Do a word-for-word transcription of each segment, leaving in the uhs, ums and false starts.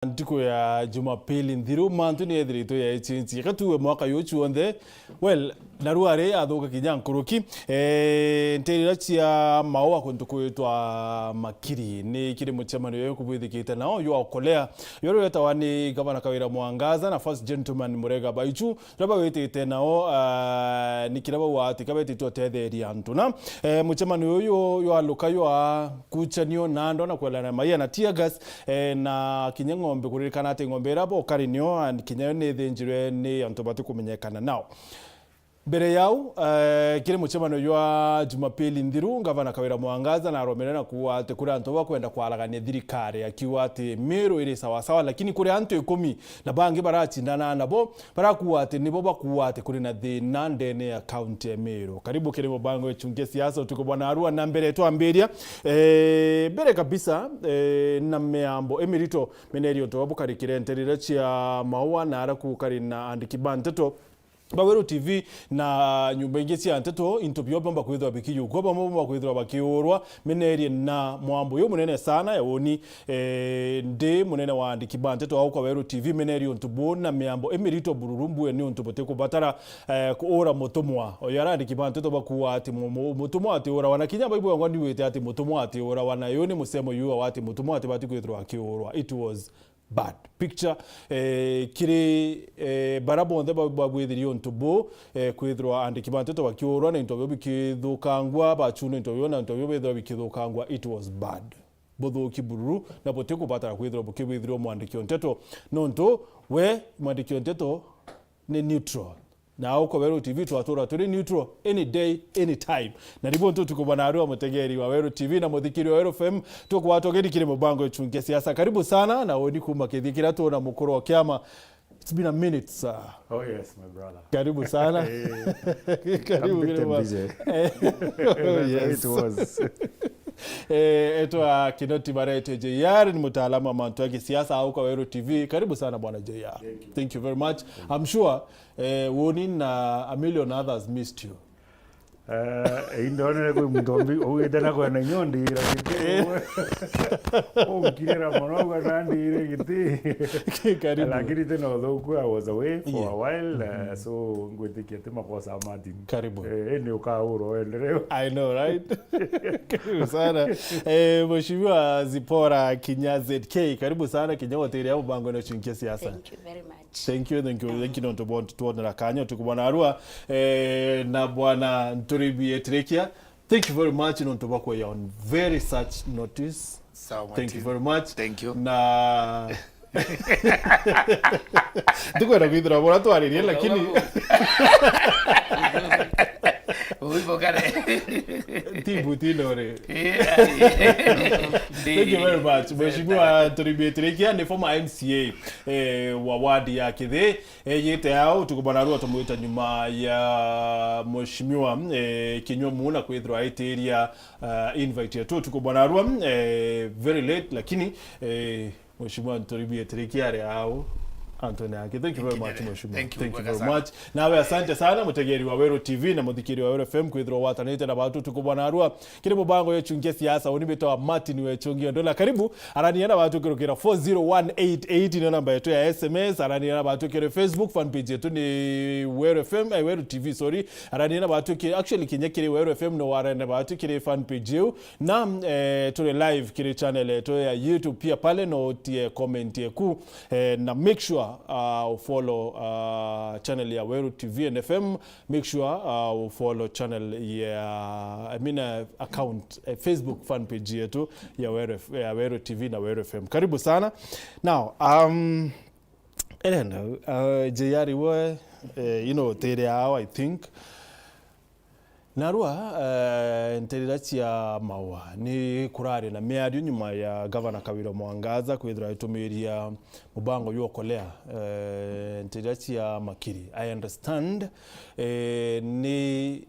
ntuku ya Jumapili nthiru, mantu ni ethiritwe ya ichinchi. Eka tuwe mwaka yu chuonthe, well, narua ari athuka kinya nkuruki. Eh, nterira cia Maua kuntu kwitwa Makiri, ni kiri mucemanio yo kubwithikite nao yo okolea, yo rwetawa ni Gavana Kawira Mwangaza na First Gentleman Murega Baichu, ria bagwitite nao, ah, ni kiria bauga ati kabetitwe utetheria antu. Na, eh, mucemanio uyu jwaluka jwakuchanio na andu na kwelana maia na tear gas, eh, na kinya ng'ombe, kuririkana ati ng'ombe iria bokari nio, and kinya yo ni ithinjirwe ni antu batikumenyekana nao. Mbere yau, eh, kiri mucemanio jwa Jumapili nthiru, Gavana Kawira Mwangaza na aromere na kuuga ati kuri antu bakwenda kwaragania thirikari, akiuga ati Meru iri sawasawa, lakini kuri antu ikumi na bangi baracindana nabo, barakuuga ati nibo bakuuga ati kuri na thina ndene ya kaunti ya Meru. Karibu kiri mubango ya Chunkia Siasa utuku bwana Arua, na mbere twambiria, eh, mbere kabisa, eh, na miambo imirito minerio ntu babukarikire nterire cia Maua na ara kukari na andiki ba nteto ba Weru T V na nyumba ingi cia nteto, into bio biomba kwithirwa bikiyukua, bamwe bomba kwithirwa bakiurwa, minerie na mwambo uyu munene sana ya uni, eh, ndi munene wa andiki ba nteto au kwa Weru T V, minerie untu bu na miambo imirito bururu mbue ni untu butikubatara, eh, kuura mutumwa. Oyo ara andiki ba nteto bakuuga ati mu-, mu-, mutumwa atiurawa, na kinya Bible yongwa niwite ati mutumwa atiurawa, na uyu ni musemo yuawa ati mutumwa atibati kwithirwa akiurwa. It was bad picture, eh, kiri, eh, bara bonthe ba-, babwithirie untu bu, eh, kwithirwa andiki ba nteto bakiurwa na into bio bikithukangua, bachunwa into bio na into bio bithirwa bikithukangua. It was bad. Buthuki bururu, na butikubatara kwithirwa bukibwithirwa mwandiki o nteto, nontu we mwandiki o nteto ni neutral. Na au kwa Weru T V twatura turi neutral any day, any time. Na ribu ntu tukubona aru a mutegeri wa Weru T V na muthikiri wa Weru F M, tukwatwa giri kiri mubango Chunkia Siasa. Karibu sana, na uni kuma kithikira tuna mukuru wa kiama. It's been a minute, sir. Oh yes, my brother. Karibu sana. Eh, karibu, I'm a bit karibu. Busy. Eh, oh, yes. It was. Eh, etwa Kinoti Barete J R, ni mutaalamu wa mantu ya kisiasa au kwa Weru T V. Karibu sana bwana J R. Thank you. Thank you very much. I'm sure, eh, woni na a million others missed you. Eh, indonere kwi muntu ombi ugite na kwena inyo ndira giti. Eh. Unkirira mono uga na ndire giti. Karibu. Lakini tena uthuku, I was away for a while, eh, so ngwitikia ti makosa Martin. Karibu. Eh, ni ukaurwa wendereo. I know, right? Karibu sana. Eh, Mheshimiwa Zipora Kinya Z K, karibu sana Kinya Hoteli ya Mubango na Chunkia Siasa. Thank you very much. Thank you, thank you, thank you nontu bwa twonera kanya tukubona arua, eh, na bwana Nturibi Etirikia. Thank you very much nontu bwa kweya on very such notice. Sawa, Martin. Thank you very much. Thank you. Na ndikwenda kwithira bora twaririe, lakini uibo kare. Tibu tindore. Thank you very much. Mheshimiwa Nturibi Etirikia ni former M C A, eh, wa ward ya Kithi. Eyite ao, tukubona arua tumwita nyuma ya Mheshimiwa, eh, Kinyua Muna kwithirwa aitiria, uh, invite yetu. Tukubona arua, eh, very late, lakini, eh, Mheshimiwa Nturibi Etirikia ari ao. Anthony Aki, thank you very much, Mheshimiwa. Thank you very much. Nawe asante sana, mutegeri wa Weru T V na muthikiri wa Weru F M kwithirwa watanite na batu. Tukubona arua kiri mubango ya Chunkia Siasa, uni mbitwa Martin Wechungi Ondola. Karibu, arania na batu kirukira four zero one eight eight, ni namba yetu ya S M S, arania na batu kiri Facebook, fan page yetu ni Weru F M, eh, Weru T V, sorry. Arania na batu ki-, actually, kinya kiri Weru F M no warania na batu kiri fan page yetu. Na, eh, turi live kiri channel yetu ya YouTube pia, pale no utie comment yeku, eh, na make sure, uh, follow, uh, channel ya Weru T V and F M. Make sure, uh, u follow channel ya, I mean, uh, account, eh, Facebook fan page yetu ya Weru F-, ya Weru T V na Weru F M. Karibu sana. Now, um, Elena, uh, J R we, eh, you know, tere ao, I think. Narua, eh, nterira cia Maua, ni kurari na miario nyuma ya Gavana Kawira Mwangaza kwithirwa aitumiria mubango jwa okolea, eh, nterira cia Makiri. I understand, eh, ni,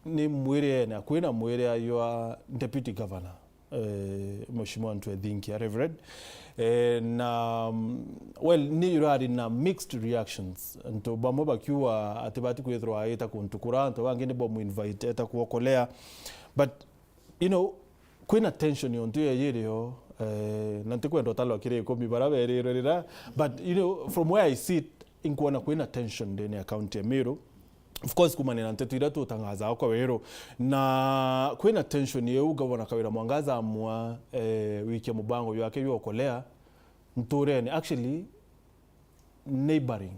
ni mwirene, kwina mwiria jwa Deputy Governor, eh, Mheshimiwa Ntwethinkia, Reverend. Eh, na, mm, well, ni urari na mixed reactions. Antu bamwe bakiuga ati bati kwithirwa aita kuntu kura, antu bangi ni bomu invite eta kuokolea. But, you know, kwina tension yontu ya yirio, Eh, na ntikwenda utalwa kiri ikumi bara berirwe rira, but, you know, from where I sit, inkwona kwina tension ndene ya county ya Meru. Of course, kumania na nteto iria tutangazaga kwa weru, na kwina tension iu, Gavana Kawira Mwangaza amua, eh, wikia mubango jwake jwa ukolea nturene, actually neighboring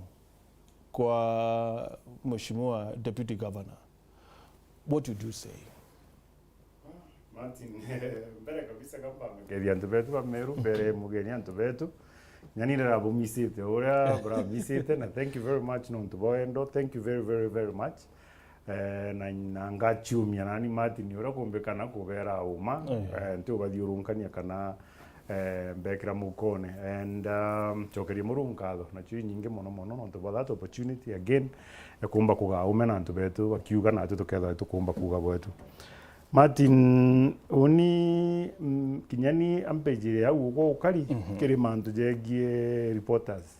kwa Mheshimiwa Deputy Governor. What would you say? Martin, mbere kabisa kamba mukethia antu betu ba Meru, mbere mugeni antu betu. Nyani ndirabumisite uria buramisite, na thank you very much nontu bwa wendo. Thank you very, very, very much. Eh, na, na ngaciumia nani Martin uria kumbikana kubera uma, eh, nti ubathiurunkania kana, eh, mbekira mukone. And, um, cokerie Murungu nkatho, nacio inyingi mono mono nontu bwa that opportunity again ya kumba kugaa ume na antu betu bakiuga, na atu tukethwa tukumba kuuga bwetu. Martin, uni, mm, kinya ni ampejire au uko ukari kiri mantu jegie reporters.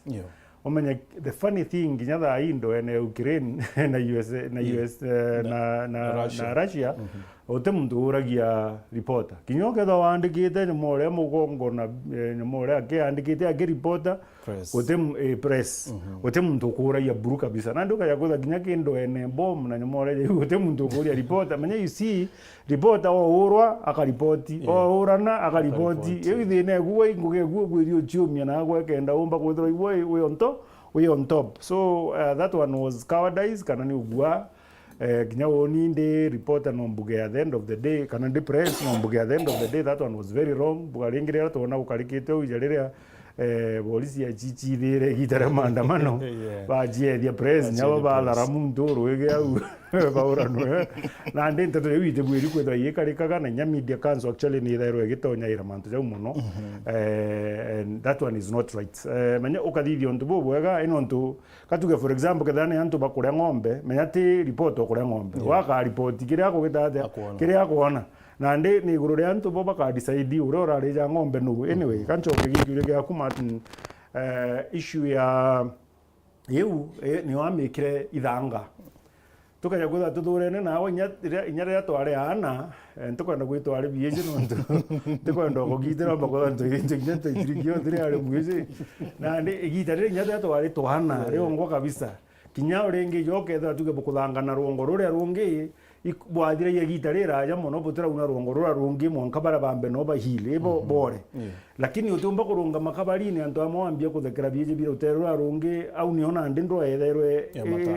Umenye, the funny thing, kinya thaa hii ndo ene Ukraine na U S, na U S, eh, na, na, na Russia, uti muntu uragia reporter. Kinya ukethwa wandikite nyuma uria mugongo na, eh, nyuma uria akiandikite aki reporter, press. Uti m-, eh, press. Uti muntu ukuragia buru kabisa. Nandi ukaja kwitha kinya kindu ene bomb na nyuma uria uti muntu ukuria reporter. Menya, you see, reporter ourwa akaripoti, ourana akaripoti. Akaripoti. Iu thina eku, wai ngugi eku ugwiri uciumia na agwe kenda umba kwithirwa igwe wi on top, wi on top. So, uh, that one was cowardice, kana ni ugua. Eh, kinya woni ndi reporter no mbuge at the end of the day, kana ndi press no mbuge at the end of the day, that one was very wrong. Mbuga ringi riria twona gukarikite uu ija riria, eh, borisi yacichithire igita ria maandamano, baciethia press, nyabo bathara muntu uruige au, bauranwe. Na ndi nteto iu itibwiri kwithwa igikarikaga, na inya media council actually ni ithairwa igitonyaira mantu jau mono. Eh, and that one is not right. Eh, menya ukathithia untu bubwega, ino untu Katuge, for example, kethira ni antu bakuria ng'ombe, menya ti report ukuria ng'ombe. Yeah. Wakaripoti kiria akugita atia, akwona, kiria akwona. Nandi ni iguru ria antu bo bakadecide uria urarija ng'ombe nuu. Anyway, kancoke gikiuria giaku, Martin, eh, issue ya iu, eh, ni wamikire ithanga. Tukaja kwithirwa tuthurene nawe inya riria, inya riria twari aana, eh, ntikwenda gwitwa ari biiji nontu ntikwenda ugugitira amba kwithirwa ntu, ntu kinya ntu itiri kionthe riari mwiiji. Nandi igita riria inya riria twari twana, eh, riongwa kabisa. Kinya uringi jo kethirwa tuge bukuthangana rwongo ruria rungi, ik-, bwathiragia igita riraja mono butirauna rwongo ruria rungi mwanka baria bambe no bahile, ibo bore. Yeah. Lakini utiumba kurungama kabarine antu amwe wambia kuthekera biiji bira utere ruria rungi, au nio nandi ndwa yethairwe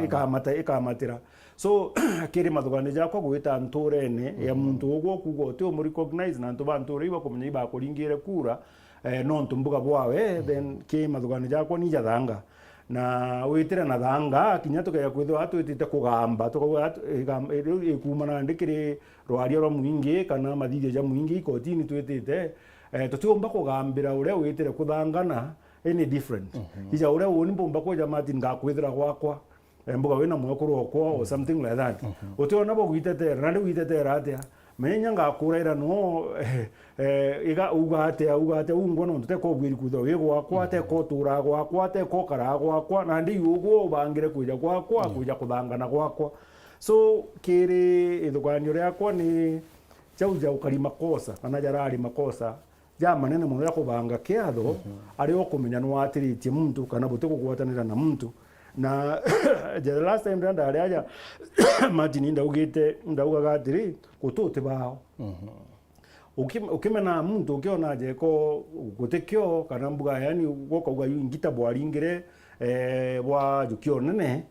ikamata-, ikamatira. So, kiri mathugani jakwa gwita nturene ya muntu ugwo kuuga uti umu recognize na antu ba ntura iu bakumenya ibakuringire kura, eh, nontu mbuga bwawe, then ki mathugani jakwa ni jathanga. Na witire na thanga, kinya tukeja kwithirwa twitite kugamba, tukauga atu-, igam-, riu ikuuma nandi kiri rwaria rwa mwingi kana mathithio ja mwingi ikotini twitite, eh, tutiumba kugambira uria witire kuthangana any different. Ija uria uni mbumba kwija Martin ngakwithira gwakwa, eh, mbuga wina mwekuru okwa or something like that. Utiona bo gwitetera, nandi gwitetera atia? Menya ngakuraira no, eh, eh, iga uga atia, uga atia, ungwa nontu teko ubwiri kwithirwa wi gwakwa, teko uturaa gwakwa, teko ukaraa gwakwa, nandi ugwo ubangire kwija gwakwa, kwija kuthangana gwakwa. So, kiri ithuganio riakwa ni jau ja ukari makosa, kana jarari makosa, ja manene mono ja kubanga kiatho, aria ukumenya nwatiritie muntu kana buti kugwatanira na muntu. Na the last time riria ndari aja, Martin, ndaugite, ndaugaga atiri, guti uti bao. Uki-, ukimenaa muntu ukiona jeko guti kio, kana mbuga, yani, gukauga yu ngita bwaringire, eh, bwa jukia unene,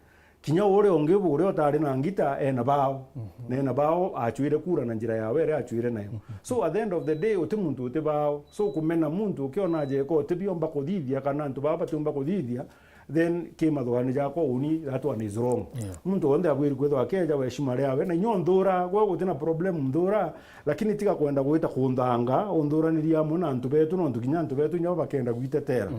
kinya uria ungi uria utari na ngita ena bao. Na ena bao, acuire kura na njira yawe iria acuire nayo. So, at the end of the day, uti muntu uti bao. So, kumena muntu ukiona jeko utibiomba kuthithia, kana antu baba batiumba kuthithia, then ki mathugani jakwa uni, that one is wrong. Yeah. Muntu wonthe abwiri kwithwa akeja weshima riawe, na inya unthura, gwe guti na problem nthura, lakini tiga kwenda gwita kunthanga, unthuranirie amwe na antu betu, nontu kinya antu betu inya bo bakenda gwitetera.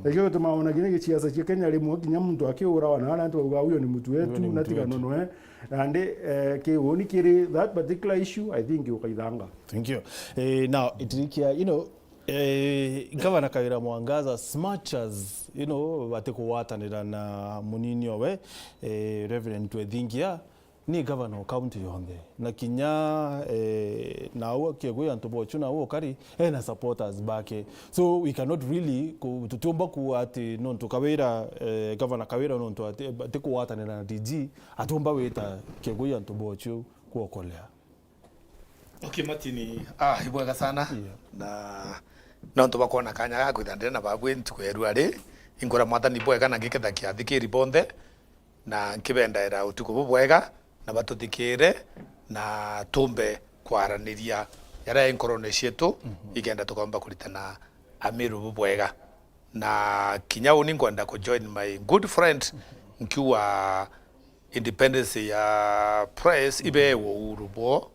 Ikio gituma wona kinya giciaca cia Kenya rimwe, kinya muntu akiurawa na aria antu bauga, "Huyo ni mtu wetu, na tiga nonoe." Nandi, eh, ki uni kiri that particular issue, I think ukaithanga. Thank you. Eh, now, itirikia, you know, eh, Gavana Kawira Mwangaza, as much as, you know, bati kugwatanira na munini owe, eh, Reverend Twethingia, ni governor o county yonthe, na kinya, eh, nau Kigui antu bochu nau ukari, ena supporters bake. So we cannot really ku-, tutiumba kuuga ati nontu Kawira, eh, governor Kawira nontu ati, ati kugwatanira na D G, atiumba wita Kigui antu bochu kuokolea. Okay, Martin, ah, ibwega sana. Yeah. Na nontu bakwona kanya ga kwitha ndene na babwe ntuku ya rua ri, inkura Mwathani bwega na ngiketha kiathikiri bonthe, na nkibendaira utuku bubwega, na batuthikire, na tumbe kwaraniria jaria i nkorone cietu, mhm, ikenda tukomba kuritana Amiru bubwega. Na kinya uni nkwenda ku join my good friend, nkiuga independence ya press ibewe uhuru bwo,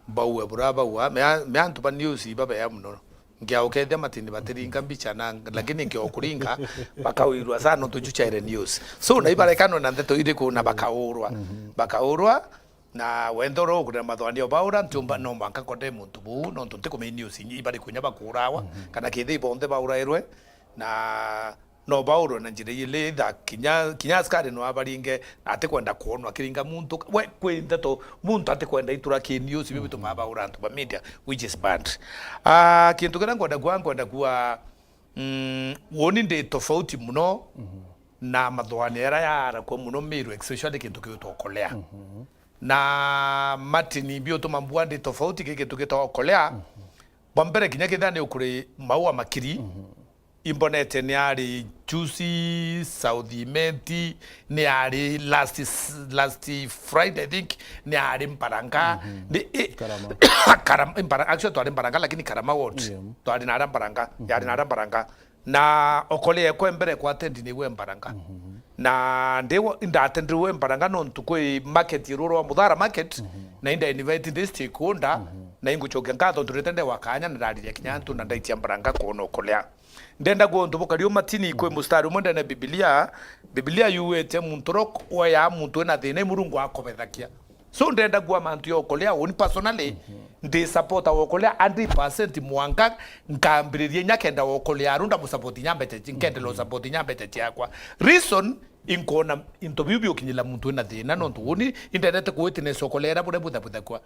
bauwe bura bauwa, mea, mea antu ba news ibabea muno. Ngiaukethia Martin batiringa mbicha na, lakini ngiakuringa, bakawirwa sana nontu ichu chaire news. So, na ibarekanwe na ndeto iriku na bakaurwa. Mhm. Bakaurwa, na wenda uria ukurira mathwanio baura, ntiumba no mwanka nkonde muntu buu, nontu ntikumenya news ibari kunya bakurawa, mhm, kana kethi bonthe baurairwe, na no baurwe na njira ili, either kinya, kinya askari no abaringe, na atikwenda kwonwa akiringa muntu. We, kwi ndeto, muntu atikwenda itura ki news, ibio bitumaa baura antu ba media, which is bad. Ah, kintu kiria nkwenda kuuga, nkwenda kuuga, mm, woni ndi tofauti muno, mhm, na mathwanio jaria jaarakwa muno Meru, especially kintu kiwitwa Okolea. Mhm. Na Martin, biutuma mbua ndi tofauti, ki kintu gitagwa Okolea. Mhm. Bwa mbere, kinya kethira ni ukuri Maua Makiri, mhm, imbonete ni ari juzi South Imenti, ni ari last s-, last Friday, I think, ni ari Mbaranga. Mhm. Ni, i-, Karama. Karama, Mbara-, actually, twari Mbaranga, lakini Karama ward. Yeah. Twari na aria Mbaranga, mhm, yari na aria Mbaranga. Na Okolea ekwa mbere kwa attend niwe Mbaranga. Mhm. Na ndiwo, indatendirwe Mbaranga nontu kwi market irurwa Muthara Market, mhm, na inda invite ndi stakeholder, mhm, na ingucokia nkatho nturite ndewa kanya na ndariria kinya antu na ndaitia Mbaranga kwona Okolea. Ndenda kuo untu bukari u Martin, kwi mustari umwe ndene Biblia, Biblia yuwite muntu uria woyaa muntu wina thina i Murungu akobethakia. So ndenda kuuga mantu ya Okolea, uni personally, mhm, ndi supporter wa Okolea hundred percent mwanka nkambiriria inya kenda wa Okolea aru ndamusupport inya mbeca ci-, nkendela usupport inya mbeca ciakwa. Reason, inkwona into biu biukinyila muntu wina thina, nontu uni indendete ku witness Okolea iria buria buthabuthagua.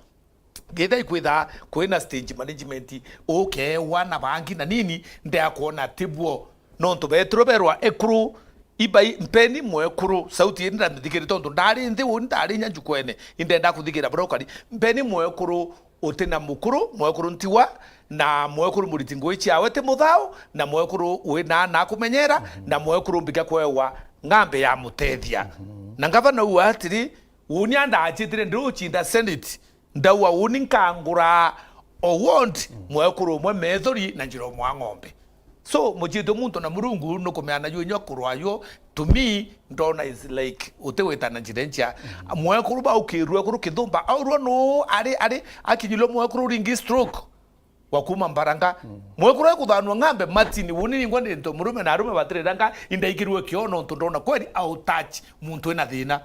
Kethira ikwitha kwina stage management, ukeewa na bangi na nini, ndeakwona ti buo. Nontu betirwe berwa ekuru, ibai, mpeni mwekuru, sauti ii ndamithikiri tontu ndari nthi uni ndari inya njukwene, indenda kuthikira buria ukari. Mpeni mwekuru utina mukuru, mwekuru ntiwa, na mwekuru muriti ngui ciawe ti muthao, na mwekuru wina ana akumenyera, mhm, na mwekuru mbika kwewa ng'ambe ya mutethia. Mhm. Na ngavana uu atiri, uni andachitire ndiruchinda Senate, ndauga uni nkangura o ward, mm, mwekuru umwe methori na njira umwe wa ng'ombe. So, muchitwe muntu na Murungu nukumeana juu inywa kurwa juu, to me, ndona is like uti wita na njira njia. Mm. Mwekuru baukirwe ekuru kithumba, aurwa nu ari, ari, akinyilwe mwekuru ringi stroke wa kuma Mbaranga. Mm. Mwekuru ekuthanwa ng'ambe Martin, uni ningwa ndi nto murume na arume batirira nga, indaikirwe kio nontu ndona kweli au touch muntu ena thina.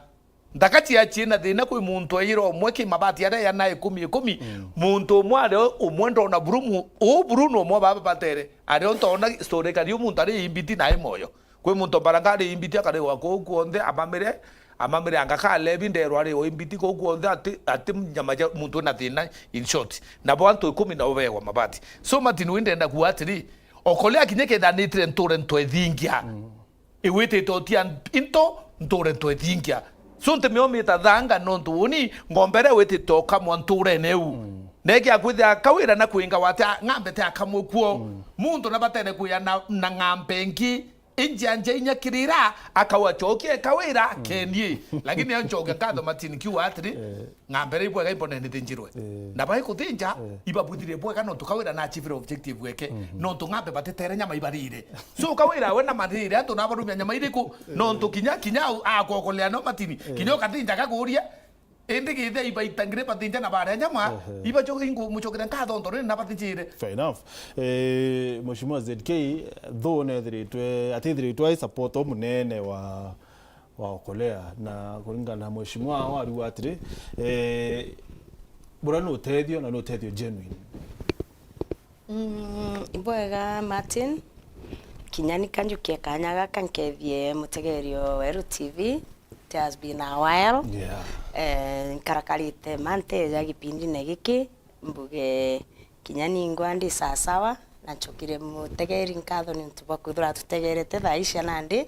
Nthaka cia ciina thina, kwi muntu aira umwe ki mabati aria yana ikumi ikumi. Mm. Muntu umwe ari o umwe ndona buru mu-, uu buru nu umwe baba batere. Ari o ntona story kari u muntu ari imbiti na ai moyo. Kwi muntu Mbaranga ari imbiti akariwa kuu kuonthe, amamire, amamire anga ka Levi nderwa ari o imbiti kuu kuonthe ati, ati nyama ja muntu ena thina in short. Nabo antu ikumi nabo bewa mabati. So Martin wi ndenda kuuga atiri, Okolea kinya kethanitire nture ntwethingia. Mm. Iwitite utia into nture ntwethingia. So ntimio mita thanga nontu uni ng'ombe iria witite ukamwa nturene iu. Mm. Negi akwithia kawira na kwinga wate a-, ng'ambe te akamwe kuo. Mm. Muntu na batere kuya na, na ng'ambe ingi. Injia nja inya kirira, akau acokie kawira, mm, kenie. Lakini ancokia nkatho Martin kiuga atiri, eh. Ng'ambe iria ibwega imbone nithinjirwe. Eh. Na baikuthinja, eh, ibabuthirie bwega nontu kawira na achievire objective eke. Mhm. Nontu ng'ambe batitere nyama ibarire. So kawira we na marire antu nabarumia nyama iriku? Eh. Nontu kinya, kinya au akokolea no Martin. Eh. Kinya ukathinja kakuria. Indi githia ibaitangire bathinja na baria nyama, ehe, ibacoke ingu mucokere nkatho ntorene na bathinjire. Fair enough. Eh, Mheshimiwa Z K, though nethiritwe, atithiritwe ai support o munene wa wa Okolea, na kuringana na mheshimiwa wao ariuga atiri, eh, bura ni utethio na ni utethio genuine. Mm, ibwega Martin, kinya ni kanjukie kanya gaka nkethie mutegerio wa Weru T V. It has been a while. Yeah. Eh, nkarakarite ma nteja gipindine giki, mbuge kinya ningwa ndi sawasawa, na ncokire mutegeri nkatho niuntu bwa kwithirwa atutegerete thaa ici nandi.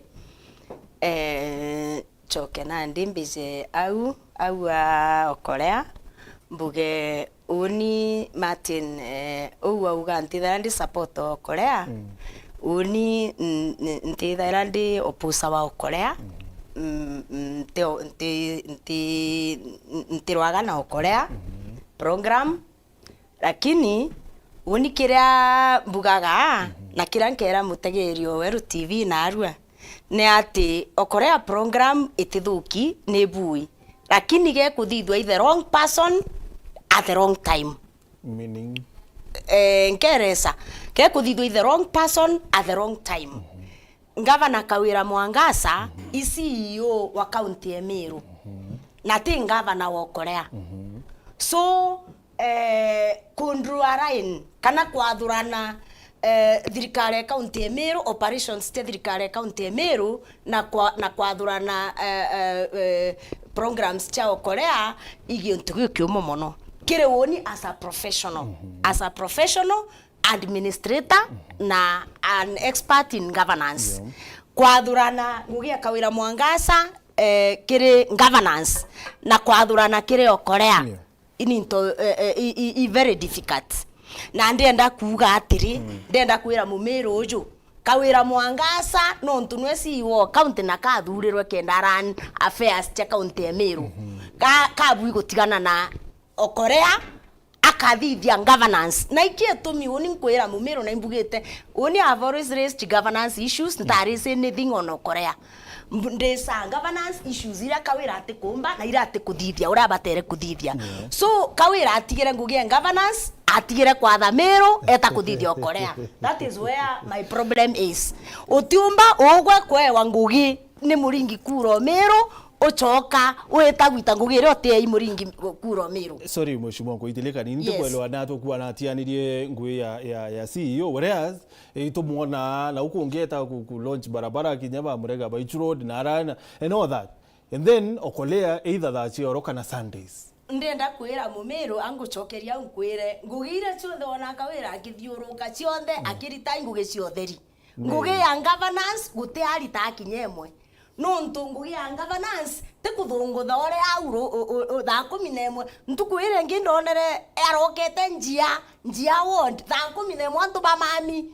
Eh, ncoke nandi mbije au, au a Okolea, mbuge uni Martin, eh, uu auga ntithaira ndi support o Okolea, uni n-, n-, ntithaira ndi opposer wa Okolea, mm, nti, nti, nti, ntirwaga na Okolea program, lakini uni kiria mbugaga na kiria nkera mutegeri o Weru T V narua, ni ati Okolea program itithuki, ni bui, lakini gekuthithua i the wrong person at the wrong time. Meaning? Eh, nkeresa, gekuthithua i the wrong person at the wrong time. Ngavana Kawira Mwangaza i C E O wa kaunti ya Meru, na ti ngavana wa Okolea. So, eh, kundraw a line kana kwathurana, eh, thirikari ya kaunti ya Meru, operations cia thirikari ya kaunti ya Meru, na kwa-, na kwathurana, eh, eh, eh, programs cia Okolea, i gintu gikiumu mono kiri uni as a professional. As a professional administrator na an expert in governance. Kwathurana ngugi ya Kawira Mwangaza, eh, kiri governance, na kwathurana kiri Okolea. Ni into, eh, eh, i, i, i very difficult. Na ndienda kuuga atiri, ndienda kwira Mumiru uju, Kawira Mwangaza nontu nwe C E O wa county na kathurirwe kenda run affairs cia county ya Meru, ka, kabui gutigana na Okolea, akathithia governance. Na iki itumi uni nkwira Mumiru na imbugite, uni I have always raised governance issues, ntaraise anything on Okolea. Mb-, ndisa governance issues iria Kawira atikumba na iria atikuthithia uria abatere kuthithia. So, Kawira atigire ngugi ya governance, atigire kwatha Meru, eta kuthithia Okolea. That is where my problem is. Utiumba ugwe kwewa ngugi ni muringi kura o Meru, ucoka wita gwita ngugi iria utiei muringi kura o Meru. Sorry, Mheshimiwa, nkuitilika ni nti kwelewa na tukua na atianirie ngugi ya, ya, ya C E O, whereas, eh, itumwona na ukungi eta ku, ku launch barabara kinya ba Murega Baichu Road na arana and all that. And then Okolea either thaa cia oro kana Sundays. Ndenda kwira Mumiru, angucokeria au nkwire, ngugi iria cionthe wona Kawira akithiuruka cionthe, akirita ngugi cia utheri. Ngugi ya governance guti arita akinya imwe. Nontu ngugi ya governance ti kuthungutha uria au ru-, u-, u-, u-, thaa kumi na imwe. Ntuku iria ingi ndonere arokete njia, njia ward, thaa kumi na imwe antu ba mami.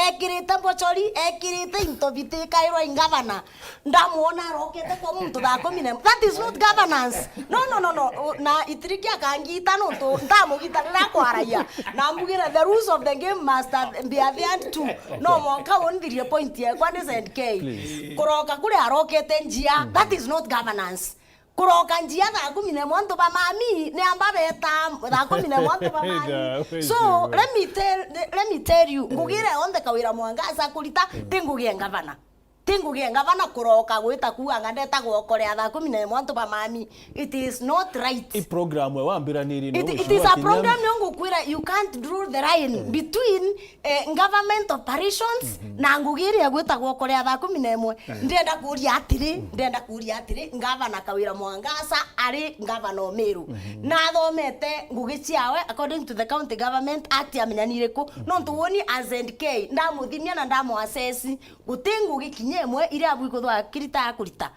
Ekirite mbochori, ekirite into bitikairwa i ngavana. Ndamwona arokete kwa muntu thaa kumi na imwe. That is not governance. No, no, no, no. U-, na Itiriki akangita nontu ndamugita riria akwaragia. Na mbugire, the rules of the game must be adhered to. No mwanka unthirie point yekwa ni Z K. Please. Kuroka kuria arokete njia, that is not governance. Kuroka njia thaa kumi na imwe antu ba mami, ni amba beta thaa kumi na imwe antu ba mami. So, let me tell, let me tell you, ngugi iria yonthe Kawira Mwangaza akurita, ti ngugi ya ngavana. Ti ngugi ya ngavana kuroka gwita kuuga nga ndeta gwokorea thaa kumi na imwe antu ba mami. It is not right. I program we wambiranirie ni It, it is a program yo ngukwira, you can't draw the line between, eh, government operations na ngugi iria gwita gwokorea thaa kumi na imwe. Ndenda kuria atiri, ndenda kuria atiri, ngavana Kawira Mwangaza ari ngavana o Meru. Na athomete ngugi ciawe according to the county government act amenya ni iriku. Nontu woni as and K, ndamuthimia na ndamu assess, guti ngugi kinya imwe iria abui kuthwa akirita akurita.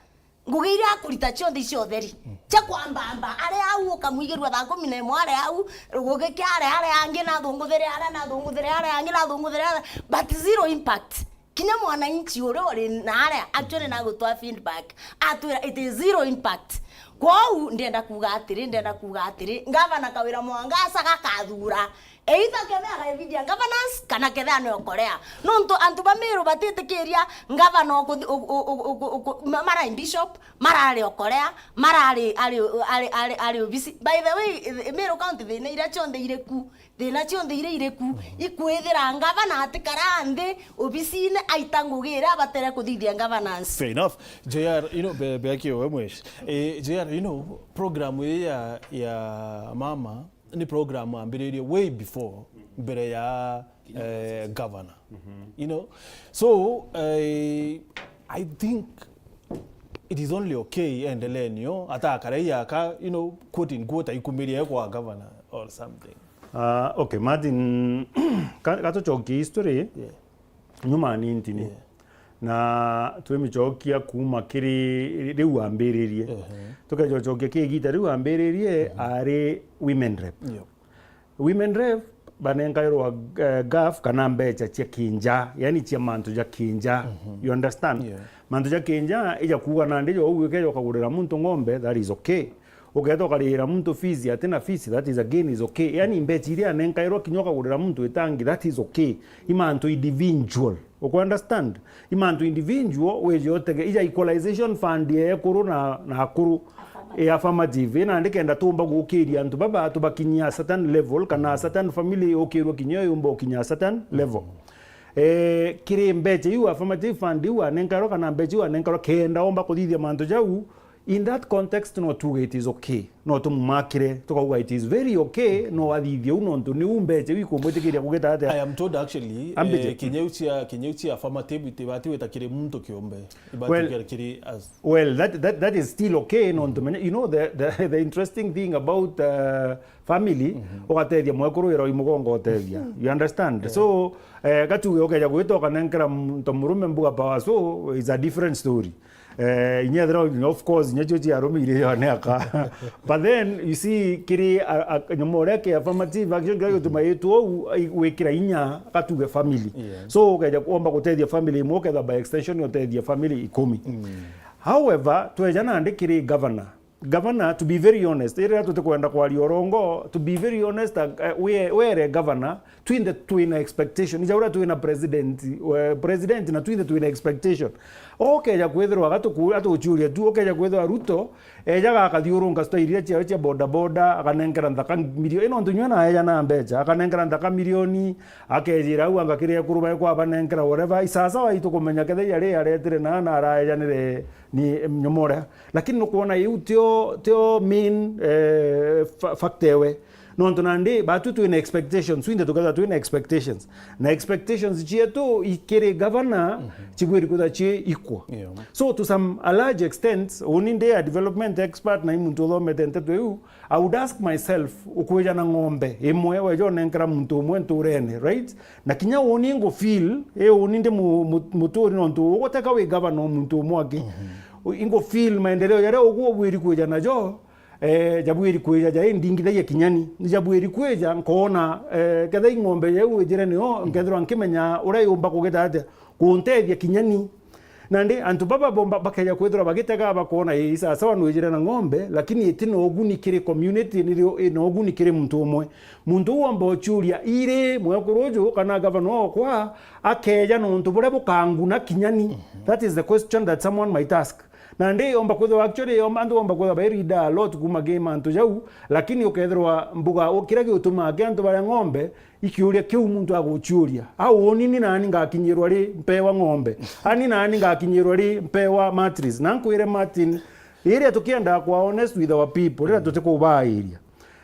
Ngugi iria akurita cionthe icio utheri. Cia kwambamba, ari au ukamwigirua thaa kumi na imwe ari au, rugugi kia ari, ari angi nathunguthire aria, nathunguthire ari angi, nathunguthire aria, but zero impact. Kinya mwananchi uria uri na aria actually nagutwa feedback, atwira it is zero impact. Kwou ndenda kuuga atiri, ndenda kuuga atiri, ngavana Kawira Mwangaza gakathura. Either kethe agaivithia governance, kana kethe ane Okolea. Nontu antu ba Meru batitikiria governor uku-, uku-, uku-, uku-, uku-, ma-, marari bishop, marari Okolea, marari, ari, ari, ari, ari obisi. By the way, i-, Meru County thina iria cionthe iri ku, thina cionthe iria iri ku, ikwithira governor atikara nthi obisine aita ngugi iria abatere kuthithia governance. Fair enough. J R, you know, be-, be akio we mwesh. Eh, J R, you know, program ii ya, ya mama, ni program ambiririe way before, mbere ya, eh, governor. You know? So, eh, I think it is only okay endelee nio, atakare yaka, you know, quote in quote, aikumiria kwa governor or something. Ah, okay, Martin, ka-, gatucokie history, yeah, nyuma nini ntini. Yeah. Na twimicokia kuuma kiri riu ambiririe. Ehe. Tukeja gucokia kiri igita riu ambiririe, mhm, ari women rep. Yep. Women rep banenkairwa, eh, gaf kana mbecha cia kinja, yani cia mantu ja kinja. Mhm. You understand? Yeah. Mantu ja kinja ija kuuga nandi jo ugu ukeja ukagurira muntu ng'ombe, that is okay. Ukeeta ukarira muntu fees, atina fees, that is again is okay. Yani mbecha iria anenkairwa kinya ukagurira muntu itangi, that is okay. I mantu individual. Uku understand? I mantu individual, wije utege, ija equalization fund ya ekuru na, na akuru. Affirmative. E affirmative. Ina ndikenda tumba gukiria antu baba tubakinyia a certain level, kana a certain family ukirwa kinya yumba ukinya a certain level. Eh, kiri mbecha iu affirmative fund iu anenkarwa, kana mbecha iu anenkarwa kenda omba kuthithia mantu jau, in that context no tuge it is okay. No tumumakire, tukauga it is very okay, no athithie u nontu niu mbecha iu ikumwitikiria kugita atia. I am told actually, Ambije. Eh, kinyeu cia, kinyeu cia affirmative itibati wita kiri muntu kiumbe. Ibati Well, kiri as well, that, that, that is still okay, nontu menya, you know, the, the, the interesting thing about, uh, family, mhm, ugatethia mwekuru wira wi mugongo utethia. You understand? Yeah. So, eh, gatuge ukeja gwita ukanenkera muntu murume mbuga power, so it's a different story. Eh, inya ethira, of course, inya cio cia arume iri yone aka. But then, you see, kiri a, a, nyuma uria ki affirmative action kiria gituma yitwo uu, i-, gwikira inya gatuge family. Yeah. So, ukeja kuomba gutethia family imwe, uketha by extension utethia family ikumi. Mm. However, tweja nandi kiri governor. Governor, to be very honest, riria tutikwenda kwaria urongo, to be very honest, uh, we, were governor, twinthe twina expectation. Ija uria twina president, uh, president na twinthe twina expectation. Okeja kwithirwa agatuku-, atuguciuria tu, okeja kwithirwa Ruto, ejaga akathiurunka store iria ciawe cia boda boda, akanenkera nthaka milioni, ino ntu nywe na eja na mbecha, akanenkera nthaka milioni, akejira au anga kiria ekuru bae kwa banenkera whatever. Isasawa itukumenya kethira ari aretire na, na araejanire ni nyomore. Lakini nukwona iu tio, tio main, eh, fa-, factor ewe. Nontu nandi batu twina expectations, twinthe tukethirwa twina expectations. Na expectations cietu ikiri governor, mhm, cibwiri kwithirwa ci equal. Yeah. So to some, a large extent, uni ndi a development expert na i muntu uthomete nteto iu, I would ask myself, ukwija na ng'ombe imwe, weja unenkera muntu umwe nturene, right? Na kinya uni ngu feel, i uni ndi mu-, mu-, muturi nontu uguteka wi governor o muntu umwe aki. Mhm. Ingu feel maendeleo jaria ugu ubwiri kwija najo, eh, jabwiri kwija ja indingithagia kinya ni. Ni jabwiri kwija nkoona, eh, kethira i ng'ombe jau ijire nio, nkethirwa nkimenya uria yumba kugita atia, kuntethia kinya ni. Nandi antu baba bomba bakeja kwithirwa bagitega bakoona, ii, sasawa nwijire na ng'ombe, lakini iti na uguni kiri community, nirio ina uguni kiri muntu umwe. Muntu uu omba uciuria, iri mwekuru uju kana gavana okwa akeja nontu buria bukanguna kinya ni? Mhm. That is the question that someone might ask. Nandi omba kwithirwa actually, omba, antu omba kwithirwa bairidaa a lot kuuma ki mantu jau, lakini ukethirwa mbuga u-, kiria giutumaa ki antu baria ng'ombe, ikiuria kiu muntu aguciuria, au uni ni nani ngakinyirwa ri mpewa ng'ombe? Ani nani ngakinyirwa ri mpewa mattress? Na nkwire Martin, iria tukiendaa kwa honest with our people, riria tutikubairia.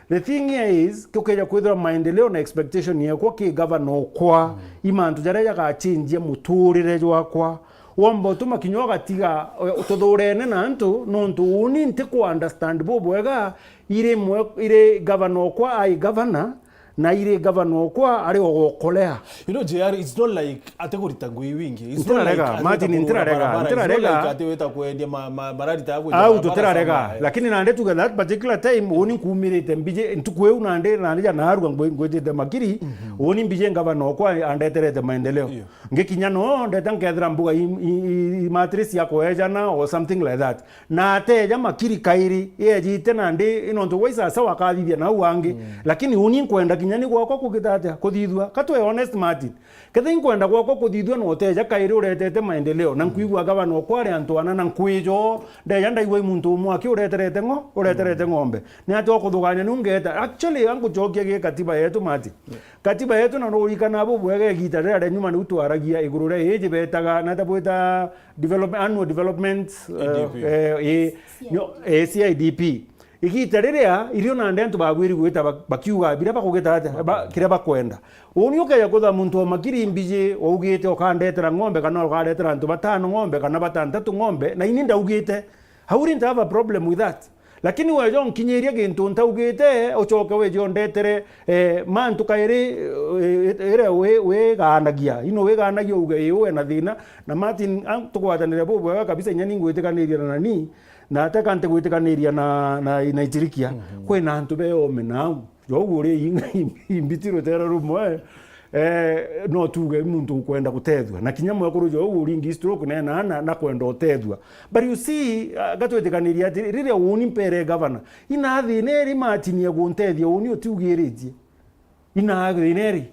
The thing here is, tukeja kwithirwa maendeleo na expectation yekwa ki governor okwa, mm, i mantu jaria jagachinjia muturire jwakwa. Womba utuma kinya ugatiga, eh, tuthurene na antu, nontu uni ntiku understand bubwega, iri mwe-, iri governor okwa ai governor, na iri governor okwa ari ogokolea. You know, J R, it's not like ati kurita ngui wingi. It's not like ati wita kugura barabara. It's not like ati wita kwendia ma-, ma-, mararita ya kwendia barabara. Au tutirarega. Lakini nandi tuge that particular time, uni nkumirite mbiji, ntuku iu nandi, nandi ja narua ngwi-, ngwitite makiri, mhm, uni mbiji governor okwa andeterete maendeleo. Yeah. Ngikinya no, ndeta nkethira mbuga i, i, i, i mattress ya kuejana or something like that. Na ateja makiri kairi, ejite nandi, nontu gwa isasawa akathithia nau angi. Mm. Lakini uni nkwenda kinya ni gwakwa kugita atia? Kuthithua. Ka twe honest, Martin. Ketha inkwenda gwakwa kuthithua na uteja kairi uretete maendeleo, na nkwigua gavana okwa ari antu ana, na nkwijo, ndeja ndaigua i muntu umwe aki ureterete ng'o-, ureterete ng'ombe. Ni atia ukuthugania niu ngeta? Actually, angucokia gi katiba yetu, Martin. Yeah. Katiba yetu, na nurikana bubwega igita riria ria nyuma niu twaragia iguru ria iji betaga, na ta bwita develop-, annual development, eh, C I D P. Eh, eh, nyo-, eh, C I D P. Igita riria irio nandi antu babwiri gwita ba-, bakiuga biria bakugita atia, ba-, kiria bakwenda. Uni ukeja kutha muntu o makiri mbiji, waugite ukandetera ng'ombe kana ukaretera antu batano ng'ombe kana batantatu ng'ombe, na ini ndaugite. I wouldn't have a problem with that. Lakini weja unkinyiria gintu ntaugite, ucoke weje undetere, eh, mantu kairi, eh, iria wi-, wiganagia. Ino wiganagia uge, "Ii, we na thina." Na Martin, a-, tugwatanire bubwega kabisa, inya ningwitikaniria na nani, na ateka ntigwitikaniria na, na, na Itirikia. Mhm. Kwina antu be ome nau. Jou uri imbiti rutere rumwe, eh, no tuge muntu ukwenda gutethua. Na kinya mwekuru jou uringi stroke na ena ana na kwenda utethua. But you see, ah, gatwitikaniria ati riria uni mpere gavana, ina thina iri Martin ya guntethia uni utiugiritie. Ina thina iri.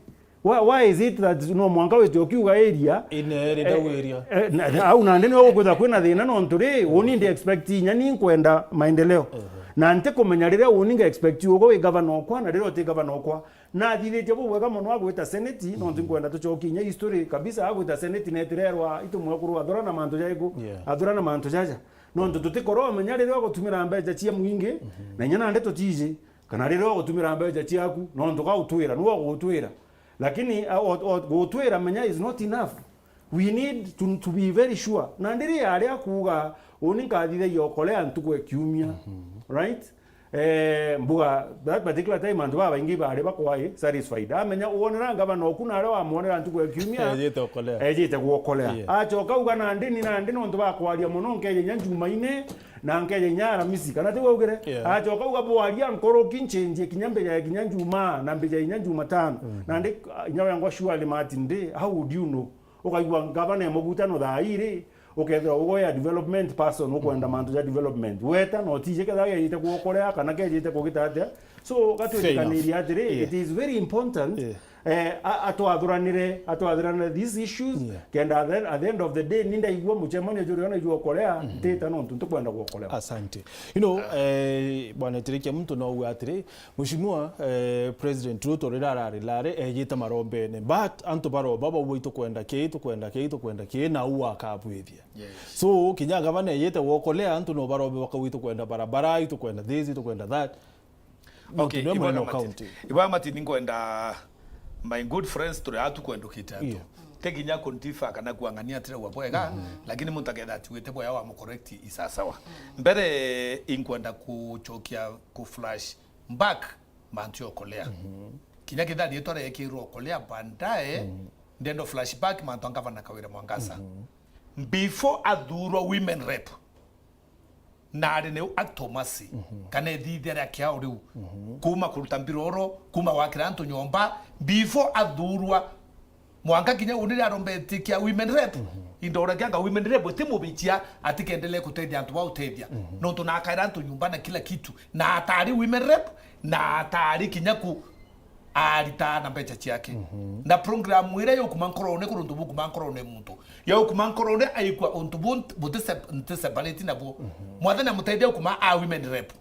Why, why is it that no mwanka wite ukiuga area? Ina iri, eh, ndauiria. Eh, na, na, au nandi nio gukwitha kwina thina nontu ri, uni ndi expect inya ni nkwenda maendeleo. Mhm. Na ntikumenya riria uni nga expect ugo wi gavana okwa na riria uti gavana okwa. Nathithitie bubwega mono agwita seneti, nontu nkwenda tucokie inya history kabisa, agwita seneti na itirerwa itu mwekuru athura na mantu jaiku, yeah, athura na mantu jaja. Nontu tutikoromenya riria ugutumira mbeca cia mwingi, mhm, na inya nandi tutiji, kana riria ugutumira mbeca ciaku, nontu gautwira, niwe ugutwira. Lakini, uh, o-, o-, gutwira menya is not enough. We need to, to be very sure. Nandi riria aria akuuga, uni nkathithagia ukolea ntuku ya kiumia, mhm, right? Eh, mbuga, that particular time, antu babaingi bari bakwai satisfied. Amenya wonera ngavana oku na aria wamwonera ntuku ya kiumia, ejite ukolea. Ejite guokolea. Yeah. Acoka uga nandi ni nandi nontu bakwaria mono, nkeja inya Njumaine, na nkeja inya Aramisi. Kana ti waugire? Yeah. Acoka uga bwaria nkoroki nchenjie kinya mbija ya kinya Njumaa, na mbija inya Njumatano. Mm. Nandi, ah, inya wengwa surely Martin ndi, how would you know? Ukaigua ngavana e mugutano thaa iri, ukethirwa ugo ya development person, ukwenda mantu ja development. Weta, na utiji kethira gejite kuokorea, kana kejite kugita atia. So, gatwitikaniria atiri, yeah, it is very important, yeah, eh, a-, atwathuranire, atwathuranire these issues, yeah, kenda at the, at the end of the day, ni ndaigua mucemanio juri ona ijuokorea, mhm, ntita nontu ntikwenda guokorea. Asante. You know, eh, Bwana Itirikia, muntu no auga atiri, Mheshimiwa, eh, President Ruto riria arari lari, ejite marombene. But antu baromba bauga, "Itukwenda kii, itukwenda kii, itukwenda kii," na uu akabwithia. Yes. So, kinya gavana ejite guokolea, antu no barombe bakauga, "Itukwenda barabara, itukwenda this, itukwenda that." Nontu okay, niwe Ibwana munene wa Martin. County. Ibwana Martin, ninkwenda my good friends turi atu kwendukite antu. Yeah. Ti kinya kundifa kana kuang'ania atire wa bwega, mhm, lakini muntu aketha ati wite bwega wa mucorrect isasawa. Mbere inkwenda kuchokia ku flash back mantu ya ukolea. Mhm. Kinya kethira riitwa riekirwe ukolea baadaye, mhm, ndendo flashback mantu a ngavana Kawira Mwangaza. Mhm. Before athurwa women rep, na ari niu atomasi, mhm, kana ethithia ria kiao riu, mhm, kuma kuruta mbiroro, kuma gwakira antu nyomba, before athurwa, mwanka kinya uni riria arombetikia women rep, mhm, indora kianga women rep ti mubichia ati kendelee kutethia antu ba utethia. Mhm. Nontu na akaira antu nyumba na kila kitu. Na atari women rep, na atari kinya ku aritaa na mbecha ciake. Mhm. Na program iria yukuma nkorone kuri untu bukuma nkorone muntu. Yukuma nkorone aikwa untu bu nti-, buti se-, nti separate nabo. Mhm. Mwathani amutethia ukuma a women rep.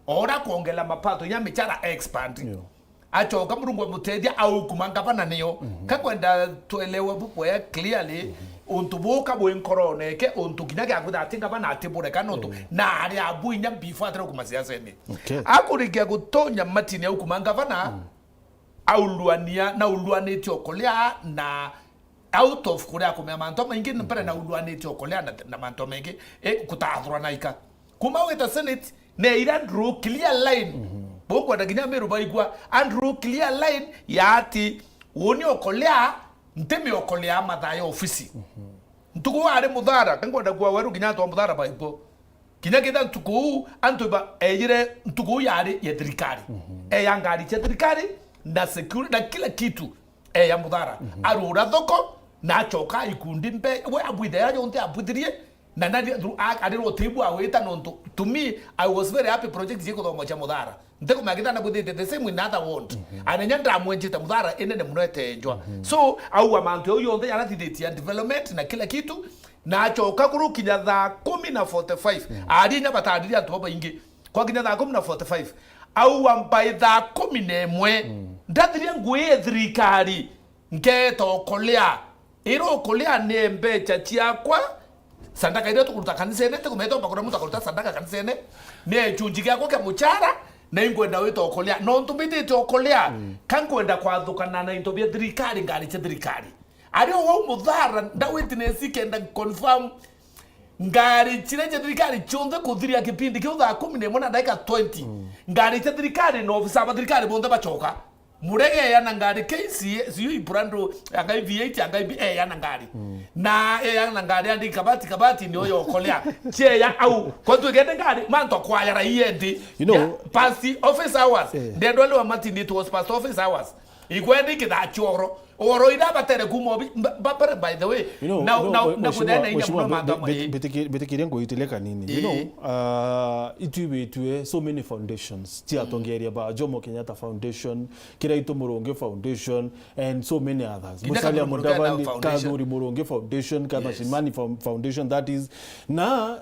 Ora kuongela mapato ya michara expand. Ndio. Acoka Murungu amutethia aukuma ngavana niyo. Mhm. Kakwenda twelewe bubwea clearly, mhm, untu buka bwi nkorone ke, untu kinya gia kwitha ati ngavana atibureka nontu, mm, na ari abu inya before atire kuma siasene. Okay. Akurikia gutonya Martin aukuma ngavana, mm, auluania, na uluanitie okolea na out of kuria kumea mantu amaingi, mbere na uluanitie okolea na, na mantu amaingi, e, kutathurana ika. Kuma wita Senate, ne ira draw clear line. Mhm. Bukwenda kinya Meru baigua, a draw clear line ya ati, uni okolea, ntimi okolea mathaa ya ofisi. Mhm. Ntuku ari muthara, kankwenda kuwa weru kinya antu a muthara baigua. Kinya kitha ntuku uu, antu ba, ejire ntuku uu yari ya thirikari. Mhm. E ya ngari cia thirikari, na security, na kila kitu. E ya muthara. Mhm. Arura thoko, na acoka ikundi mbe, we abwithe ya yonthe abwithirie, na nari, a-, arirwo tibu awita nontu. To me, I was very happy project cia kuthoma cia muthara. Ntikumenya kithana bwithite the same in other ward. Mhm. Anenya ndamwenjite muthara inene muno etenjwa. Mhm. So, au amantu au yonthe yarathithitie ya development na kila kitu, na acoka kuru kinya thaa kumi na forty-five. Mhm. Ari inya batarire antu babaingi. Kwa kinya thaa kumi na forty-five. Au by thaa kumi na imwe. Mhm. Ndathirie ngui e thirikari. Ngeeta okolea. Ira okolea ni mbecha ciakwa, Sandaka iria tukuruta kanisene, ti kumenya tomba kuria muntu akaruta sandaka kanisene, ni gicunji giakwa kia muchara, na inkwenda wita ukolia. Nontu mbitite ukolia, ka nkwenda kwathukana na into bia thirikari, ngari cia thirikari. Ari o wau muthara, nda witness ikenda confirm ngari ciria cia thirikari cionthe kuthiria kipindi kiu thaa kumi na imwe na ndagika twenty. Ngari cia thirikari na ofisa ba thirikari bonthe bacoka. Murege eana ngari K C A, sijui Prado, angai V eight, angai B, eana ngari. Na eana ngari andi kabati, kabati nio yokolea. Chieya au. Kwa twigende ngari, mantu akwayara iendi. You know, Ya, past office hours. Eh. Ndendwa leo Martin, it was past office hours. Igwendi kithaa chioro. Oro ira batere kuma obi-, mba-, mba-, by the way. You know, Now, you know, now, mwe-, na mheshimiwa, kuthena inya mheshimiwa, muno be-, mantu be-, amwe. beti-, beti-, betikiria ngwitilia kanini. You Ii. know, uh, itwi bitue so many foundations. Cia atongeria ba Jomo Kenyatta Foundation, Kiraitu Murungi Foundation, and so many others. Kinya Musalia Kathuri Murungi ana Mudavadi, foundation. Kathuri Murungi Foundation, Yes. Kathashimani Foun-, Foundation, that is. Na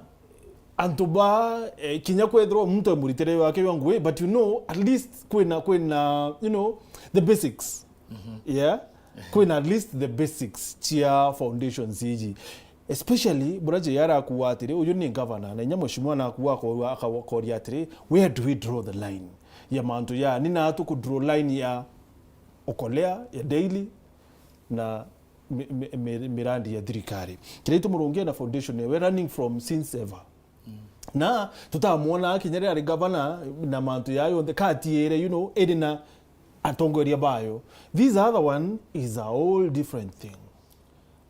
antu ba, eh, kinya kwethirwa muntu e muritire wake wa ngui, but you know, at least kwina, kwina, you know, the basics. Yeah? Kwina at least the basics cia foundations iji. Especially, bura J R akuuga atiri, uyu ni governor, na inya mheshimiwa nakuuga akoria, akoria atiri, where do we draw the line ya mantu ya, ni na tuku draw line ya ukolea, ya daily, na mi-, mi-, mi-, mirandi ya thirikari. Kiraitu Murungi na foundation ewe running from since ever. Na tutamwona kinya riria ari governor na mantu ya yonthe, katiire, you know, iri na atongoria bayo. This other one is a whole different thing.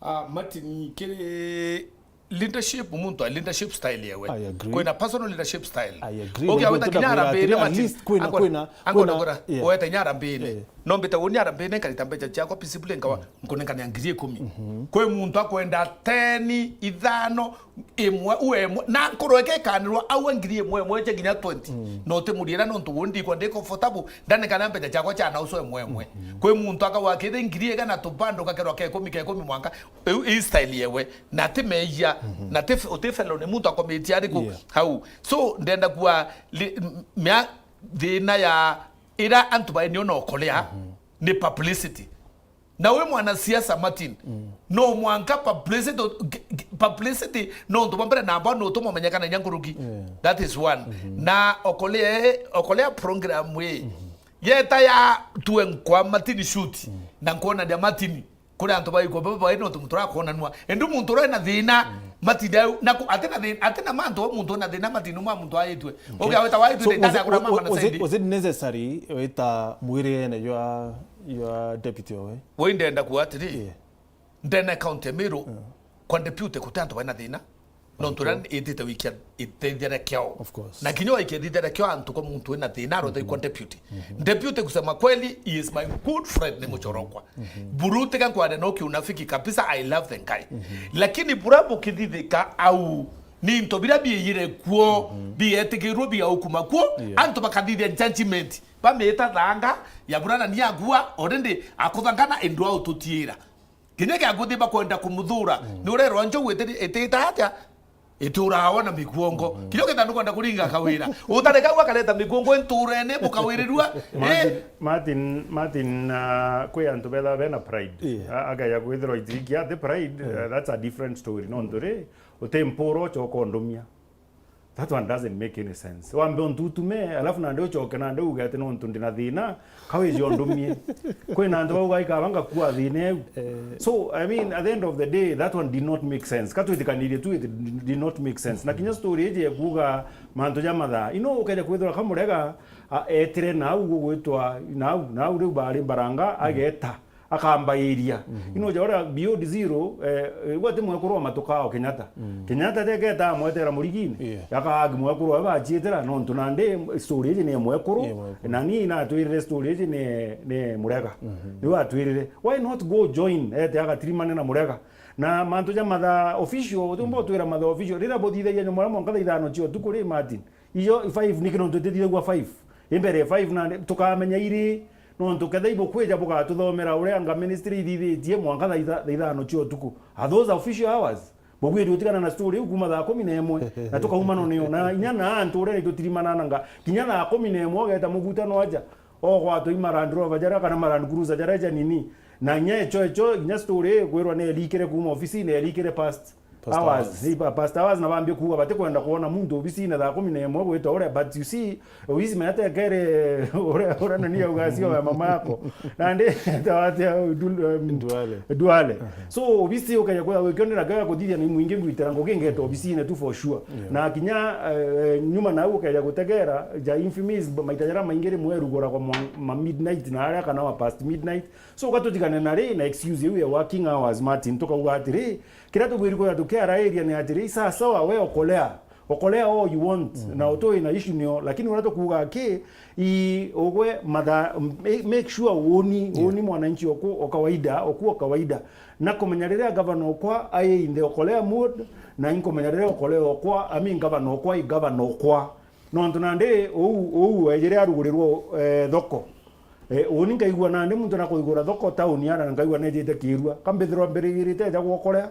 Ah, Martin, kiri leadership, muntu a leadership style yewe. I agree. Kwina personal leadership style. I agree. Ugi Niguo aweta kinya ndakwira arambiri atiri, at Martin. Least kwina, Angora, kwina, angora, kwina, angora. Yeah. Weta kinya arambiri. Yeah. No mbite uni arambiri nkarita mbeca ciakwa peaceably nkawa nkunengania ngiri ikumi. Kwi muntu akwenda ten, ithano, imwe, u emwe. Na nkurweke ikanirwa au ngiri imwe imwe cia kinya twenty. No utimuriira nontu uni ndikwa ndi comfortable, ndanengana mbeca ciakwa cia nauso imwe imwe. Kwi muntu akauga kiri ngiri igana tubando gakerwa ke ikumi, ke ikumi mwanka. Iu i style yewe. Na ti meeyia, na ti f-, uti felony, muntu akometie ariku Yeah. hau. So, ndenda kuwa li-, m-, mea thina ya ira antu baenio na ukolea ni publicity. Na wi mwanasiasa, Martin, no mwanka publicity, g-, g-, publicity, nontu bwa mbere namba ni utuma umenyekana inya nkuruki. Yeah. That is one. Na ukolea, ukolea program wi. Yeta ya tue nkwa Martin shoot, na nkwona ndia Martin. Kuri antu baikwa baba bai nontu muntu urakwonanua. Indi muntu uria na thina, matinde au, na ku-, ati na thina, ati na mantu, muntu una thina, matinde ma muntu aitwe. Okay. Ugia weta waitwe So, ndana was it, kura mama na was it, saidi. Was it necessary wita mwirigene jwa, jwa deputy owe? Woi ndenda kuga atiri, Yeah. ndene county ya Meru, kwa deputy kuti antu baina thina. Nontu uria itite wikia itetherekeo. Of course. Na kinya waikia itherekeo antu kwa muntu wina thina, arothe ikwa deputy. Deputy, kusema kweli, he is my good friend, ni muchorokwa. Buru, tiga nkwaria no kiunafiki kabisa, I love the guy. Lakini bura bukithithika au, ni into bira biiyire kuo, bietigirwe biaukuma kuo, Yeah. antu bakathithia judgment. Bamita thanga, ya bura na ni agua, already akuthangana, indi au tutiira. Kinya gia kuthi bakwenda kumuthura, ni urerwa njogu iti-, itita atia? Iturawa na mikuongo. Kinya ukenda nukwenda kuringa kawira. Utare kau akareta mikuongo inturene bukawirirua. Martin, Eh? Martin, Martin, uh, kwi antu betha bena pride. Yeah. A-, akaya kwithirwa itirikia ati pride, uh, that's a different story. Nontu ri, uti mpuro choka undumia. That one doesn't make any sense. Wambe untutume, alafu nandi uchoke nandi uge ati nontu ndina thina, ka wije undumie. Kwina antu bauga ikaba ngakua thina iu. Eh. So, I mean, at the end of the day, that one did not make sense. Ka twithikanirie tu, it did not make sense. Na kinya story iji ya kuuga mantu ja mathaa. You know, ukeja kwithirwa ka Murega, a, etire nau gugwitwa, nau, nau riu bari Mbaranga, ageta. Akambairia. Ino ja uria beyond zero, eh, eh, gwe ti mwekuru wa matuka o Kenyatta. Kenyatta teketa amwetera murigine. Yeah. Akahagi mwekuru we bachietera, nontu nandi story iji ni mwekuru, Yeah, mwekuru. Na ni natwirire story iji ni, ni Murega. Niwe atwirire. Why not go join, ete agatirimane na Murega? Na mantu ja matha official, utumba utwira matha official. Riria buthithagia nyuma mwanka thaa ithano cia utuku ri, Martin. Iyo five niki nontu itithithagua five. Imbere five nandi tukamenya iri, nontu kethira ibukwija bugatuthomera uria anga ministry ithithitie mwanka thaa itha-, thaa ithano cia utuku. Are those official hours? Bugwiri utigana na story iu kuma thaa kumi na imwe, na tukauma no nio. Na inya na antu uria nitutirimana na nga, kinya thaa kumi na imwe ugeta muguta no aja. Ogwatwa i ma Land Rover jaria kana ma Land Cruiser jaria ja nini. Na inya echo, echo, inya story ikwirwa nelikire kuma ofisine, elikire past. Pastor hours. Hours. Ni pa-, pastor hours na bambia kuuga batikwenda kwona muntu obisine thaa kumi na imwe gwita uria, but you see, obisi menya tekere uria, uria nani auga sio ya mama yako. Nandi tawatia Duale. Duale. So, obisi ukeja kwira wikio ndira kega kuthithia ni mwingi ngwitira ngugi ngeta obisine tu for sure. Yeah. Na kinya, eh, nyuma nau ukeja gutegera, ja infamies, maita jaria maingi rimwe eruguragwa mwa-, ma midnight na aria kana wa past midnight. So, ukatutigane na ri na excuse iu ya working hours, Martin, tukauga atiri, kiria tubwiri kwira tukiarairia ni atiri, i sawa sawa, we okolea, okolea all you want, na utoi na issue nio, lakini uria tukuuga ki, i ugwe matha-, ma-, make sure uuni, uuni mwananchi oku o kawaida, oku o kawaida. Na kumenya riria gavana okwa ai in the okolea mood, na inkumenya riria okolea okwa, I mean, gavana okwa i gavana okwa. Nontu nandi uu, uu ejire arugurirwe, eh, thoko. Eh, uuni nkaigua nandi muntu nakuigura thoko tauni ara, na nkaigua nejite kiirua. Ka mbithirwa mbirigirite eja gwokorea?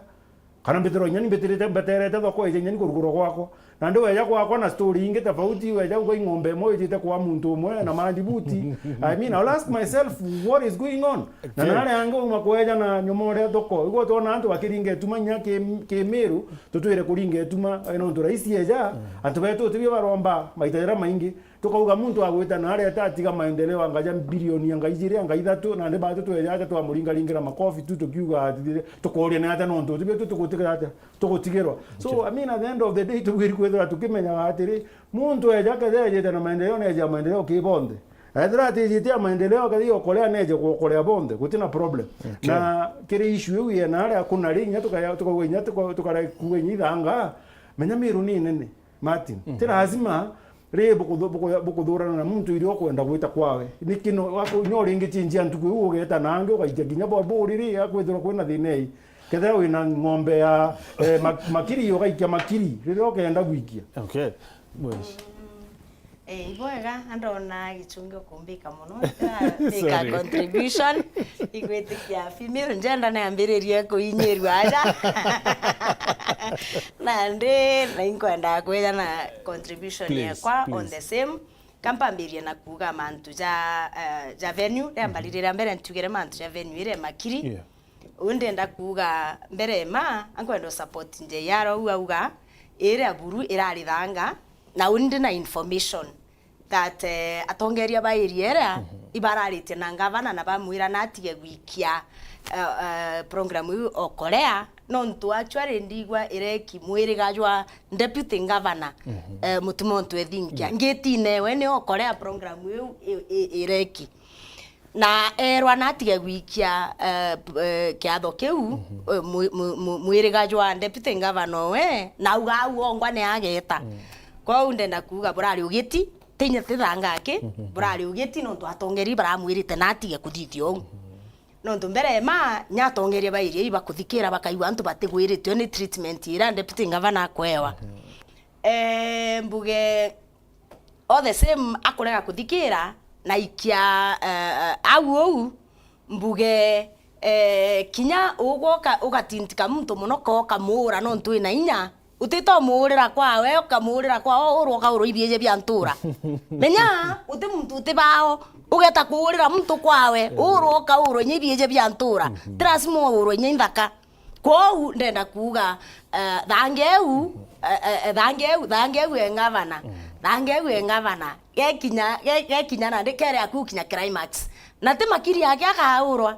Kana mbithirwa inya ni mbitirite, mbeterete thoko ije inya ni kurugurwa gwakwa? Nandi weja gwakwa na story ingi tofauti, weja uga ing'ombe imwe ijite kwa muntu umwe na mandibuti. I mean, I'll ask myself what is going on. Na nari angi uma kweja na nyuma uria thoko. Igwe twona antu bakiringa ituma inya ki, ki Miru, tutwire kuringa ituma, eh, nontu raisi eja, antu betu tibio baromba maita jaria maingi. Tukauga muntu agwita na areta atiga maendeleo anga ja bilioni anga ijiri anga ithatu, nandi batu tweja atia twamuringaringira makofi tu tukiuga ati, tukuria ni atia nontu tibio tu tugutigira atia tugutigirwa. So, I mean, at the end of the day, tubwiri kwithirwa tukimenyaga atiri, muntu eja kethira ejite na maendeleo, neje ya maendeleo ki bonthe. Ethira atijite ya maendeleo, kethira okolea neje kuokolea bonthe, gutina problem. Na kiri issue iu yena aria kuna ri, inya tukaya-, tukauga inya tuka-, tukare kuuga inya ithanga, menya Miru ni nene. Martin, ti lazima ri bukuthu-, buku-, bukuthurana na muntu iria ukwenda gwita kwawe. Niki no, waku-, no ringi chinjia ntuku iu ugeta na angi ugaitia kinya bo-, buriri akwithirwa kwina thina ii. Kethira wina ng'ombe ya, eh, ma-, makiri, ugaikia makiri riria ukenda gwikia. Okay. Mweshi. Eh, ibwega, andona gichungi ukumbika muno. Mbika contribution. Igwitikia female njenda niambiririe kuinyirua aja. Nandi, na inkwenda kwija na contribution yakwa on the same. Kampambirie na kuuga mantu ja, eh, ja venue, ria mbaririra mbere ntugire mantu ja venue iria makiri. Yeah. Uu ndenda kuuga mbere ma, ankwenda usupport J R ou auga, iria buru irarithanga, na uni ndi na information that, eh, atongeria ba area iria ibararitie na ngavana na bamwira na atige gwikia, eh, eh, program iu okolea, nontu actually ndigwa ireki mwiriga jwa deputy governor, eh, Mutuma Ntwethinkia. Ngitinewe ni okolea program iu i-, i-, ireki. Na erwa na atige gwikia, eh, p-, eh, kiatho kiu, eh, mwi-, mwi-, mwi-, mwiriga jwa deputy governor we, na auga au ongwa ni ageta. Kwou ndenda kuuga burari ugiti, tinya tithanga aki, burari ugiti nontu atongeri baramwirite na atige kuthithia uu. Nontu mbere ma, nya atongeria ba area ibakuthikira bakaigua antu batigwiritwe ni treatment iria deputy governor akwewa. Eh, mbuge all the same akurega kuthikira na ikia, eh, eh, au uu, mbuge, eh, kinya ugwoka ugatintika muntu muno ka ukamuura nontu wina inya, utita umuurira kwawe, ukamuurira kwao, urwa ukaurwa ibiiji bia ntuura. Menya, uti muntu uti bao, ugeta kuurira muntu kwawe, urwa ukaurwa inya ibiiji bia ntuura. Ti lazima uurwe inya inthaka. Kwou ndenda kuuga, eh, thange eu, eh, eh, eh, thange eu, thange eu e ngavana. Thange eu e ngavana. Gekinya, ge-, gekinya nandi kere aku kinya climax. Na ti makiri yake akaurwa.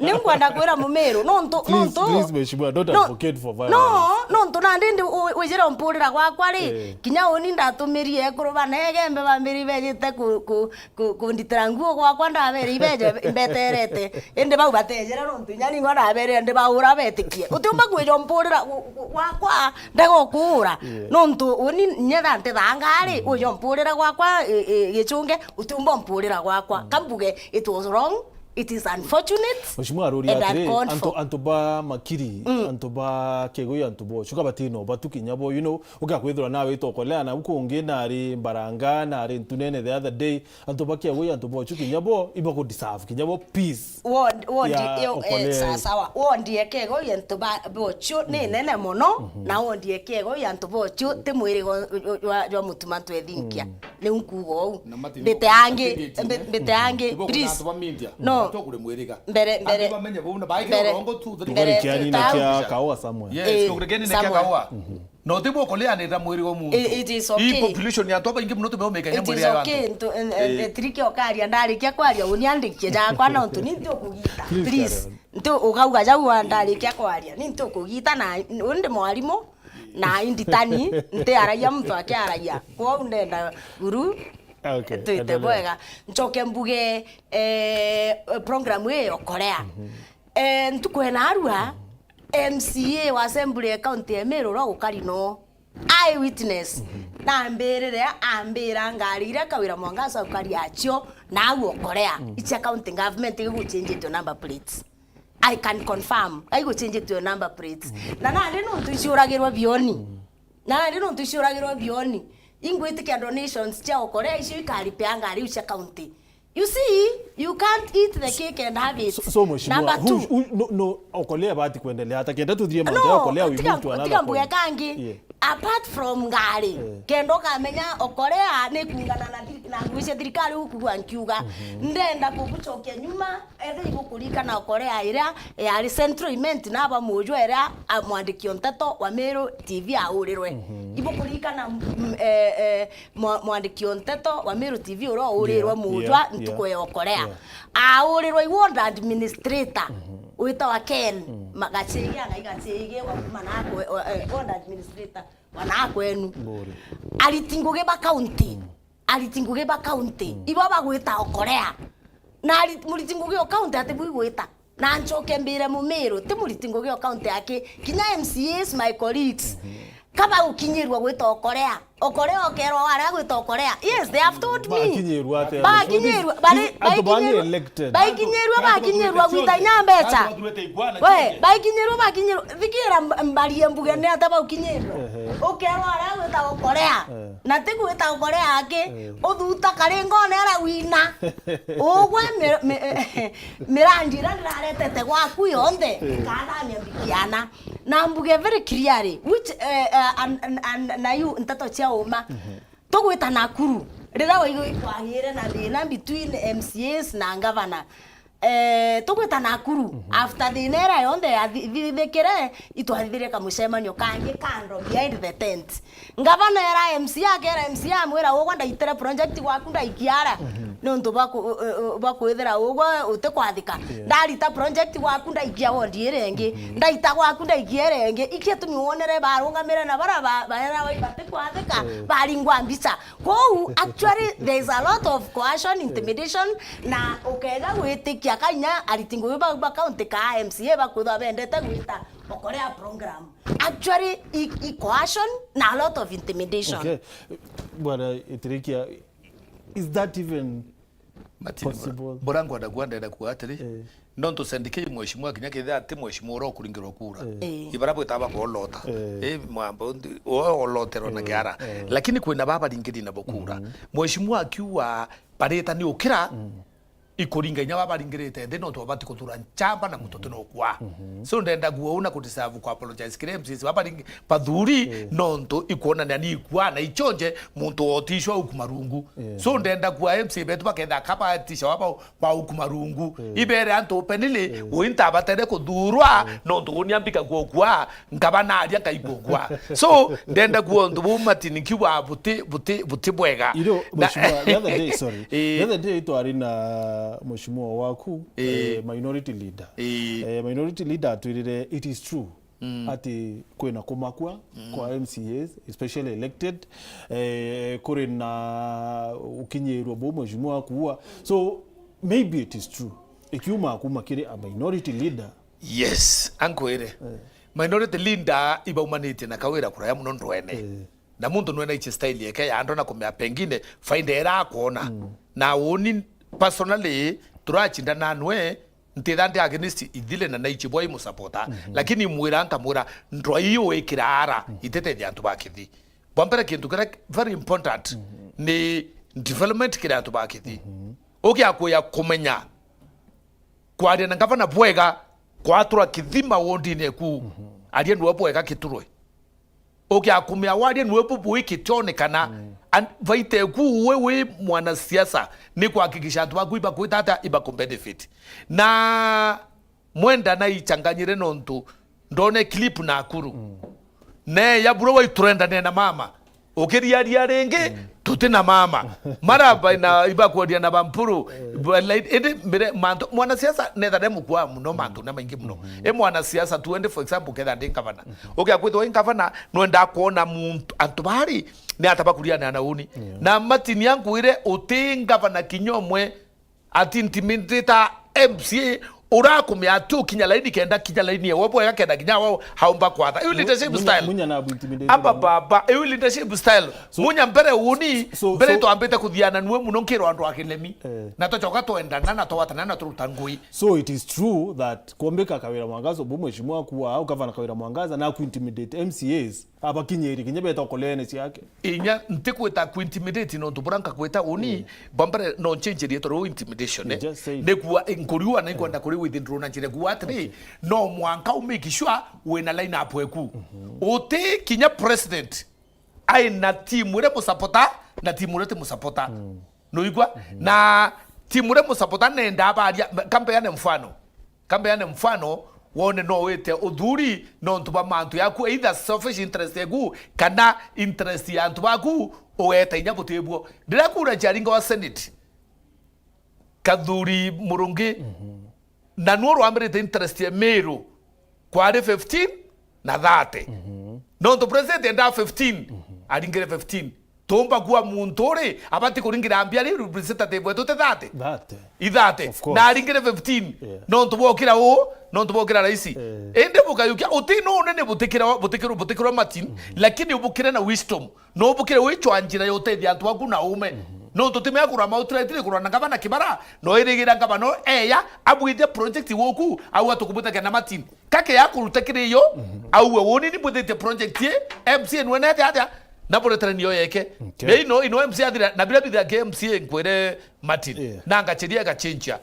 Ni nkwenda kwira Mumiru, nontu, please, nontu, please, Mheshimiwa, don't no, advocate for violence. No, nontu nandi ndi u-, wijire umpurira gwakwa ri, eh, kinya uni ndatumirie ekuru bana Egembe bambiri bejite ku-, ku-, ku-, kunditira nguo gwakwa ndabere ibeje mbeterete. Indi bau batejere nontu inya ningwa naberire ndibaura betikie. Utiumba kwija umpurira gu-, gu-, gwakwa ndega ukuura. Yeah. Nontu uni nyetha ntithanga ri, mm, uja umpurira gwakwa, i-, i-, gichunge, utiumba umpurira gwakwa. Mm. Kambuge, it was wrong, it is unfortunate, Mheshimiwa aruria and atiri, uncalled antu, for. Antu ba Makiri, mm, antu ba Kigui, antu bo Chuka batino batukinya bo, you know, ugakwithirwa nawe itokolea na ukungi nari Mbaranga, nari Ntunene the other day, antu ba Kiagwe, antu bochu kinya bo ibaku deserve kinya bo peace. Wondi, wondi, ya, yo, eh, okolea. Sawa, sawa. Wondi ekego ya antu ba, bochu ni, mhm, nene mono, mhm, na wondi ekego ya antu bochu ti mwirigo jwa, jwa Mutuma Ntwethinkia. Mm. Niu nkuuga uu. Na mati ni mbite angi, mbi-, mbite angi, ibo kuna please. Antu ba media. No. Antu kuri mwiriga. Mbere, mbere. Antu bamenye bau na baikira mbere, rongo tu, mbere, kigori kianina kia kaua somewhere. Yes, eh, kigori kianina kia somewhere. Kaua. No ti bwo kulianira mwiri wa muntu. It, it is okay. Ii population ya antu abaingi muno tumeumika nya mwiri ya antu. It is okay. Ntu-, eh, eh, eh, tiriki okaria, ndarikia kwaria, uniandikie jakwa nontu ni nti ukugita. Please, please. Carry on. Nti ukauga jau wa ndarikia kwaria. Ni nti ukugita na undi mwarimu na inditani, nti aragia muntu akiaragia. Kwou ndenda buru. Okay, twite endelea. Bwega. Ncoke mbuge, eh, program iyo Korea. Eh, ntuku ena arua, M C A wa Assembly ya County ya Meru uria gukari no eye witness, nambirire, ambira ngari iria Kawira Mwangaza ukari acio, na au Okorea, icia county government iguchenjitwe number plates. I can confirm, aiguchenjitwe number plates. Na nandi nontu iciuragirwe bioni. Na nandi nontu iciuragirwe bioni. Ingwitikia donations cia Okorea icio ikaripea ngari iu cia county. You see, you can't eat the cake and have it. So, so mheshimiwa, number two, who, who, no, no, Okolea bati kuendelea hata kenda tuthirie mantu ya Okolea, we move to another point. Tiga mbuge kangi. Yeah. Apart from ngari, yeah, kenda ukamenya Okolea ni kuungana na thir-, na ngugi cia thirikari ukugua nkiuga. Ndenda kugucokia nyuma, ethe ibukurikana Okolea iria yari Central Imenti na aba mujwa iria a mwandiki o nteto wa Meru T V aurirwe. Ibukurikana, mm, eh, eh, mwa-, mwandiki o nteto wa Meru T V uria uurirwe, yeah, mujwa, yeah, ntuku ya Okolea. Yeah. Aurirwe i ward administrator witawa Ken Magachege, Agai Gachege, wa kuma na akwe-, wa-, eh, ward administrator wa na akwenu. Mburi. Ariti ngugi ba county. Ariti ngugi ba county. Ibo bagwita Okolea. Na ari-, muriti ngugi o county ati bui gwita. Na ncoke mbire Mumiru, ti muriti ngugi o county aki, kinya M C As, my colleagues. Kaba ukinyirwa gwita Okolea. Okolea okerwa warea gwita Okolea. Yes, they have told me. Bakinyirwa atia? Bakinyirwa, bari-, antu bani bakinyirwa, elected. Bakinyirwa, bakinyirwa gwita inya mbecha. We, bakinyirwa, bakinyirwa. Thikira mb-, mbarie mbuge ni ata baukinyirwa. Ehe. Ukerwa warea gwita Okolea. Eh. Na ti gwita Okolea aki, eh, uthuta karingone ara wina. Ugwe mi-, mi-, mirandi iria ndiraretete gwaku yonthe, eh, ikathamia mbikiana. Na mbuge very clearly, which, eh, eh, and, and, and, na iu nteto cia uma. Tugwita Nakuru, riria waigua ikwagire na thina between M C As na governor. Eh, tugwita Nakuru, after thina iria yonthe yathithikire, itwathithirie kamucemanio kangi kando behind the tent. Ngavana era M C A, akera M C A, amwira, "Ugwe ndaitire project gwaku ndaikia ara, nontu bwa ku-, u-, u-, bwa kwithira ugwe utikwathika. Yeah. Ndarita project gwaku ndaikia ward iria ingi, ndaita gwaku ndaikia iria ingi." Iki itumi wonere barungamire na bara ba-, baera bati kwathika, baringwa mbica. Kwou, actually, there is a lot of coercion, intimidation, na ukega gwitikia kanya ariti ngugi bau ba county ka M C A bakwithwa bendete gwita Okolea program. Actually, i, i coercion na a lot of intimidation. Okay. Bwana Itirikia, is that even Martin, possible? Bora ngwenda kuga, ndenda kuga atiri, eh, nontu sendikei mheshimiwa kinya kethira ati mheshimiwa uria ukuringirwa kura. Eh. Eh. Ibara bwita bakolota. Eh. Eh, mwambo ndi, uwe oloterwa na, eh, kiara. Eh. Lakini kwina baba ringiri na bokura. Mhm. Mheshimiwa akiuga barita ni ukira, mm, ikuringa inya baba ringirite nthi, nontu babati kuthura nchamba na muntu utinokwa. Mhm. So ndenda kuona ku deserve ku apologize kiri M C As baba ringi-, bathuri, eh, nontu ikuonania ni ikwa na ichonje muntu wotishwa ukumarungu. Eh. So ndenda kuwa M C A betu baketha kabatisha waba ba ukumarungu. Mm. Ibere antu openly, mm, ui ntabatere kuthurwa, mm, nontu uni ambika gukua, nkaba naria nkaigua gukua. So, ndenda kuwa untu buu Martin nkiuga buti, buti, buti bwega. You know, na Mheshimiwa, the other day, sorry. Eh. The other day twari na mheshimiwa waku, eh, eh, minority leader. Eh. Eh, minority leader atwirire, it is true. Mm. Ati kwina kumakua, mm, kwa M C As, especially elected, eh, kuri na ukinyirwa buu mheshimiwa akuua. So, maybe it is true. Ikiuma kuma kiri a minority leader. Yes, ankwire. Eh. Minority leader ibaumanitie na Kawira kuraya muno ndwene. Eh. Na muntu nwena ichi style yake ya andona kumea pengine faida ira akwona. Mm. Na uni personally turachinda na nwe, ntitha ndi against Ithile na naichi bwa imusapota. Mhm. Lakini mwira nkamwira, ndwa ii wikira ara, mhm, itetethia antu ba Kithi. Bwa mbere kintu kiria very important, mhm, ni development kiri antu ba Kithi. Mhm. Ugiakuya kumenya kwaria na ngavana bwega, kwatura Kithi mawondini eku, mhm, aria niwe bwega kiturwe. Ukiakumia waria niwe bubui kitionekana. And vaita eku we wi mwanasiasa ni kuhakikisha antu baku ibakwita atia, ibakubenefit. Na Mwenda naichanganyire nontu ndone clip Nakuru. Ne ya bro wai turendane na mama. Ukiriaria ringi, tuti na mama. Maraba na ibakwendia na bampuru. But like, indi mbere mantu, mwanasiasa netha ndemukua muno mantu na maingi muno. E mwanasiasa tu, ende for example, ketha ndi ngavana. Ukia kwithwa i ngavana, nwenda kwona muntu, antu bari, ni ata bakuriana na uni. Na Martin yankwire, uti ngavana kinya umwe ati intimidate M C A urakumia ati ukinya laini kenda kinya laini ewe bwega kenda kinya wao haumba kwatha. Iu leadership Munya, style. Munya na intimidate. Aba baba, iu leadership style. So, Munya mbere uni, so, mbere so, twambite kuthiana nue muno nkirwa andu a Kilemi. Eh. Na tucoka twendana na twatana na turuta ngui. So it is true that Kombika Kawira Mwangaza, bu mheshimiwa kuwa au gavana Kawira Mwangaza na ku intimidate M C As. Abakinyiri kinya beta okolene ciake. Inya ntikwita ku intimidate nontu bura nkakwita uni, bambere no nchenjerie toro intimidation, eh. Nikuwa nkuriwa na inkwenda kuri withdraw na njira kuwa atiri, no mwanka u make sure wina line up eku. Uti kinya president aina timu ire musapota na timu ire ti musapota. Nuigwa? Na timu ire musapota nenda abaria, kambeane mfano. Kambeane mfano, wone no wite uthuri nontu bwa mantu yaku, either selfish interest yaku kana interest ya antu baku, ugeta inya butibwo. Ndiria kura ciaringa wa Senate, Kathuri Murungi, na nuo rwambirite interest ya Meru kwari fifteen na thirty. Nontu president endaa fifteen, aringire fifteen. Tumba kuwa muntu uri abati kuringira mbia ri representative wetu ti thirty? Thirty. I thirty. Of course. Na aringire fifteen. Yeah. Nontu bwokira u, nontu bwokira raisi. Eh. Indi bukayukia, uti no unene butikira, butikirwa, butikirwa Martin, lakini ubukire na wisdom. No ubukire wichwa njira ya utethia antu aku na ume. Nontu timea kurwa mautireti ni kurwa na ngavana Kibara, no irigira ngavana eya, abwithia project woku, au atukubutakia na Martin. Kake ya kuruta kiri yo, auwe woni ni bwithitie project ye, M C A nwenete atia, na buretere niyo yeke. Okay. Bei no, ino M C A athira, na bira bithira ke M C A nkwire Martin. Yeah. Na ngacheria igachenjia.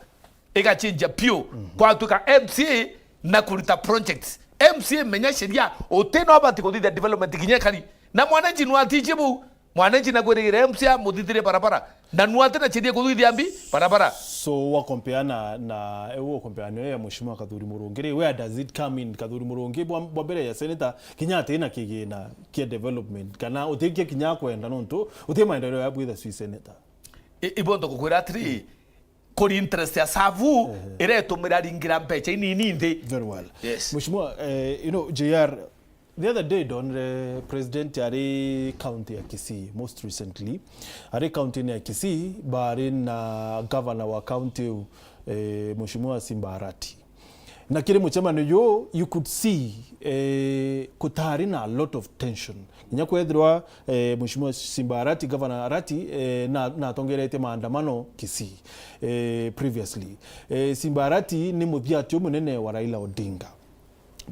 Igachenjia pio. Kwatuka M C A na kuruta projects. M C A menya sheria, uti no abati kuthithia development kinya kari. Na mwananchi nwatiji bu, Mwananchi na kwirigira M C A muthithirie barabara. Na nu ati na chiria kuthithia mbi barabara. So, wakompea na, na, eh, wakompea na ya Mheshimiwa Kathuri Murungi ri, where does it come in? Kathuri Murungi bwa, bwa mbere ya senator, kinya ati na kigina kia development. Kana utikia kinya kwenda nontu, uti maendeleo ya bwitha sui senator. I, ibo nto kukwira atiri, kuri interest ya savu, iretumira ringira mbecha inini nthi. Very well. Yes. Mheshimiwa, eh, you know, J R, the other day, ndonire president ari county ya Kisii, most recently. Ari county ya Kisii, bari na governor wa county iu, eh, Mheshimiwa Simba Arati. Na kiri mucemanio juu, you could see, eh, kutari na a lot of tension. Kinya kwethirwa, eh, Mheshimiwa Simba Arati, Governor Arati, eh, na, natongeretie maandamano Kisii, eh, previously. Eh, Simba Arati ni muthiati umunene wa Raila Odinga.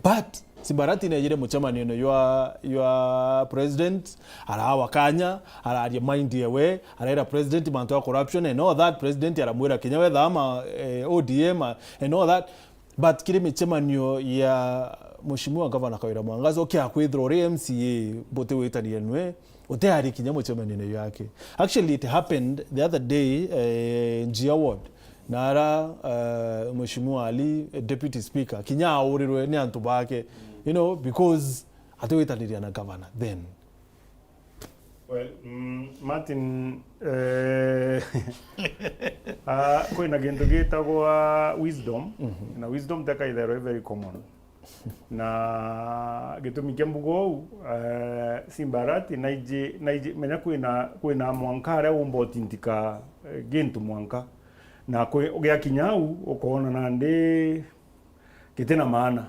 But Simba Arati nejire mucemanio-ini jwa, jwa president, arawa kanya, araria mind yewe, arera president mantu ya corruption and all that, president aramwira kinya wetha ama, eh, O D M and all that. But kiri micemanio ya Mheshimiwa Governor Kawira Mwangaza, ukia kwithirwa uri M C A buti witanire nwe, uteari kinya mucemanio-ini yake. Actually, it happened the other day, eh, Njia Ward. Na ara, eh, Mheshimiwa Ali, eh, Deputy Speaker, kinya aurirwe ni antu bake, you know, because atiwitaniria na governor then. Well, mm, Martin, eh, ah, kwina gintu gitagwa wisdom, na wisdom teka itherwa i very common. Na gitumi kia mbuga uu, eh, Simba Arati, naiji, naiji, menya kwina, kwina mwanka aria umba utindika, eh, gintu mwanka. Na kwi, ugiakinya au, ukoona nandi giti na maana.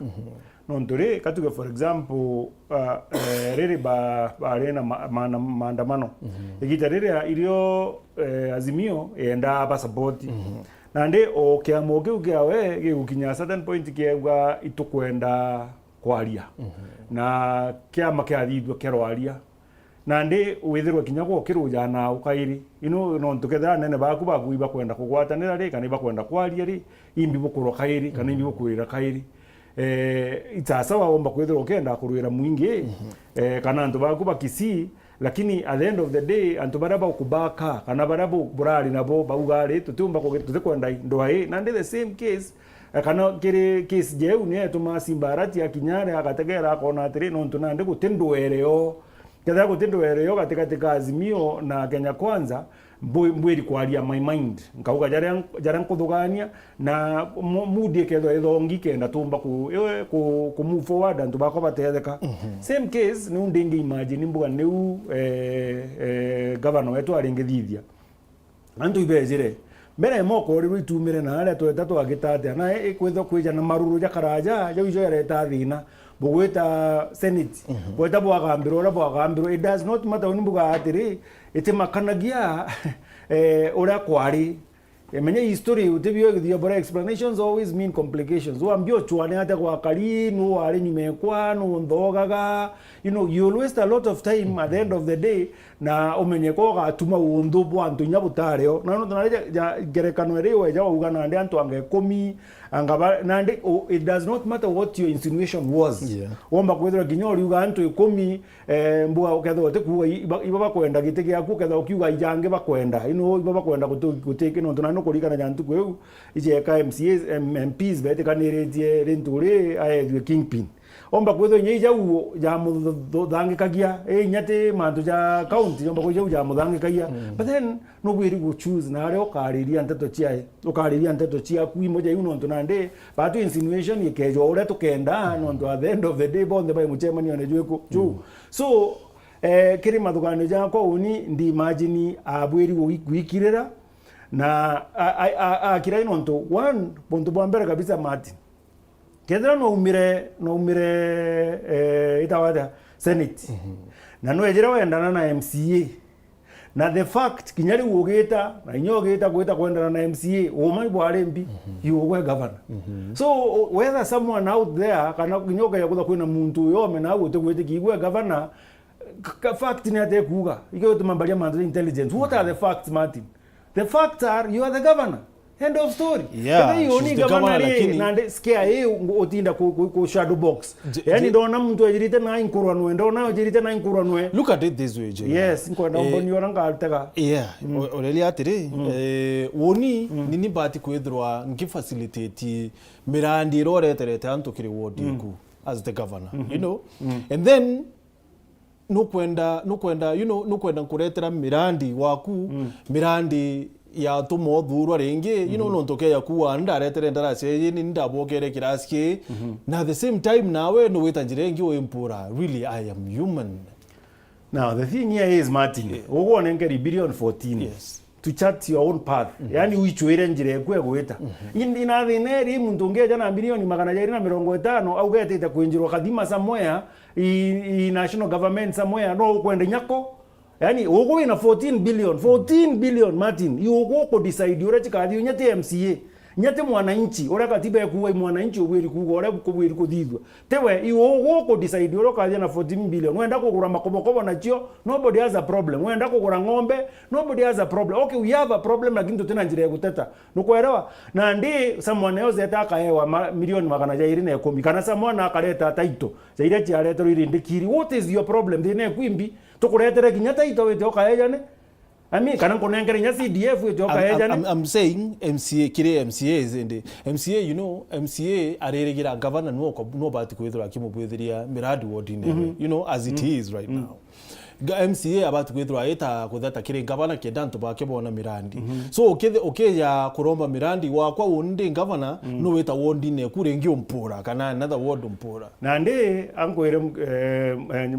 Nontu ri, katuge for example, ah, eh, riri ba, bari na ma-, maana-, maandamano. Igita riria irio, eh, Azimio yendaa ba support. Nandi o kiama kiu kiawe gigukinya a certain point kiauga itukwenda kwaria. Na kiama kiathithua kiarwaria. Nandi withirwe kinya gwe ukirujaa nau kairi. Ino nontu kethira anene baku baku ibakwenda kugwatanira ri, kana ibakwenda kwaria ri, imbi bukurwa kairi, kana imbi bukwira kairi. Eh, it's sawa womba kwithirwa ukenda kurwira mwingi, eh, kana antu baku ba Kisii, lakini at the end of the day, antu baria bakubaka, kana baria bu-, burari nabo, bauga ari, tutiumba kugi-, tutikwenda ndwaa ii. Nandi the same case, eh, kana kiri case jeu ni etuma Simba Arati akinya aria agategera akona atiri, nontu nandi guti ndwaa irio. Kethira guti ndwaa irio gatigati ka Azimio na Kenya Kwanza, mbwi-, mbwiri kwaria my mind. Nkauga jaria, jaria nkuthugania, na mu-, mood ikethirwa ithongi kenda tumba ku-, eh, ku-, ku move forward, antu bakwa batetheka. Same case, niu ndingi imagine mbuga niu, eh, eh, governor wetu aringithithia. Antu ibejire. Mbere ya moko rirwe itumire na aria tweta twagita atia, na ikwithwa kwija na maruru ja karaja, jau ijo yareta thina. Bugwita Senate, gweta bwagambirwa uria bwagambirwa. It does not matter, uni mbuga atiri, itimakanagia, eh, uria kwari. Eh, menya history, utibio githia bora, explanations always mean complications. Wambia uchwane atia gwakari, nu wari nyuma ekwa, nu nthogaga. You know, you'll waste a lot of time at the end of the day, na umenye ko ugatuma undu bwa antu inya butario. Na nontu nari ja, ja, ngerekano iri weja wauga nandi antu anga ikumi, anga ba, nandi, o, it does not matter what your insinuation was. Yeah. Womba kwithirwa kinya uriuga antu ikumi, eh, mbuga ukethirwa uti kuuga i-, iba, iba bakwenda giti giaku, ukethirwa ukiuga ijangi bakwenda. You know, iba bakwenda gutu-, gutiki nontu nandi nukuririkana ja ntuku iu, ijeka M C As, M-, M Ps betikaniritie rintu ri aethue kingpin. Omba kwithirwa inya ijau jamuthangikagia, eh, inya ti mantu ja county, omba kwithirwa jau jamuthangikagia. But then, nubwiri gu choose na aria ukariria nteto ciae, ukariria nteto ciaku imoja iu, nontu nandi, batu insinuation ikejwa uria tukenda, nontu at the end of the day, bonthe bai mucemanione jwiku, juu. So, eh, kiri mathuganio jakwa uni, ndi imagine abwiri gwi-, gwikirira, na a-, a-, a-, akira i nontu, one, buntu bwa mbere kabisa, Martin, kethira nwaumire, nwaumire, eh, itawa atia? Senate. Na nwejire wendana na M C A. Na the fact, kinya riu ugita, na inya ugita gwita kwendana na M C A, uma bwari mbi, you gwe governor. So, whether someone out there, kana kinya ukeja kwitha kwina muntu uyome nau utigwitikia igwe governor, K-, ka-, fact ni atia ikuuga? Ikio gutuma mbaria mantu ja intelligence. What are the facts, Martin? The facts are, you are the governor. End of story. Yeah, kethira iyo she's ni the governor governor, ri, lakini nandi sikia ii ngu-, utinda ku, ku, ku shadow box. Je-, yani je- ndona muntu ejirite na inkuranwe, ndona ejirite na inkuranwe. Look at it this way, Jay. Yes, nkwenda Eh, mboni ora ngatega. Yeah, o-, oreria atiri, eh, woni, nini mbati kwithirwa nki facilitate mirandi ira ureterete antu kiri ward yaku as the governor, you know? And then, nukwenda, nukwenda, you know, nukwenda nkuretera mirandi waku, mirandi yatuma uthurwa ringi, you know, nontu ukeja kuuga, "Ndaretere ndarasi iji, ni ndabokere kirasi ki." Na at the same time, nawe nuwita njira ingi uimpura, "Really, I am human." Now, the thing here is, Martin, ugwe unenkeri billion fourteen. Yes. To chart your own path. Yani, wichwire njira eku egwita. In, inathina iri muntu ungi eja na milioni magana jairi na mirongo itano, auga etite kwinjirwa kathima somewhere, i, i national government somewhere, no ukwenda inyako. Yani, ugwe wina fourteen billion, fourteen billion, Martin, i ugwe uku decide uria chikathi, inya ti M C A. Inya ti mwananchi, uria katiba ikuuga i mwananchi ubwiri kuuga uria kubwiri kuthithua. Tiwe, i ugwe uku decide uria ukathia na fourteen billion. Wenda kugura makobokobo nacio, nobody has a problem. Wenda kugura ng'ombe, nobody has a problem. Okay, we have a problem, lakini tutina njira ya guteta. Nukwelewa? Nandi someone else eta akaewa ma-, milioni magana jairi na ikumi. Kana someone akareta title ja iria ciareterwo iri ndikiri. What is your problem? Thina eku imbi. Tukuretere kinya title wite ukaejane. I mean, kana nkunenkere inya C D F wite I'm, I'm, ukaejane. I'm, I'm saying M C A, kiri M C As, indi M C A, you know, M C A aririgira governor no ko-, no bati kwithirwa akimubwithiria miradi wardine, you know, as it is right now. Ga-, M C A abati kwithirwa aita kutheta kiri governor kenda antu bake bona miradi. So, ukithe-, ukija kuromba miradi wakwa undi governor, no wita wardine ku ringi umpura, kana another ward umpura. Nandi, ankwire, eh, eh,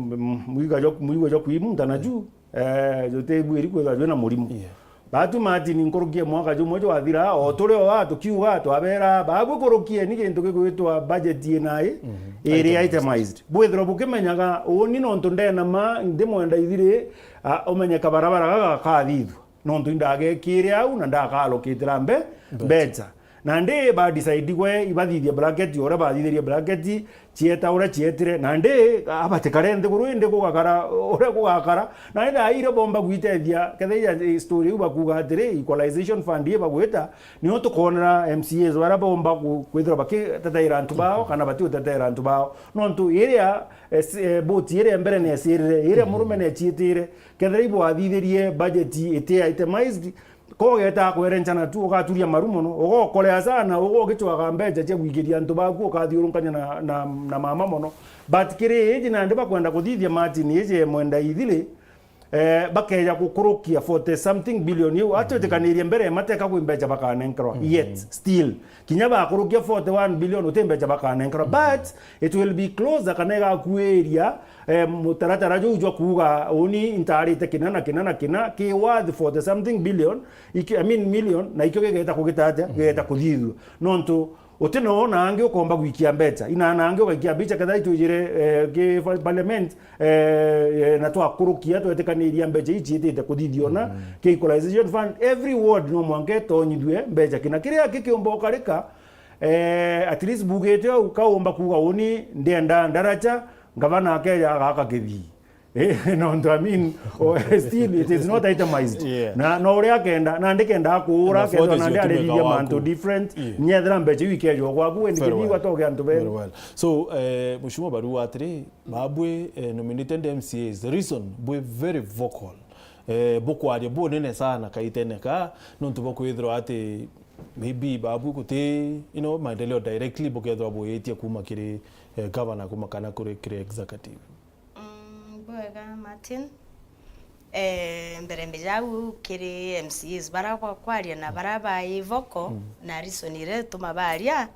mwiga jo, mwiga jo kwimunta na juu. Eh, jutibwiri kwithirwa jwina murimo. Yeah. Batu Martin, nkuruki ya mwaka jumwe jwathira, o turi o aa tukiuga, twabera, babu kurukieni gintu gigwitwa budget ina i, iri itemized. Bwithirwa bukimenyaga, uni nontu ndena ma, ndi mwenda ithiri, a, umenye kabarabara gaga gakathithua. Nontu indagekire au na ndakalokitira mbe-, mbeca. Nandi ba decide gwe ibathithia bracket, uria bathithirie bracket, cieta uria cietire. Nandi abatikare nthiguru, indi gugakara uria gugakara. Nandi thaa iria bomba gwitethia, kethira story iu bakuga atiri, equalization fund ii bagwita, nio tukonera M C As baria bomba ku-, kwithirwa bakiteteera antu bao, kana batiuteteera antu bao. Nontu iria, eh, s-, eh, vote iria mbere neecirire, iria murume neeciitire, kethira ibwathithirie budget iti itemized, ko ugeeta akwerenchana tu, ugaturia maru mono, ugokorea sana, ugo ugicwaga mbecha cia gwikiria antu baku, ukathiurunkania na, na, na mama mono. But kiri iji nandi bakwenda kuthithia Martin iji mwenda ithiri, eh, bakeja gukurukia forty something billion iu, atwitikanirie mbere mateka kwi mbecha bakanenkerwa. Yet, still, kinya bakurukia forty one billion, uti mbecha bakanenkerwa. But it will be closer, kana igakuiria, eh, mutaratara juu jwa kuuga, uni ntaarite kina na kina na kina, ki worth forty something billion, iki-, I mean million, na ikio gigeta kugita atia? Gigeta kuthithua. Nontu uti no na angi ukomba gwikia mbecha. Ina na angi ugaikia mbecha, kethira itwijire, eh, ki fa-, parliament, eh, eh, na twakurukia, twetikaniria mbecha ii ciitite kuthithio na ki equalization fund. Every ward no mwanka itonyithue mbecha kina. Kiria kikiumba ukarika, eh, at least bugite au, kaumba kuuga uni ndienda ndaracha, ngavana akeja agaka kithii. Eh, nontu, I mean, o-, still it is not itemized. Yeah. Na, na uria akenda, nandi kenda akuura, na kethwa nandi aririthia mantu different, nyethira mbecha iu ikejwa gwaku, wendi kithii gwatoke antu benu. Very well. So, eh, Mheshimiwa Barua atiri, babwi, eh, nominated M C As, the reason bwi very vocal. Eh, bukwaria bunene sana kaitene ka, nontu bwa kwithirwa ati maybe babwi guti, you know, maendeleo directly bukethirwa buitie kuma kiri, eh, governor kuma kana kuri, kiri executive. Mm, bwega, Martin. Eh, mbere mbijau kiri M C As bara kwa kwaria na bara bai vocal, na reason iria ituma baria,